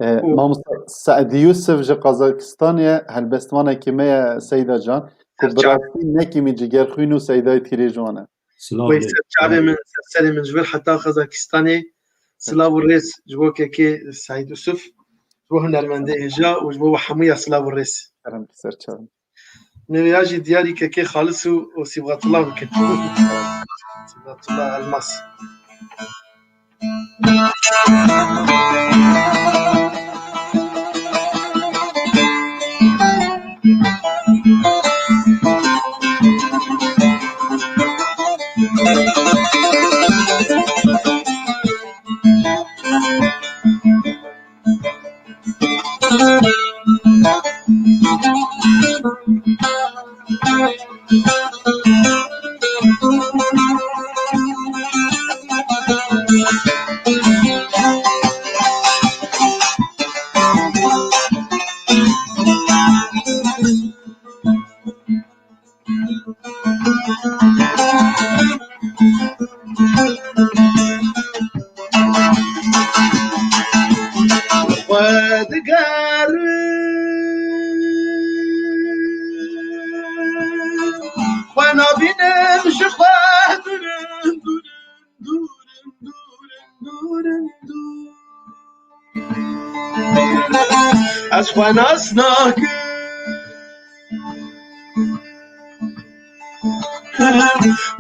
E, û mamosta Seedî Yusuf ji Qazakistanê ye, helbestvanekî me ye Seyda can, ku bi rastî nekîmî cigerxwîn û Seydayê tîrê ji wan e. Silav Wey lê. Ser çavê min, ser serê min ji vir heta Qazakistanê. Silav û rêz ji bo kekê Seîd Yusuf, ji bo hunermendê hêja û ji bo we hemûya silav û rêz. Kerem ki ser çavê min. Nêvêya jî diyarî kekê Xalis û, û Sîbxetullah bikin. Sîbxetullah Elmas. Xwe digerim, xwe nabînim ji xwe durim, durim, durim, durim, durim, durim, durim. Ez xwe nas nakim.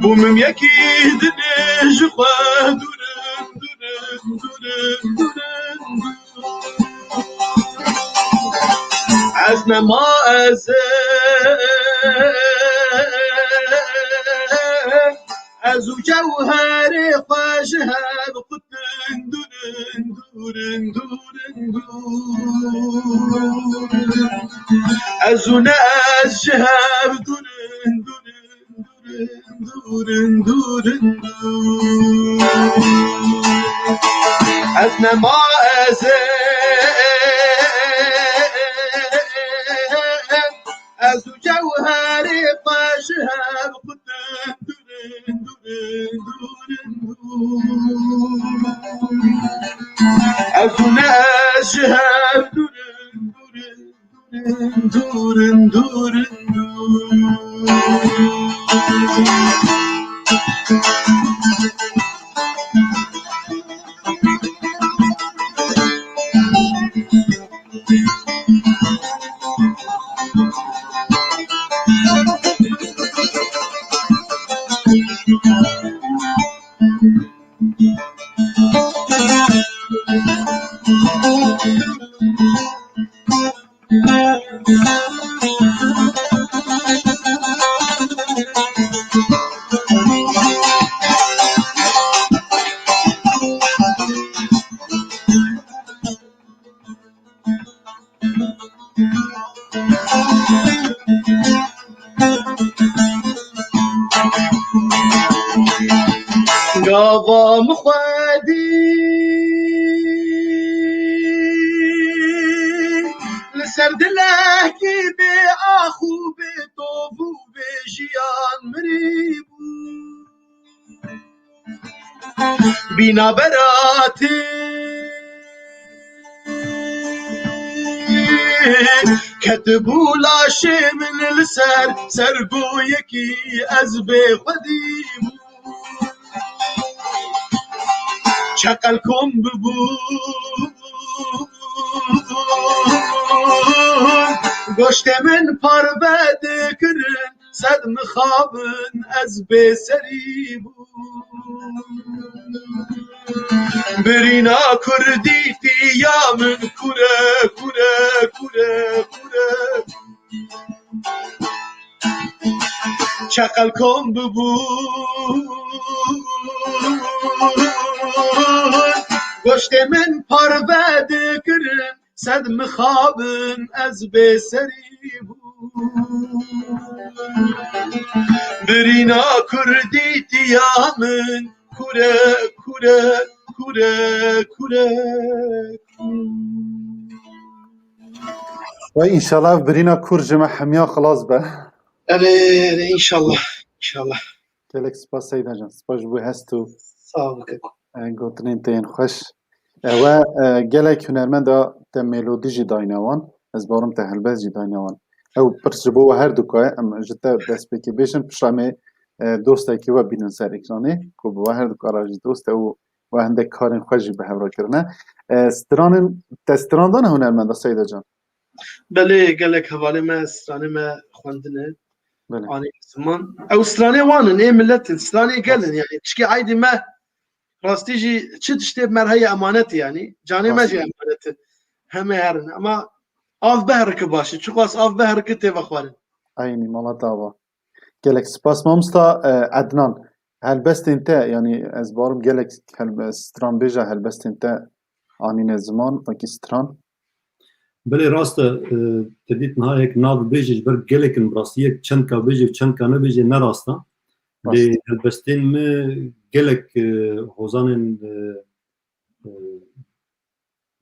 Bû min yekî dinê ji xwe durim, durim, durim, durim, durim. Ez nema ez ê, ez û cewherê xwe ji hev qutin durin, durin, durin, durin. Ez û ne ez ji hev durin, durin, durin, durin, durin, durin. Ez nema ez ê, ez û cewherê xwe ji hev qutin durin, durin, durin, durin. Ez û ne ez ji hev durin, durin, durin, durin, durin, durin. Gava min xwedî li ser dilekî bê ax û bê tov û bê jiyan mirî bû. Bîna beratî ketibû laşê min li ser, ser goyekî ez bê xwedî bû. Çeqel kom bibûn, goştê min parve dikirin, sed mixabin ez bêserî bûn. Birîna kurdîtiya min kure, kure, kure, kure. Çeqel kom bibûn, goştê min parve dikirin, sed mixabin ez bêserî bûn. Birîna kurdîtiya min kure, kure, kure, kure. Vay, înşallah ev birîna kur ji me hemiya xilas be. Erê, erê, înşallah. Înşallah. Gelek spas Seyda can. Spas ji bo hest û Sağ ol, keko. e, gotinên te yên xweş. Ewe, e, gelek hunermenda te melodî jî dayne wan. Ez barim te helbest jî dayne wan. Ew pirs ji bo we her du ka ye. Em ji te destpêkê bêjin, piştre em ê, e, dostekî we bînin ser ekranê, ku bi we her du ka re jî dost e û we hindek karên xwe jî bi hev re kirine. E, stranên, te stran dane hunermenda Seyda can? Belê, gelek hevalê me stranê me xwendine. Belê. Anî ziman. Ew stranê wan in, ê milet in, stranê gel in yani. Çikê aydê me rastî jî çi tiştê bi me re heye emanet e yani. Canê me jî Rastî. emanet e. Heme herin. Ama av behrike baş e. Çiqas av behrike tê vexwarin. Eynî, mala te ava. Gelek spas mamosta, e, Ednan. Helbestên te, yani ez barim gelek helbe-, stranbêja helbestên te anîne ziman, wekî stran. Belê rast e, e, te dît niha yek nav bêje ji ber gelek in bi rastî yek çend ka bêje û çend ka nebêje ne rast e. Lê Rast. helbestên me gelek, e, hozanên, e, e,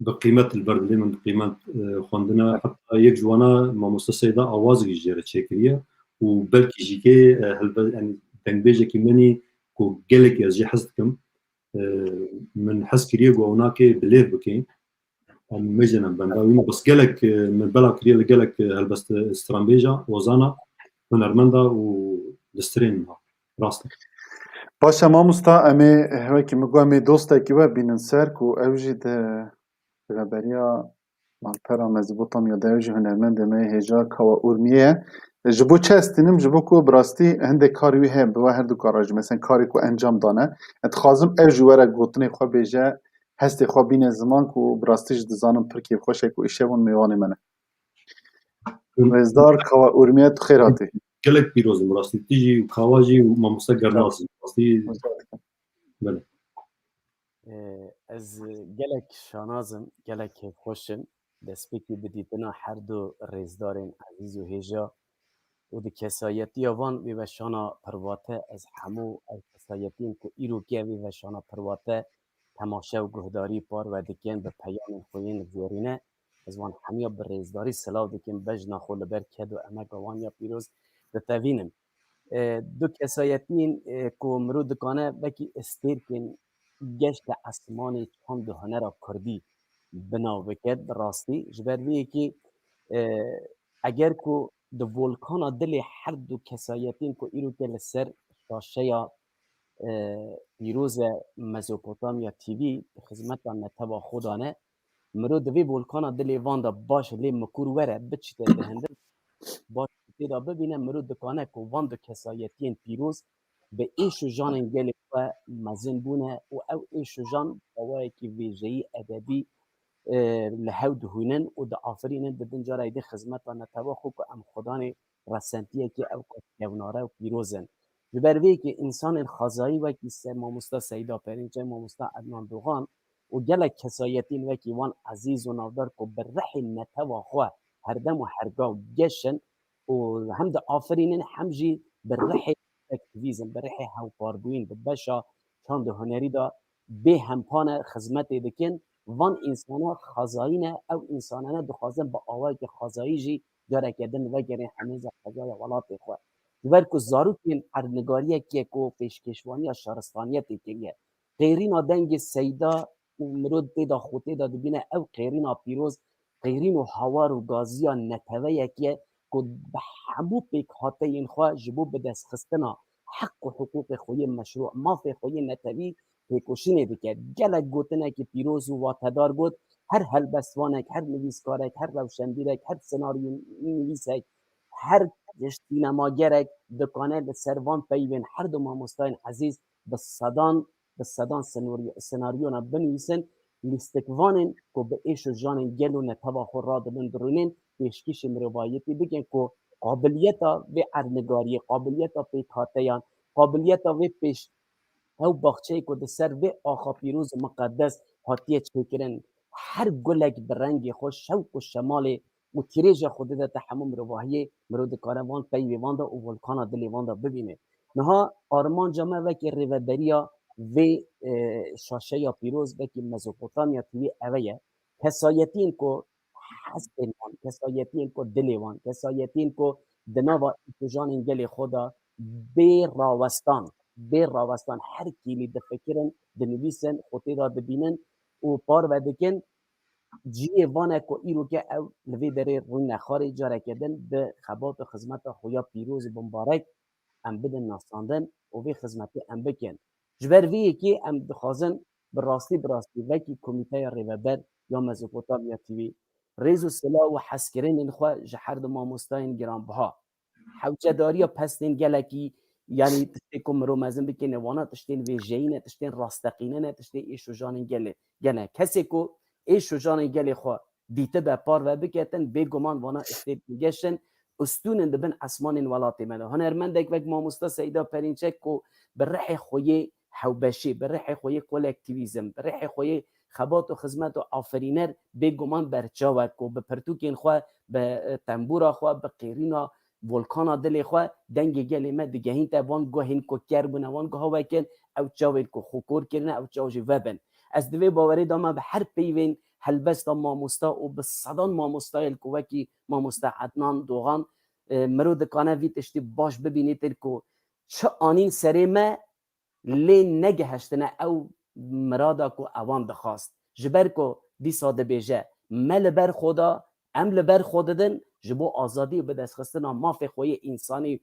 bi qîmet li ber dilê min bi qîmet, e, xwendine. Heta yek ji wana mamoste Seyda awazekî jê re çêkiriye û belkî jî kê, e, helbe-, yani dengbêjekî min î ku gelekî ez jê hez dikim. E, min hez kiriye ku ew nakê bi lêv bikê. Em mêjin em benda wî. Bes gelek, e, min bela kiriye li gelek, e, helbest stranbêja, ozana, hunermenda û li stirên niha. Rast e. Baş e mamosta, em ê, wekî min got, em ê dostekî we bînin ser ku ew jî di rêveberiya malpera Mezopotamya de, ew jî hunermendê me yê hêja Kawa Urmiye ye. Ji bo çi ez tînim? Ji bo ku bi rastî hindek karê wî heye bi we her du ka re jî. Mesela karê ku encam dane. Ez dixwazim ew jî were gotinê xwe bêje, hestê xwe bîne ziman ku bi rastî jî dizanim pir kêfxweş e ku îşev hûn mêvanê me ne. Rêzdar Kawa Urmiye, tu xêr hatî. Gelek pîroz im rastî. Tu jî û Kawa jî û mamoste Gernaz jî rastî. Belê. Ee, ez gelek şanaz im, gelek kêfxweş im. Destpêkî bi dîtina her du rêzdarên ezîz û hêja û di kesayetiya van vê veşana pirvate ez hemû ew kesayetiyên ku îro ke vê veşana pirvate temaşe û guhdarî parve dikin, bi peyamên xwe yên zêrîne, ez wan hemiya bi rêzdarî silav dikim, bejna xwe li ber ked û emeka wan ya pîroz ditevînim. E, du kesayetiyên, e, ku mirov dikane wekî stêrkên geşta esmanê çand û hunera kurdî bi nav bike, bi rastî. Ji ber vê yekê, e, eger ku di volkana dilê her du kesayetiyên ku îro ke li ser şaşeya, e, pîroz e Mezopotamya T V di xizmeta netewa xwe de ne, mirov di vê volkana dilê van de baş lê mikur were, biçîte di hindir, baş tê de bibîne, mirov dikane ku van du kesayetiyên pîroz bi êş û janên gelê xwe mezin bûne û ew êş û jan bi awayekî vêjeyî edebî, e, li hev dihûnin û diafirînin, dibin cara êdî xizmeta netewa xwe ku em xwedanê resentiyekî ew qas kevnare û pîroz in. Ji ber vê yekê însanên xwezayî wekî se-, mamosta Seyda Perinçek, mamosta Ednan Dogan û gelek kesayetiyên wekî wan ezîz û navdar ku bi rihê netewa xwe herdem û hergav geş in û hem diafirînin hem jî bi rihê aktivîzm, bi rihê hevparbûyîn, bi beşa çand û hunerî de bê hempane xizmetê dikin. Van însana xwezayî ne, ew însanane dixwazin bi awayekî xwezayî jî careke din vegerin hemêza xwezaya welatê xwe. Ji ber ku zarokên erdnigariyekê ku pêşkêşvaniya şaristaniyetê kiriye, qêrîna dengê Seyda û mirov tê de xwe tê de dibîne, ev qêrîna pîroz, qêrîn û hawar û gaziya neteweyekê ku bi hemû pêkhateyên xwe ji bo bidestxistina heq û hiqûqê xwe yê meşrû, mafê xwe yê netewî têkoşînê dike. Gelek gotinekî pîroz û watedar got, her helbestvanek, her nivîskarek, her rewşenbîrek, her senaryo nivîsek, her sînemagerek dikane li ser van peyvên her du mamostayên ezîz bi sedan, bi sedan senaryo-, senaryona binivîsin, lîstikvanên ku bi êş û janên gel û neteva xwe radibin dirûnên pêşkêşî mirovahiyetî bikin ku qabiliyeta vê erdnigariyê, qabiliyeta pêkhateyan, qabiliyeta vê pêş-, ew baxçeyê ku di ser vê axa pîroz û miqedes hatiye çêkirin, her gulek bi rengê xwe, şewq û şemalê û tîrêja xwe didete hemû mirovahiyê, mirov dikare van peyvê van de û volkana dilê van de bibîne. Niha armanca me wekî rêveberiya vê, e, şaşeya pîroz, wekî Mezopotamya T V ev e. Kesayetiyên ku hestên wan, kesayetiyên ku dilê wan, kesayetiyên ku di nava îtijanên gelê xwe de bê rawestan, bê rawestan her kîlî difikirin, dinivîsin, xwe tê de dibînin û parve dikin. Cihê van e ku îro ke ew li vê derê rûnexwarê careke din bi xebat û xizmeta xwe ya pîroz û bimbarek em bidin nasandin û vê xizmetê em bikin. Ji ber vê yekê em dixwazin bi rastî, bi rastî wekî Komîteya Rêveber ya Mezopotamya T V rêz û silav û hezkirinên xwe ji her du mamostayên giranbiha, hewcedariya pestên gelekî, yanî tiştê ku mirov mezin bikene, wana tiştên vêjeyî ne, tiştên rasteqîne ne, tiştê êş û janên gelê, gene kesê ku êş û janên gelê xwe dîtibe, parve biketin, bêguman wana tiştê geşin, û stûnin dibin esmanên welatê me de. Hunermendek wek mamosta Seyda Perînçek ku bi rihê xwe yê hewbeşî, bi rihê xwe yê kolektîvîzm, bi rihê xwe yê xebat û xizmet û aferîner bêguman berçaw e ku bi pirtûkên xwe, bi, e, tembûra xwe, bi qêrîna volkana dilê xwe dengê gelê me digehînte van guhên ku ker bûne, van guha wekin ew çawên ku xwe kor kirine, ew çaw jî vebin. Ez di vê bawerê de me bi her peyvên helbesta mamosta û bi sedan mamostayê ku wekî mamosta Ednan Dogan, e, mirov dikane vî tiştî baş bibînîtin ku çi anîn serê me, lê negihiştine ew mirada ku ewan dixwast. Ji ber ku dîsa dibêje, me li ber xwe da, em li ber xwe didin, ji bo azadî û bidestxistina mafê xwe yê însanî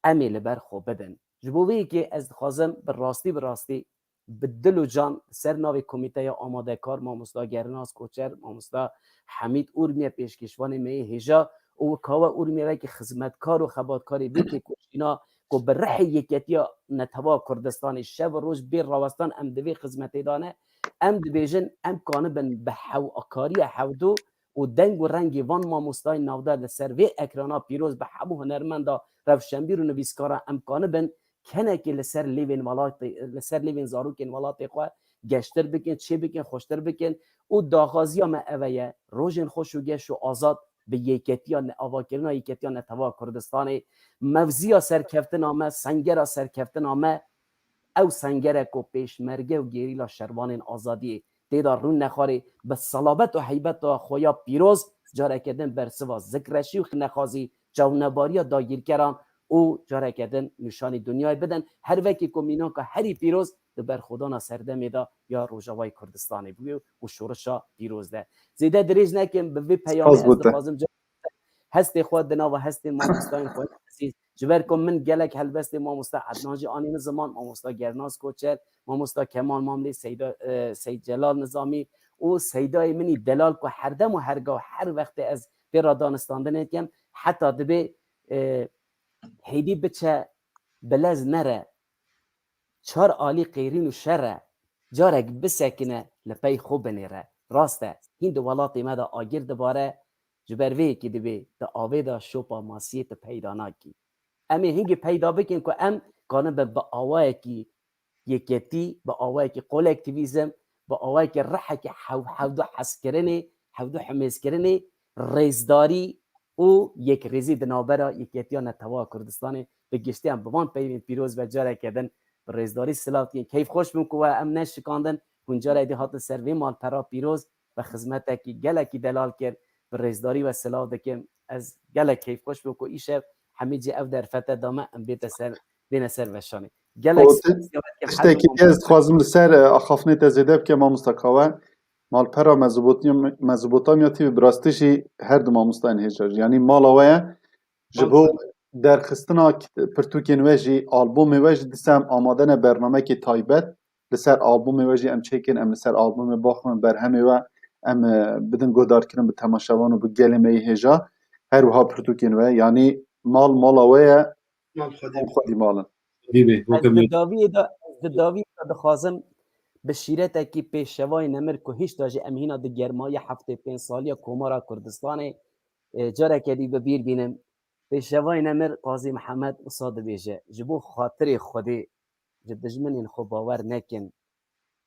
em ê li ber xwe bidin. Ji bo vê yekê ez dixwazim bi rastî, bi rastî bi dil û can li ser navê Komîteya Amadekar, Mamosta Gernaz Koçer, Mamosta Hemîd Urmiye, pêşkêşvanê me yê hêja û Kawe Urmiye wekî xizmetkar û xebatkarê vê têkoşîna ku bi rihê yeketiya Netewaya Kurdistanê şev û roj bê rawestan em di vê xizmetê de ne, em dibêjin, em kanibin bi hewkariya hevdu û deng û rengê van mamostayên navdar li ser vê ekrana pîroz bi hemû hunermenda, rewşenbîr û nivîskara em kanibin kenekê li ser lêvên welatê, li ser lêvên zarokên welatê xwe geştir bikin, çê bikin, xweştir bikin û daxwaziya me ev e ye, rojên xweş û geş û azad bi yeketiya ne-, avakirina yeketiya Netewaya Kurdistanê, mevziya serkeftina me, sengera serkeftina me, ew sengere ku pêşmerge û gerîla şervanên azadiyê tê de rûn nexwarê, bi selabet û heybeta xwe ya pîroz, careke din bersiva zikreşî û nexwazî çawnebariya dagîrkeran û careke din nîşanî dinyayê bidin. Her wekî ku mînaka herî pîroz di berxwedana serdemê de ya Rojavayê Kurdistanê bûye û şorişa pîroz de. Zêde dirêj nekim, bi vê peyamê Spas ez bo te. Dixwazim ca-, hestê xwe di nava hestên mamostayên xwe ezîz, ji ber ku min gelek helbestê mamosta Ednan jî anîne ziman, mamosta Gernaz Koçer, mamosta Kemal Mamlê, Seyda, e, Seyd Celal Nizamî û seydayê min î delal ku herdem û hergav her wextê ez pê re danistandinê dikim, heta dibê, e, hêdî biçe bilez nere, çar alî qêrîn û şer e, carek bisekine li pey xwe binêre. Rast e, hîn di welatê me de agir dibare, ji ber vê yekê dibê di avê de şopa masiyê tu peyda nakî. Em ê hingî peyda bikin ku em kanibin bi awayekî yeketî, bi awayekî kolektîvîzm, bi awayekî rihekî hev-, hevdu hezkirinê, hevdu himêzkirinê, rêzdarî û yekrêzî di navbera yeketiya Netewa Kurdistanê bi giştî em bi van peyvên pîroz ve careke din bi rêzdarî silav dikin. Keyfxweş bûm ku we em neşikandin, hûn careke dî hatin ser vê malpera pîroz ve xizmetekî gelekî delal kir, bi rêzdarî we silav dikim. Ez gelek keyfxweş bûm ku îşev hemî cî ev derfete da me, em bête ser, bêne ser veşanê. Gelek Û ti-, spas dikim her tiştekî du ez dixwazim li ser, e, axaftinê te zêde bikim, mamosta Kawe. Malpera Mezopotamya, Mezopotamya T V bi rastî jî her du mamostayên hêja jî. Yanî mala we ye. Ji bo derxistina kit-, pirtûkên we jî, albûmê we jî dîsa em amade ne bernamekê taybet. Li ser albûmê we jî em çêkin, em li ser albûmê baxin, berhemê we em, e, bidin guhdarkirin bi temaşevan û bi gelê me yê hêja. Her wiha pirtûkên we, yanî mal mala we ye, Mal xwedî. Mal xwedî mal in. Bî bê, weke Ez di me- dawiyê de, ez di dawiyê de dixwazim bi şîretekî pêşevayê nemir ku hişta jî em hîna di germayiya heftê pênc saliya Komara Kurdistanê, e, careke dî bi bîr bînim. Pêşevayê nemir Qazî Mihemed wisa dibêje, ji bo xatirê Xwedê ji dijminên xwe bawer nekin,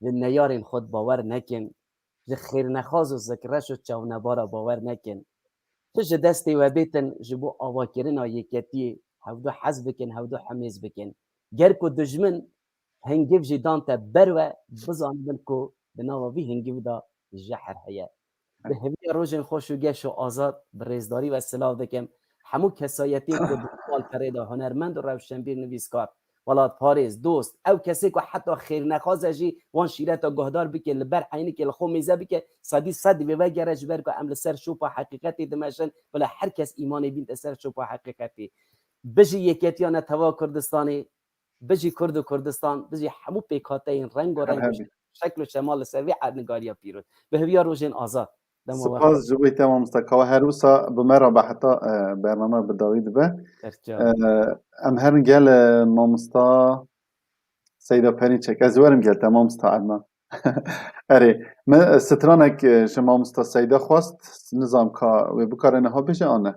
ji neyarên xwe bawer nekin, ji xêrnexwaz û zikreş û çawnebara bawer nekin. Tu ji destê we bêtin ji bo avakirina yeketiyê, hevdu hez bikin, hevdu hemêz bikin. Ger ku dijmin hingiv jî dan te ber we, bizanibin ku di nava vî hingiv de jehr heye. Bi hêviya rojên xweş û geş û azad, bi rêzdarî we silav dikim. Hemû kesayetiyên ku di malperê de hunermend û rewşenbîr, nivîskar, welatparêz, dost, ew kesê ku heta xêrnexwaz e jî wan şîreta guhdar bike, li ber heynikê li xwe mêze bike, sedî sed divê vegere, ji ber ku em li ser şopa heqîqetê dimeşin, bila her kes îmanê bînte ser şopa heqîqetê. Bijî yeketiya netewa Kurdistanê, bijî Kurd û Kurdistan, bijî hemû pêkhateyên rengareng û şekl û şemal li ser vê erdnigariya pîroz. Bi hêviya rojên azad. Dema we Spas xweş. Ji bo te mamosta, ka we her wisa bi me re be heta, e, bername bi dawî dibe. Serçe. E, em herin gel, e, mamosta Seyda Perinçek. Ez werim gel te mamosta Ednan. Erê, me, e, stranek, e, ji mamosta Seyda xwest, nizam ka wê bikare niha bêje an ne?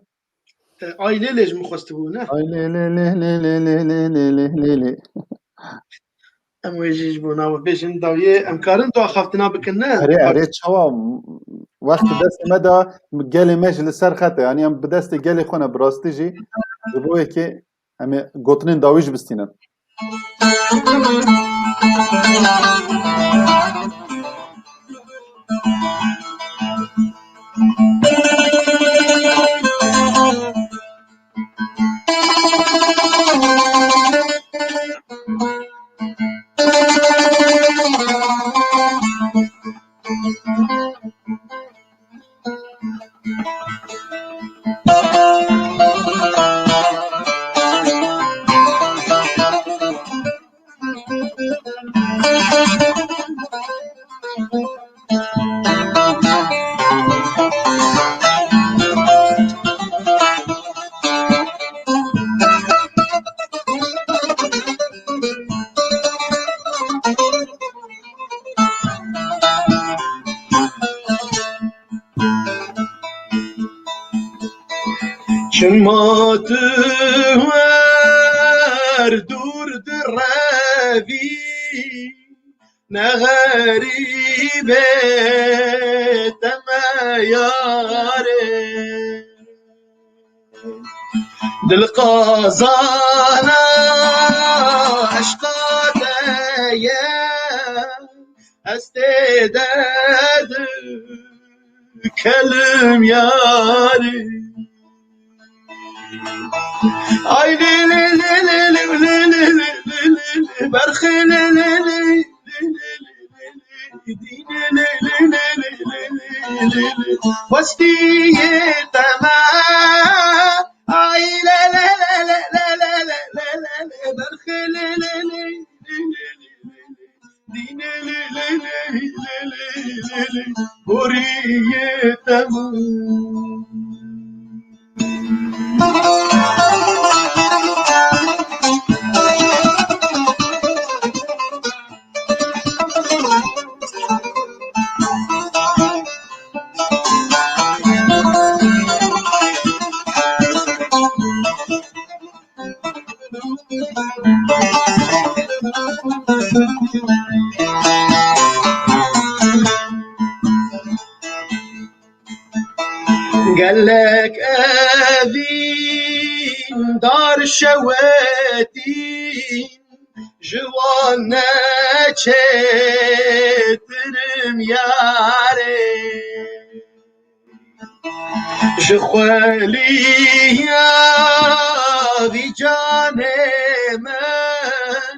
E, Ay Lê Lê ji min xwestibû, ne? Ay lê lê lê lê lê lê lê lê lê lê lê. Em wê jî ji bo nava bêjin dawiyê, em karin tu axaftina bikin, ne? Erê, erê, çawa wext destê me de gelê me jî li ser xet e. Yanî em bi destê gelê xwe ne, bi rastî jî ji bo yekê em ê gotinên dawî jî bistînin. Çima tu her dûr direvî, ne xerîbê te me yar e. Dil qazana eşqa te ye, ez tê de dikelim yarî. Ay lê lê lê lê lê lê lê lê lê lê lê, berxê lê lê lê lê lê lê lê lê lê, dînê lê lê lê lê lê lê lê lê, westiyê te me. Ay lê lê lê lê lê lê lê lê lê lê, berxê lê lê lê lê lê lê lê lê. Dînê lê lê lê lê lê lê lê, boriyê te bû. Gelek evîn dar şewetîn, ji wan neçêtirim yarê. Ji xweliya vî canê min,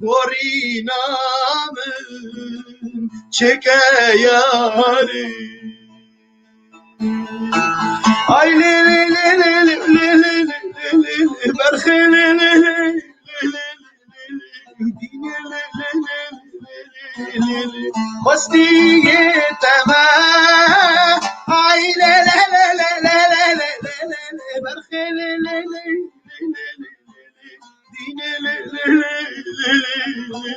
gorîna min çêke yarî. Ay lê lê lê lê lê, berxê lê lê lê lê lê lê. Hestiyê te me. Ay le le le le le le le le le le, berxê le le le le le le le le, dîne le le le le le le le,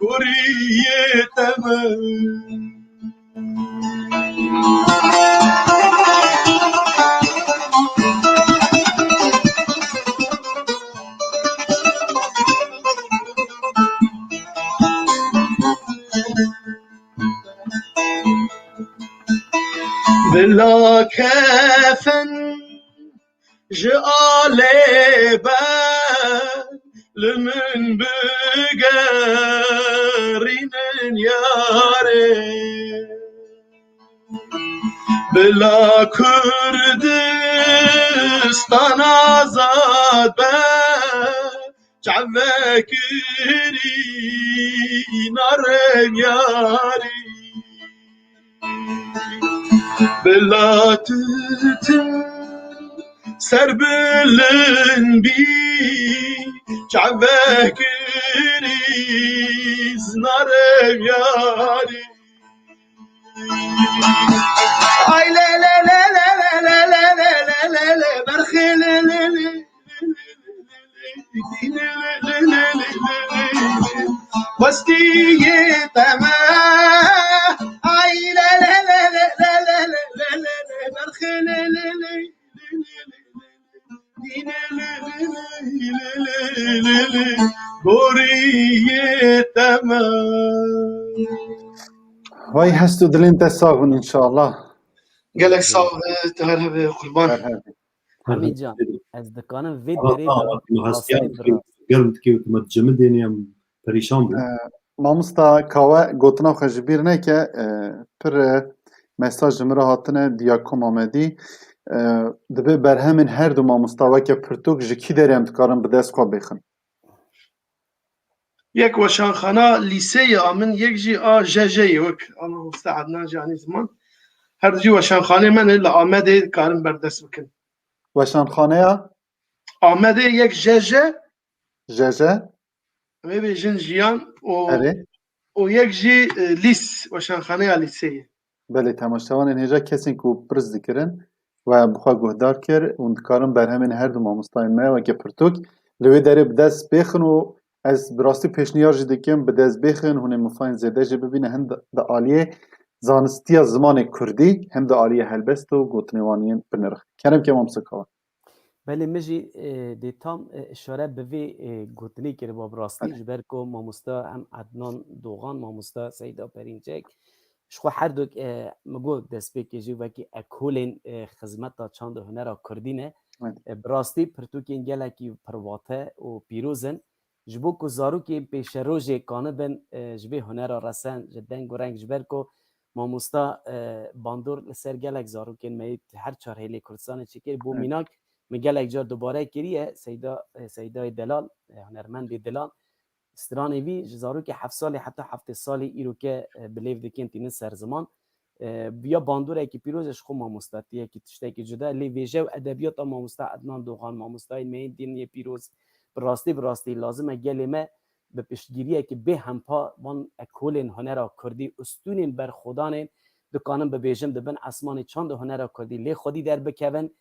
goriyê te me. Bila kefin ji alê be, li min bigerînin yarê. Bila Kurdistan azad be, çavekirî narem yarî. Bila tutin serbilind bî, çavekirî narem yarî. Ay le le le le le le le le le le le, berxê le le le le le le le le, dîne le le le le le le le, westiyê te me. Ay le le le le le le le le le le, berxê le le le le le le le le, dîne le le le le le le le, goriyê te me. Vay hest û dilên te sax bin inşallah. Gelek sax be, te her hebe qurban. Her hebe. Hemî can, ez dikanim vê derê de rastî bira. Germ dikê û tu me cemidênê em perîşan bûn. Ee, mamosta Kawe gotina xwe ji bîr neke, e, pir, e, mesaj ji min re hatine, Diyakom Amedî. E, dibe berhemên her du mamosta weke pirtûk ji kî derê em dikarin bi dest xwe bêxin? Yek weşanxana lîseyê a min, yek jî a J J'yê, wek a mamoste Adnan jî anî ziman. Her du jî weşanxanê me ne li Amedê dikarin berdest bikin. Weşanxaneya? Amedê yek J J. J J. Em ê bêjin jiyan û, Erê. û yek jî, e, lîs, weşanxaneya lîseyê. Belê, temaşevanên hêja kesên ku pirs dikirin we bi xwe guhdar kir, hûn dikarin berhemên her du mamostayên me weke pirtûk li wê derê bi dest bêxin û ez bi rastî pêşniyar jî dikim bi dest bêxin, hûn ê mifayên zêde jî bibîne, hem di, di aliyê zanistiya zimanê kurdî, hem di aliyê helbest û gotinê wan yên bi nirx. Kerem ke mamoste Kawe. Belê, min jî, e, dê tam, e, îşare bi vê, e, gotinê kiriba bi rastî, Belê. ji ber ku mamosta hem Ednan Dogan, mamosta Seyda Perînçek, ji xwe her du, e, min got destpêkê jî wekî ekolên, e, xizmeta çand û hunera kurdî ne. Evet. E, bi rastî pirtûkên gelekî pirvate û pîroz in. Ji bo ku zarokên pêşerojê kanibin, e, ji vê hunera resen, ji deng û reng, ji ber ku mamosta, e, bandor li ser gelek zarokên me yê her çar hêlê Kurdistanê çêkir. Bo Evet. mînak, min gelek car dubare kiriye, Seyda, e, Seydayê Delal, e, hunermendê Dilan, stranê vî ji zarokê heft salî heta heftê salî îroke, e, bi lêv dikin tînin ser ziman. E, ya bandorekî pîroz e, ji xwe mamostatiyekî tiştekî cuda. Lê vêje û edebiyata mamosta Ednan Dogan, mamostayên me yên din yê pîroz, bi rastî, bi rastî lazim e gelê me bi piştgiriyekî bêhempa van ekolên hunera kurdî, ustûnên berxwedanên dikanin bibêjin, di bin esmanê çand û hunera kurdî lê xwedî derbikevin,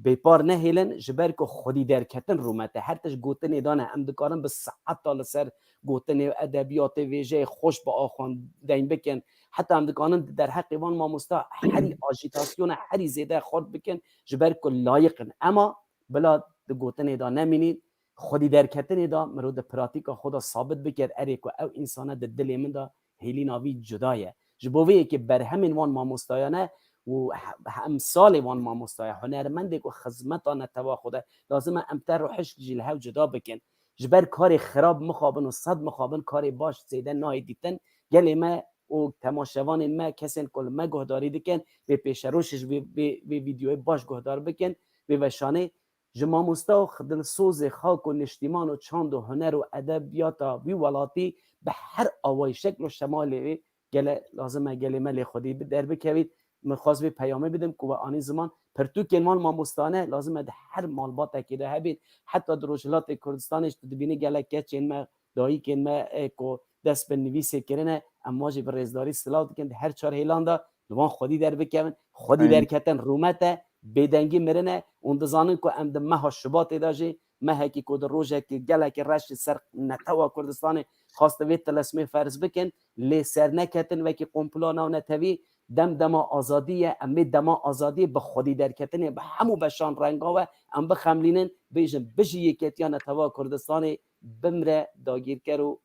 bêpar nehêlin, ji ber ku xwedî derketin rûmet e. Her tişt gotinê de ne, em dikarin bi saeta li ser gotinê û edebiyatê, vêjeyê xweş bi axwendeng bikin. Heta em dikarin di derheqê van mamosta herî ajîtasyona herî zêde xurt bikin, ji ber ku layiq in. Ema bila di gotinê de nemînîn, xwedî derketinê de mirov di pratîka xwe de sabit biker, erê ku ew însane di dilê min de hêlîna vî cuda ye. Ji bo vê yekê berhemên wan mamostayane û he-, emsalê wan mamostaya, hunermendê ku xizmeta netewa xwe de, lazim e em ter û hişk jî li hev cuda bikin. Ji ber karê xirab mixabin û sed mixabin karê baş zêde nayê dîtin. Gelê me û temaşevanên me, kesên ku li me guhdarî dikin, vê pêşerojê ji vê, vê, vê vîdeoyê baş guhdar bikin, vê weşanê. Ji mamosta û dilsozê xak û niştîman û çand û huner û edebiyata vî welatî bi her awayî şekl û şemalê wê gele lazim e gelê me lê xwedî bi derbikevît. Min xwest vê peyamê bidim ku we anî ziman. Pirtûkên wan mamostane lazim e di her malbatekê de hebîn. Heta di Rojhilatê Kurdistanê jî tu dibînî gelek keçên me, dayikên me, ê, ku dest bi nivîsê kirine. Em wan jî bi rêzdarî silav dikin. Di her çar hêlan de li wan xwedî derbikevin. Xwedî Aynen. derketin rûmet e, bêdengî mirin e. Hûn dizanin ku em di meha Şubatê de jî mehekî ku di rojekî gelekî reş li ser netewa Kurdistanê xwaste vê tilesmê ferz bikin, lê serneketin wekî komplo navnetewî. Dem dema azadî ye, em ê dema azadiyê bi xwedî derketinê bi hemû beşan renga we em bixemlînin, bêjin: bijî yeketiya netewa Kurdistanê, bimre dagîrker û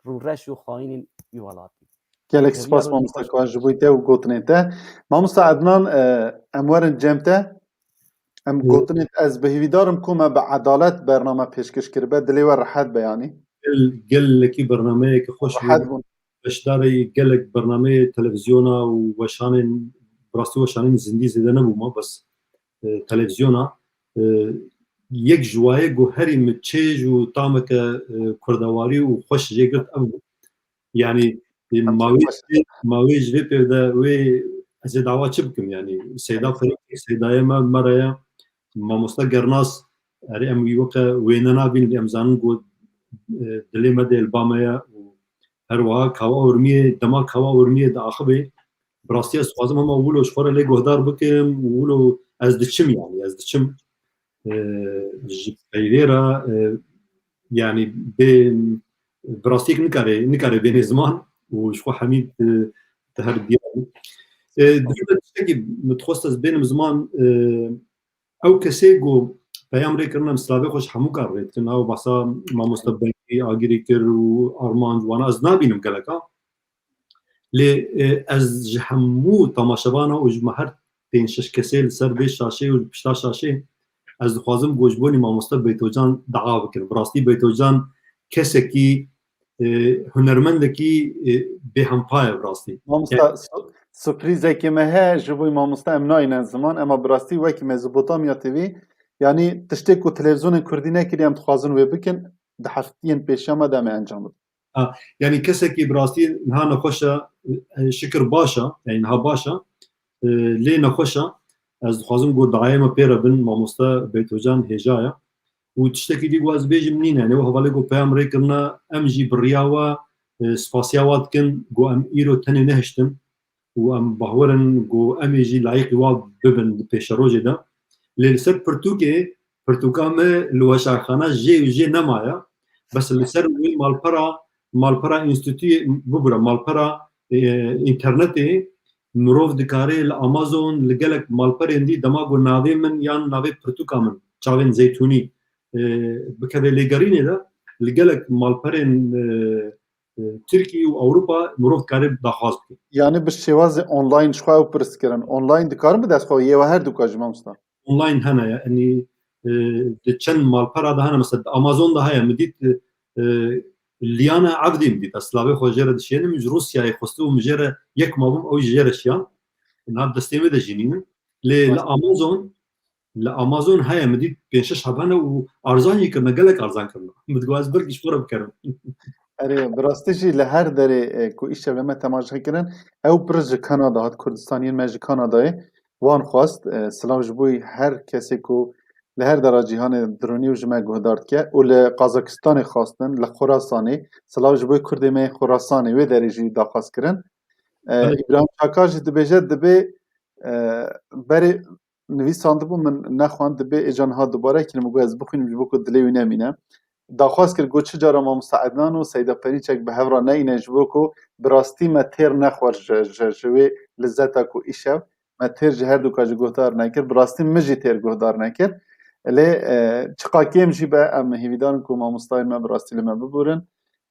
rûreş û xayînên wî welatî. Gelek Hêviya spas rojê mamosta xweş. Ka ji bo te û gotinên te. Mamosta Ednan, e, em werin cem te. Em Hı. gotinên te, ez bi hêvîdar im ku me bi edalet bername pêşkêş kiribe, dilê we rehet be yanî. Gel-, gelekî bernameyeke xweş bû. Rehet bûn. Beşdarî gelek bernameyê televîzyona û weşanên, bi rastî weşanên zindî zêde nebûma, bes, e, televîzyona, e, yek ji wayê ku herî min çêj û tameke, e, kurdewarî û xweş jê girt ev bû. Yanî, e, Em ma wê, xweş. ma wê ji vê pêv de wê ez ê dawa çi bikim yanî? Seyda Em Perîk, Seydayê me, me re ye. Mamosta Gernas, erê em wî weke wêne nabînin, em zanin ku, e, dilê me de li ba me ye û her wiha Kawa Urmiyê, dema Kawa Urmiyê diaxivê, bi rastî ez dixwazim hema wilo ji xwe re lê guhdar bikim û wilo ez diçim yanî, ez diçim. E, ji peyvê re, e, yanî bê, bi rastî nikare, nikare bênê ziman û ji xwe hemî, e, di her diyar. E, di vî de tiştekî min dixwest ez bênim ziman, e, ew kesê ku peyam rê kirine, em silavê xwe ji hemû kar rê dikin. Ew behsa mamoste Bengî, Agirî kir û Armanc, wana ez nabînim geleka. Lê, e, ez ji hemû temaşevana û ji me her pênc şeş kesê li ser vê şaşê û pişta şaşê, ez dixwazim ku ji bo nî mamoste Beytocan dua bikin. Bi rastî Beytocan kesekî, e, hunermendekî, e, bêhempa ye bi rastî. Mamosta, Yani su-, surprîzekê me heye ji bo mamoste em nayîne ziman, ema bi rastî wekî Mezopotamya T V, yanî tiştê ku televîzyonên kurdî nekiriye em dixwazin wê bikin, di heftiyên pêşiya me de em ê encam bidin. Ha, yanî kesekî bi rastî niha nexweş e, e, şikir baş e, yanî niha baş e. E, lê nexweş e. Ez dixwazim ku dayê me pê re bin, mamoste Beytocan hêja ye. Û tiştekî dî ku ez bêjim nîne, yanî ew hevalê ku peyam rê kirine, em jî bi riya we, e, spasiya we dikin ku em îro tenê nehiştin. Û em bawer in ku em ê jî layîqî wa bibin di pêşerojê de. Lê li ser pirtûkê, pirtûka me li weşanxane jê û jê nemaye. Bes li ser wê malpera, malpera înstîtûyê, bibûre, malpera, e, înternetê mirov dikare li Amazon, li gelek malperên dî dema ku navê min yan navê pirtûka min, Çavên Zeytûnî, e, bikeve lêgerînê de, li gelek malperên, e, e, Tirkî û Ewropa mirov dikare daxwaz bike. Yanî bi şêwazê online ji xwe ew pirs kirin. Online dikarin bi dest xwe yê we her du ka ji mamosta? Online hene, yanî, e, di çend malpera de hene, mesela di Amazon de heye, min dît, e, e, Liyana Evdî min dît. Ez silavê xwe jê re dişênim, ji Rûsyayê xwestibû min jê re yek mabûm, ew jî jê re şiyan. Niha destê min de jî nînin. Lê li Amazon, li Amazon heye, min dît pênc şeş heb hene û arzan jî kirine, gelek arzan kirine. Min digot ez belkî ji xwe re bikerim. Erê, bi rastî jî li her derê, e, ku îşev li me temaşe kirin, ew pir ji Kanada hat, Kurdistan yên me ji Kanadayê, wan xwest, e, silav ji bo her kesê ku li her dera cîhanê dironî û ji me guhdar dike û li Qazakistanê xwestin, li Xorasanê, silav ji bo Kurdê me yên Xorasanê, wê derê jî daxwaz kirin. E, Belê. Îbrahîm Çakar jî dibêje, dibê, e, berê nivîsandibû, min nexwend, dibê êca niha dubare kirim, got ez bixwînim ji bo ku dilê wî nemîne. Daxwaz kir, got çi cara mamosta Ednan û Seyda Perîçek bi hev re neyîne ji bo ku bi rastî me têr nexwar ji, ji, ji wê lizzeta ku îşev me têr ji her du ka jî guhdar nekir. Bi rastî min jî têr guhdar nekir. Lê, e, çiqa kêm jî be, em hêvîdar in ku mamostayên me bi rastî li me bibûrin.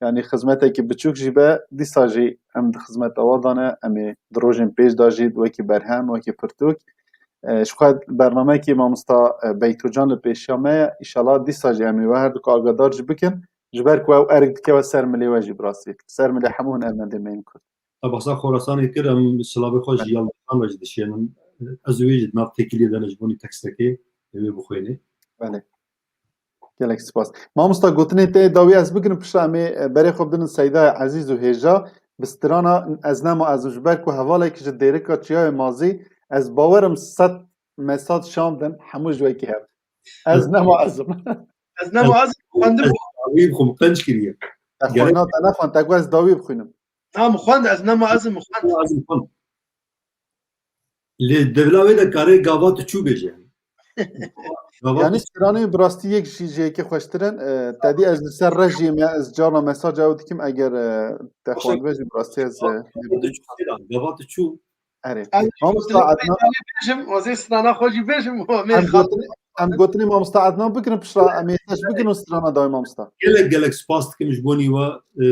Yanî xizmetekî biçûk jî be, dîsa jî em di xizmeta we de ne, em ê di rojên pêş de jî wekî berhem, wekî pirtûk, e, ji xwe bernameyekî mamosta, e, Beytocan li pêşiya me ye. Îşallah dîsa jî em ê we her du ka agadar jî bikin. Ji ber ku ew erk dikeve ser milê we jî bi rastî. Ser milê hemû hunermendê me yên Kurd. Te behsa Xorasanê kir, em silavê xwe ji Yaldaxan re jî dişênin. Ez û wê jî di nav têkiliyê de ne, ji bo nî tekstekê wê bixwînê. Belê. Gelek spas. Mamosta, gotinê te dawî ez bigirim, piştre em ê, e, berê xwe bidin Seydayê Ezîz û hêja. Bi strana Ez nema ez im, ji ber ku hevalekî ji Dêrika Çiyayê Mazî, ez bawer im sed mesaj şandin, hemû ji wekî hev. Ez nema ez im. Ez nema ez im, xwendibû. Wî xwe qenc kiriye. Te xwîna, te nexwend, te got ez dawî bixwînim. Tam xwend, ez nema ez im xwend. Lê devla wê de karê gava tu çû bêje. Yanî stranê bi rastî yek jî ji yekê xweştir in. E, te dî ez li ser rejîm ya, ez carna mesaja ew dikim, eger e, te xwendibê jî bi rastî ez e, Gava tu çû. Erê. Mamosta Adnan. Bêjim, wazê strana xwe jî bêjim. Em gotinê, em gotinê mamosta Adnan bikirin pişra, em ê teş bikirin û strana dawî mamosta. Gelek gelek spas dikim ji bo nî we, e,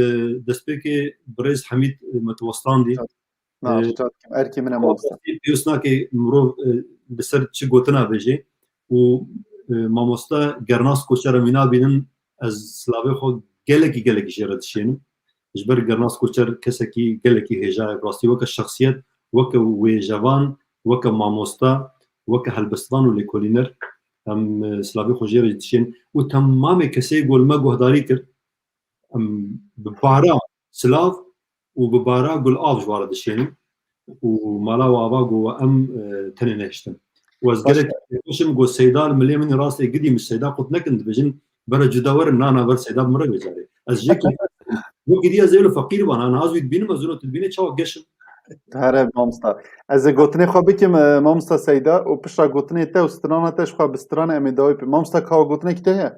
destpêkê birêz Hemîd, e, me tu westandî. Na, rica dikim. Erkê min e mamosta. Pêwîst nake mirov, e, li ser çi gotina bêje û, e, mamosta Gernas Koçer em wî nabînin, ez silavê xwe gelekî gelekî jê re dişênim. Ji ber Gernas Koçer kesekî gelekî hêja ye, bi rastî weke şexsiyet, weke wêjevan, weke mamosta, weke helbestvan û lêkolîner em, e, silavê xwe jê re dişên û temamê kesê ku li me guhdarî kir, em bi bara silav û bi bara gulav ji we re dişênin û mala we ava ku we em, e, tenê nehiştin. Û ez gelek xweş im ku Seyda li milê min rastê gidî min Seyda qut nekin dibêjin bere cuda werin, na na ber Seyda bi min re bê carê. Ez jê ku wekî dî ez ê li feqîr ban, ha niha ez wî dibînim, ez wilo tu dibînê çawa geş im. Here mamosta. Ez ê gotinê xwe bikim, e, mamosta Seyda û pişta gotinê te û strana te ji xwe bi strana em ê dawî pê. Mamosta Kawa gotinekî te heye?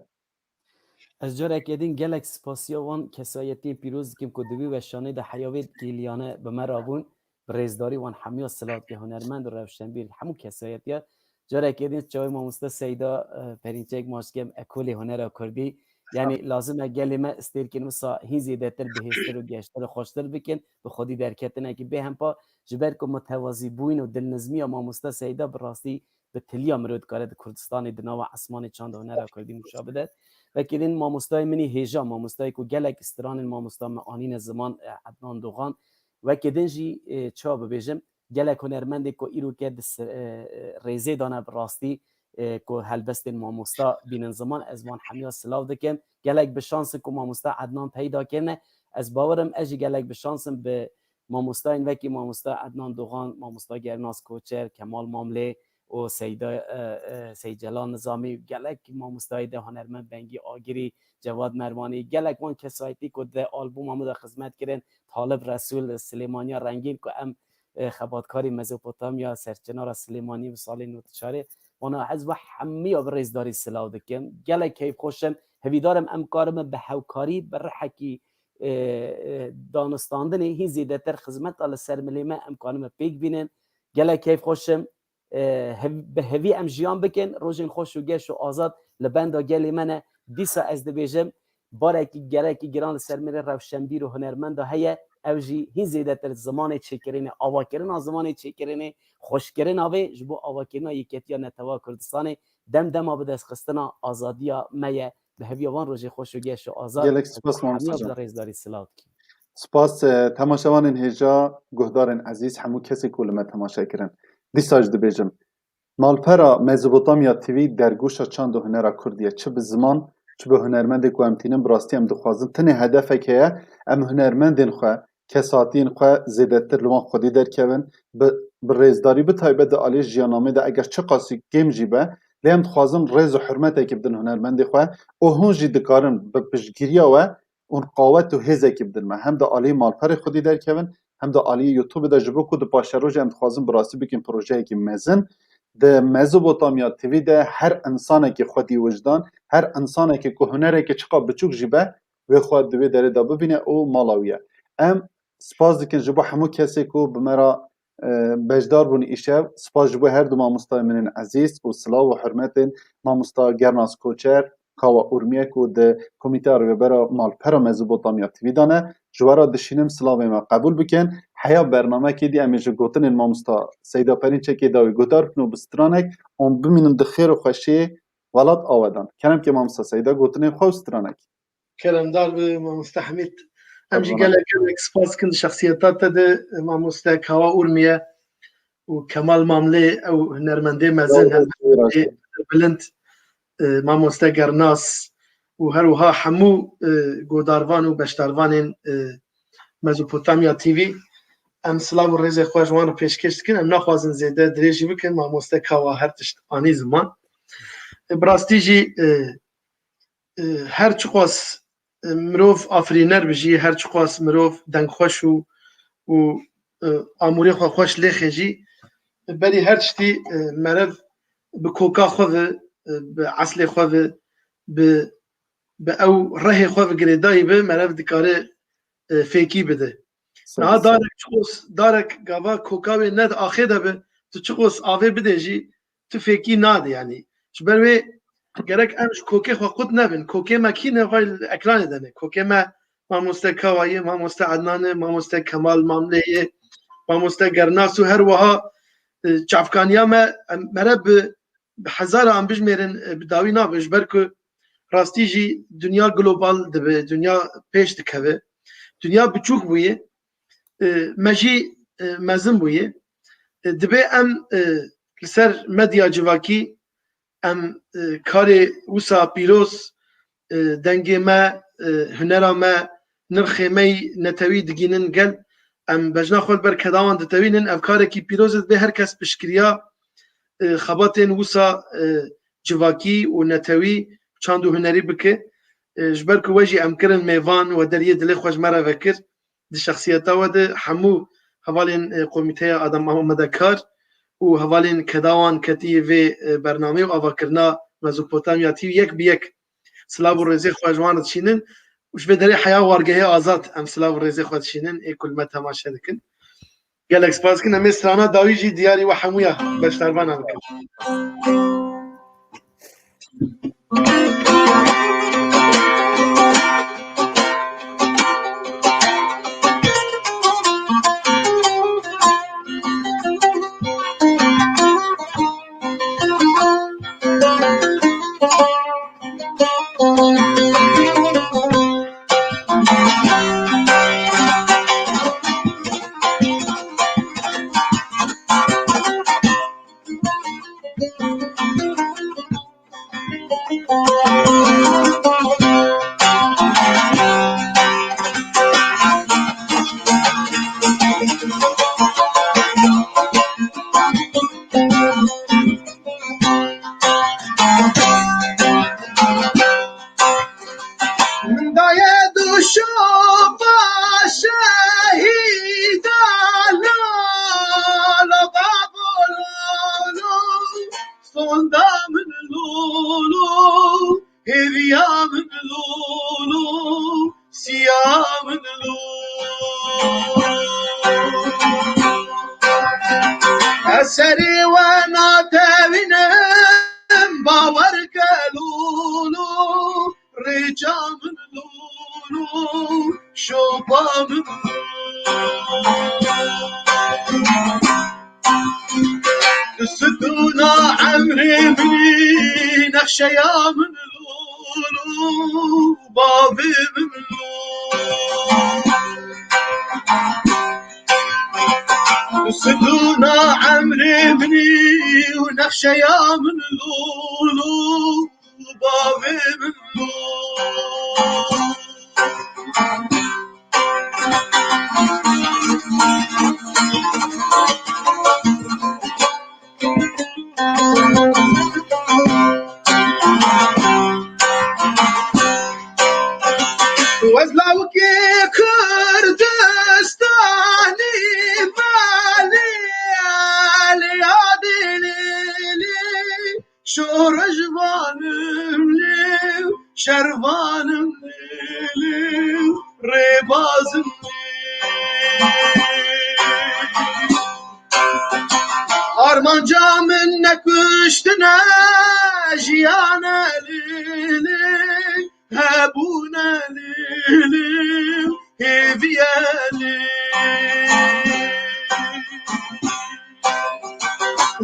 Ez carekê din gelek spasiya wan kesayetiyên pîroz dikim ku di wî weşanê de heya vê gêliyane bi me re bûn. Bi rêzdarî wan hemiya silav dike, hunermend û rewşenbîr, hemû kesayetiya. Carekê din çavê mamoste Seyda, e, Perînçek maçkem ekolê hunera kurdî. Yanî lazim e gelê me stêrkên wisa hîn zêdetir bihêztir û geştir û xweştir bikin. Bi xwedî derketinekî bêhempa ji ber ku mutewazîbûn û dilnizmiya mamoste Seyda bi rastî bi tiliya mirov dikare di Kurdistanê di nava esmanê çanda hunera kurdî mûşa bide. Wekî din mamostayê min î hêja, mamostayê ku gelek stranên mamosta me anîne ziman, e, Ednan Dogan. Wekî din jî, e, çawa bibêjim, gelek hunermendê ku îro ke di se-, e, e, rêzê dane bi rastî, e, ku helbestên mamosta bînin ziman, ez wan hemiya silav dikim. Gelek bi şans in ku mamosta Ednan peyda kirine. Ez bawer im ez jî gelek bi şans im bi mamostayên wekî mamosta Ednan Dogan, mamosta Gernas Koçer, Kemal Mamlê û Seyda, e, e, Seycelal Nizamî, gelek mamostayê de hunermend Bengî Agirî, Cevat Mervanî, gelek wan kesayetî ku di albûma min de xizmet kirin, Talib Resûl, Silêmaniya Rengîn ku em, e, xebatkarî Mezopotamya, Serçinara Silêmanî bi salên nod û çarê, wana ez we hemiya bi rêzdarî silav dikim. Gelek keyfxweş im. Hevîdar im em karime bi hewkarî, bi rihekî e, e, danûstandinê hîn zêdetir xizmeta li ser milê me em karime pêk bînin. Gelek keyfxweş im. E, hev-, bi hevî em jiyan bikin. Rojên xweş û geş û azad li benda gelê me ne. Dîsa ez dibêjim, barekî gelekî giran li ser milê rewşenbîr û hunermenda heye. Ew jî hîn zêdetir zimanê çêkirinê, avakirina zimanê çêkirinê, xweşkirina vê ji bo avakirina yeketiya netewa Kurdistanê. Dem dema bidestxistina azadiya me ye. Bi heviya wan rojê xweş û geş û azad. Gelek spas, mamosta can. Rêzdarî silav dikim. Spas, e, temaşevanên hêja, guhdarên ezîz, hemû kesê ku li me temaşe kirin. Dîsa jî dibêjim, malpera Mezopotamya T V dergûşa çand û hunera kurdî ye. Çi bi ziman, çi bi hunermendê ku em tînin, bi rastî em dixwazin. Tenê hedefek heye, em hunermendên xwe, kesatiyên xwe zêdetir li wan xwedî derkevin. Bi, bi rêzdarî, bi taybet di alî jiyannamê de eger çiqasî kêm jî be, lê em dixwazin rêz û hurmetekî bidin hunermendê xwe û hûn jî dikarin bi piştgiriya we hûn qawet û hêzekî bidin me. Hem di alî malperê xwedî derkevin, hem di alî YouTube de ji bo ku di paşerojê em dixwazin bi rastî bikin projeyekî mezin. Di Mezopotamya T V de her insanekî xwedî wijdan, her insanekî ku hunerekî çiqa biçûk jî be, wê xwe di wê derê de bibîne û mala wî ye. Em spas dikin ji bo hemû kesê ku bi me re, e, beşdar bûn îşev. Spas ji bo her du mamostayê min ên ezîz û silav û hurmetên mamosta Gernas Koçer, Kawa Urmiye ku di Komîteya Rêvebera Malpera Mezopotamya T V de ne. Ji we re dişînim silavê me qebûl bikin. Heya bernamekê dî em ê ji gotinên mamosta Seyda Perînçekê dawî guhdar bikin û bi stranek hûn bimînin di xêr û xweşiyê welat awedan. Kerem ke mamosta Seyda gotinên xwe û stranek. Keremdar bi mamoste Hemîd. Em jî gelek gelek spas dikin di şexsiyeta te de mamoste Kawa Urmiye û Kemal Mamlê ew hunermendê mezin, hunermendê bilind, e, mamoste Gernas û her wiha hemû, e, godarvan û beşdarvanên, e, Mezopotamya T V. Em silav û rêzê xwe ji wan re pêşkêş dikin. Em naxwazin zêde dirêjî bikin. Mamoste Kawa her tişt anî ziman. E, bi rastî jî, e, e, her çiqas e, mirov afirîner bi jî, her çiqas mirov dengxweş û, û, e, amûrê xwe xweş lêxê jî, berî her tiştî, e, merev bi koka xwe ve, e, bi eslê xwe ve, bi, bi ew rehê xwe ve girêdayî be, merev dikare, e, fêkî bide. Niha darek çiqos, darek gava koka wê ne di axê de be, tu çiqos avê bidê jî, tu fêkî nadî yanî. Ji ber wê gerek em ji kokê xwe qut nebin. Kokê me kî ne, vay li ekranê de ne. Kokê me mamoste Kawa ye, mamoste Ednan e, mamoste Kemal Mamlê ye, mamoste Gernas û her wiha, e, çavkaniya me, em, mere bi, bi hezara em bijmêrin, e, bi dawî nabe. Ji ber ku rastî jî dinya global dibe, dinya pêş dikeve. Dinya biçûk bûye. E, me jî, e, mezin bûye. E, dibê em, e, li ser medya civakî em, e, karê wisa pîroz, e, dengê me, e, hunera me, nirxê me yî netewî digînin gel. Em bejna xwe li ber kedawan ditewînin. Ev karekî pîroz e, dibê her kes piştgiriya, e, xebatên wisa, e, civakî û netewî, çand û hunerî bike. E, ji ber ku we jî em kirin mêvan, we deriyê dilê xwe ji me re vekir. Di şexsiyeta we de hemû hevalên, e, Komîteya Adam Amedekar û hevalên kedawan ketiyê vê, e, bernameyê û avakirina Mezopotamya T V yek bi yek silav û rêzê xwe ji wan re dişînin. Û ji vê derê heya wargehê azad em silav û rêzê xwe dişînin, ê ku li me temaşe dikin. Gelek spas dikin. Em ê strana dawî jî diyarî we hemûya beşdarvana bikin. Min daye du şopa şehîda, lalo babo lalo, sonda min lolo, hêviya min lolo, siya min lolo. Ez serê we natewînim, bawer ke lolo, rêça min lolo, şopa min lolo. Di sidûna emrê min î, nexşeya min lolo, bavê min lolo. Di sidûna emrê min î û nexşeya min lolo, bavê min lolo. Wezlawkê Kurdistanî, malê Alî Adilî, şoreşvanim lê, şervanim lê, rêbazim lê. Armanca min nekuştine, jiyane lê, lê, hebûne lê, lê, hêviye lê.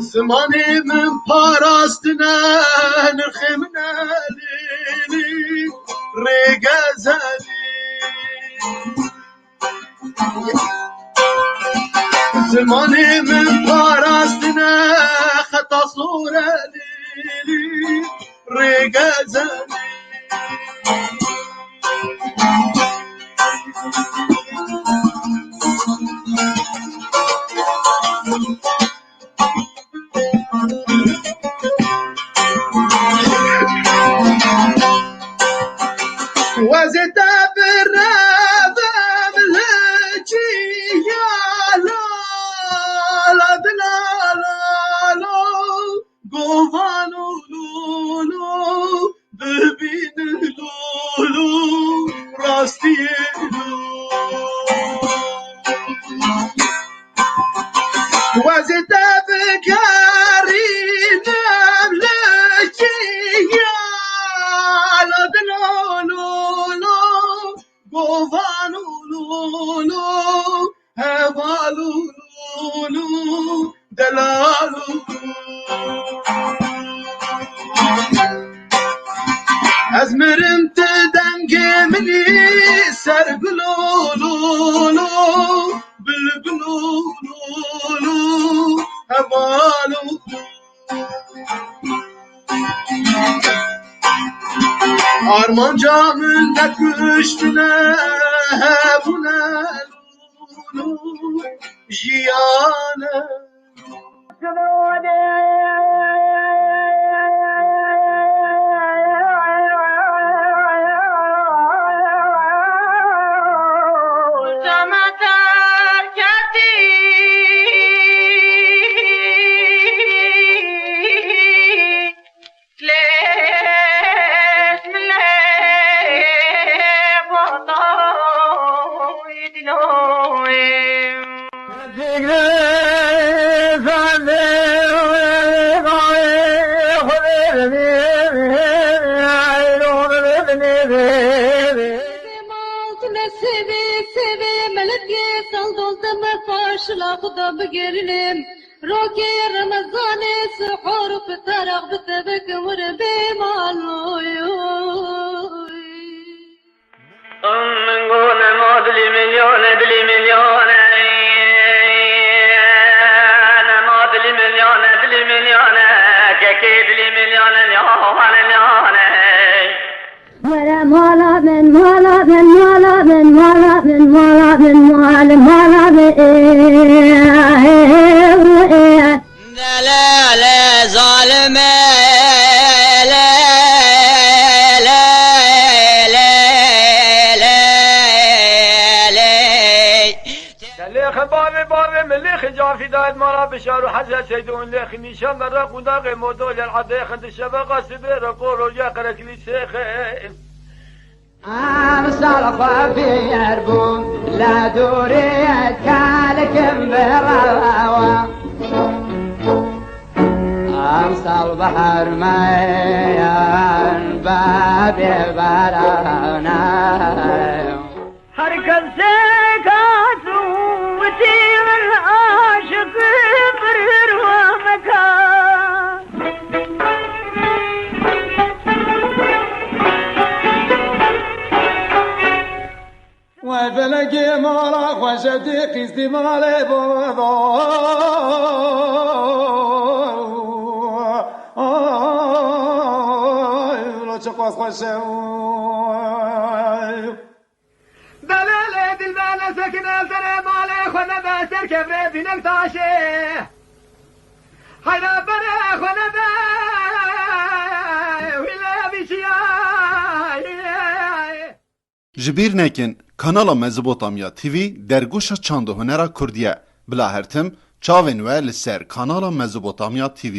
Zimanê min parastine, nirxê min e lê, lê, rêgeze lê. Zimanê min parastine, xeta sor e lê, lê, rêgeze lê. Wezê te Ez mirim te dengê min î ser gilo lo lo, bilbilo lo lo, hevalo. Armanca min te kuştine hebûne lo lo, jiyane. Mal tu ne sevê, sevê, melekê sal dol deme paşla Xuda bigerinim. Rokê Remezanê sihor û fitar ax bi te bikim wir bê mal oy oy. Min got nema dilî min yane, dilî min yane. Nema dilî min yane, dilî min yane. Kekê dilî min yane, yane, yane. Were mala min, mala min, mala min, mala min, mala min, mal, mala min. Delale zalime, le, le, le, le, le, le. Lêxe bavê bavê min lêxe cafî dayet mala bişar û hezet seydûn lêxe nîşan berra qûdaxê modol yer adê xindi şebeqa sibê re qoro ya qerekilî sêxe. Emsal xwe fêr bûm, la dûrê kalikim bi rewa. Emsal bi hermeyan bebê berana. Her kesê kat û witî min aşiq bir wa meka. Vay felekê mala xweşetî qîstî malê baba. Ay, lo çiqas xweş e. Ay. Delalê dilbere sekine serê malê xwe nebe ser kevrê bînek taşê. Hayra berê xwe nebe wî lê bîçiya. Ji bîr nekin, kanala Mezopotamya T V dergoşa çand û hunera kurdî ye. Bila her tim çavên we li ser kanala Mezopotamya T V.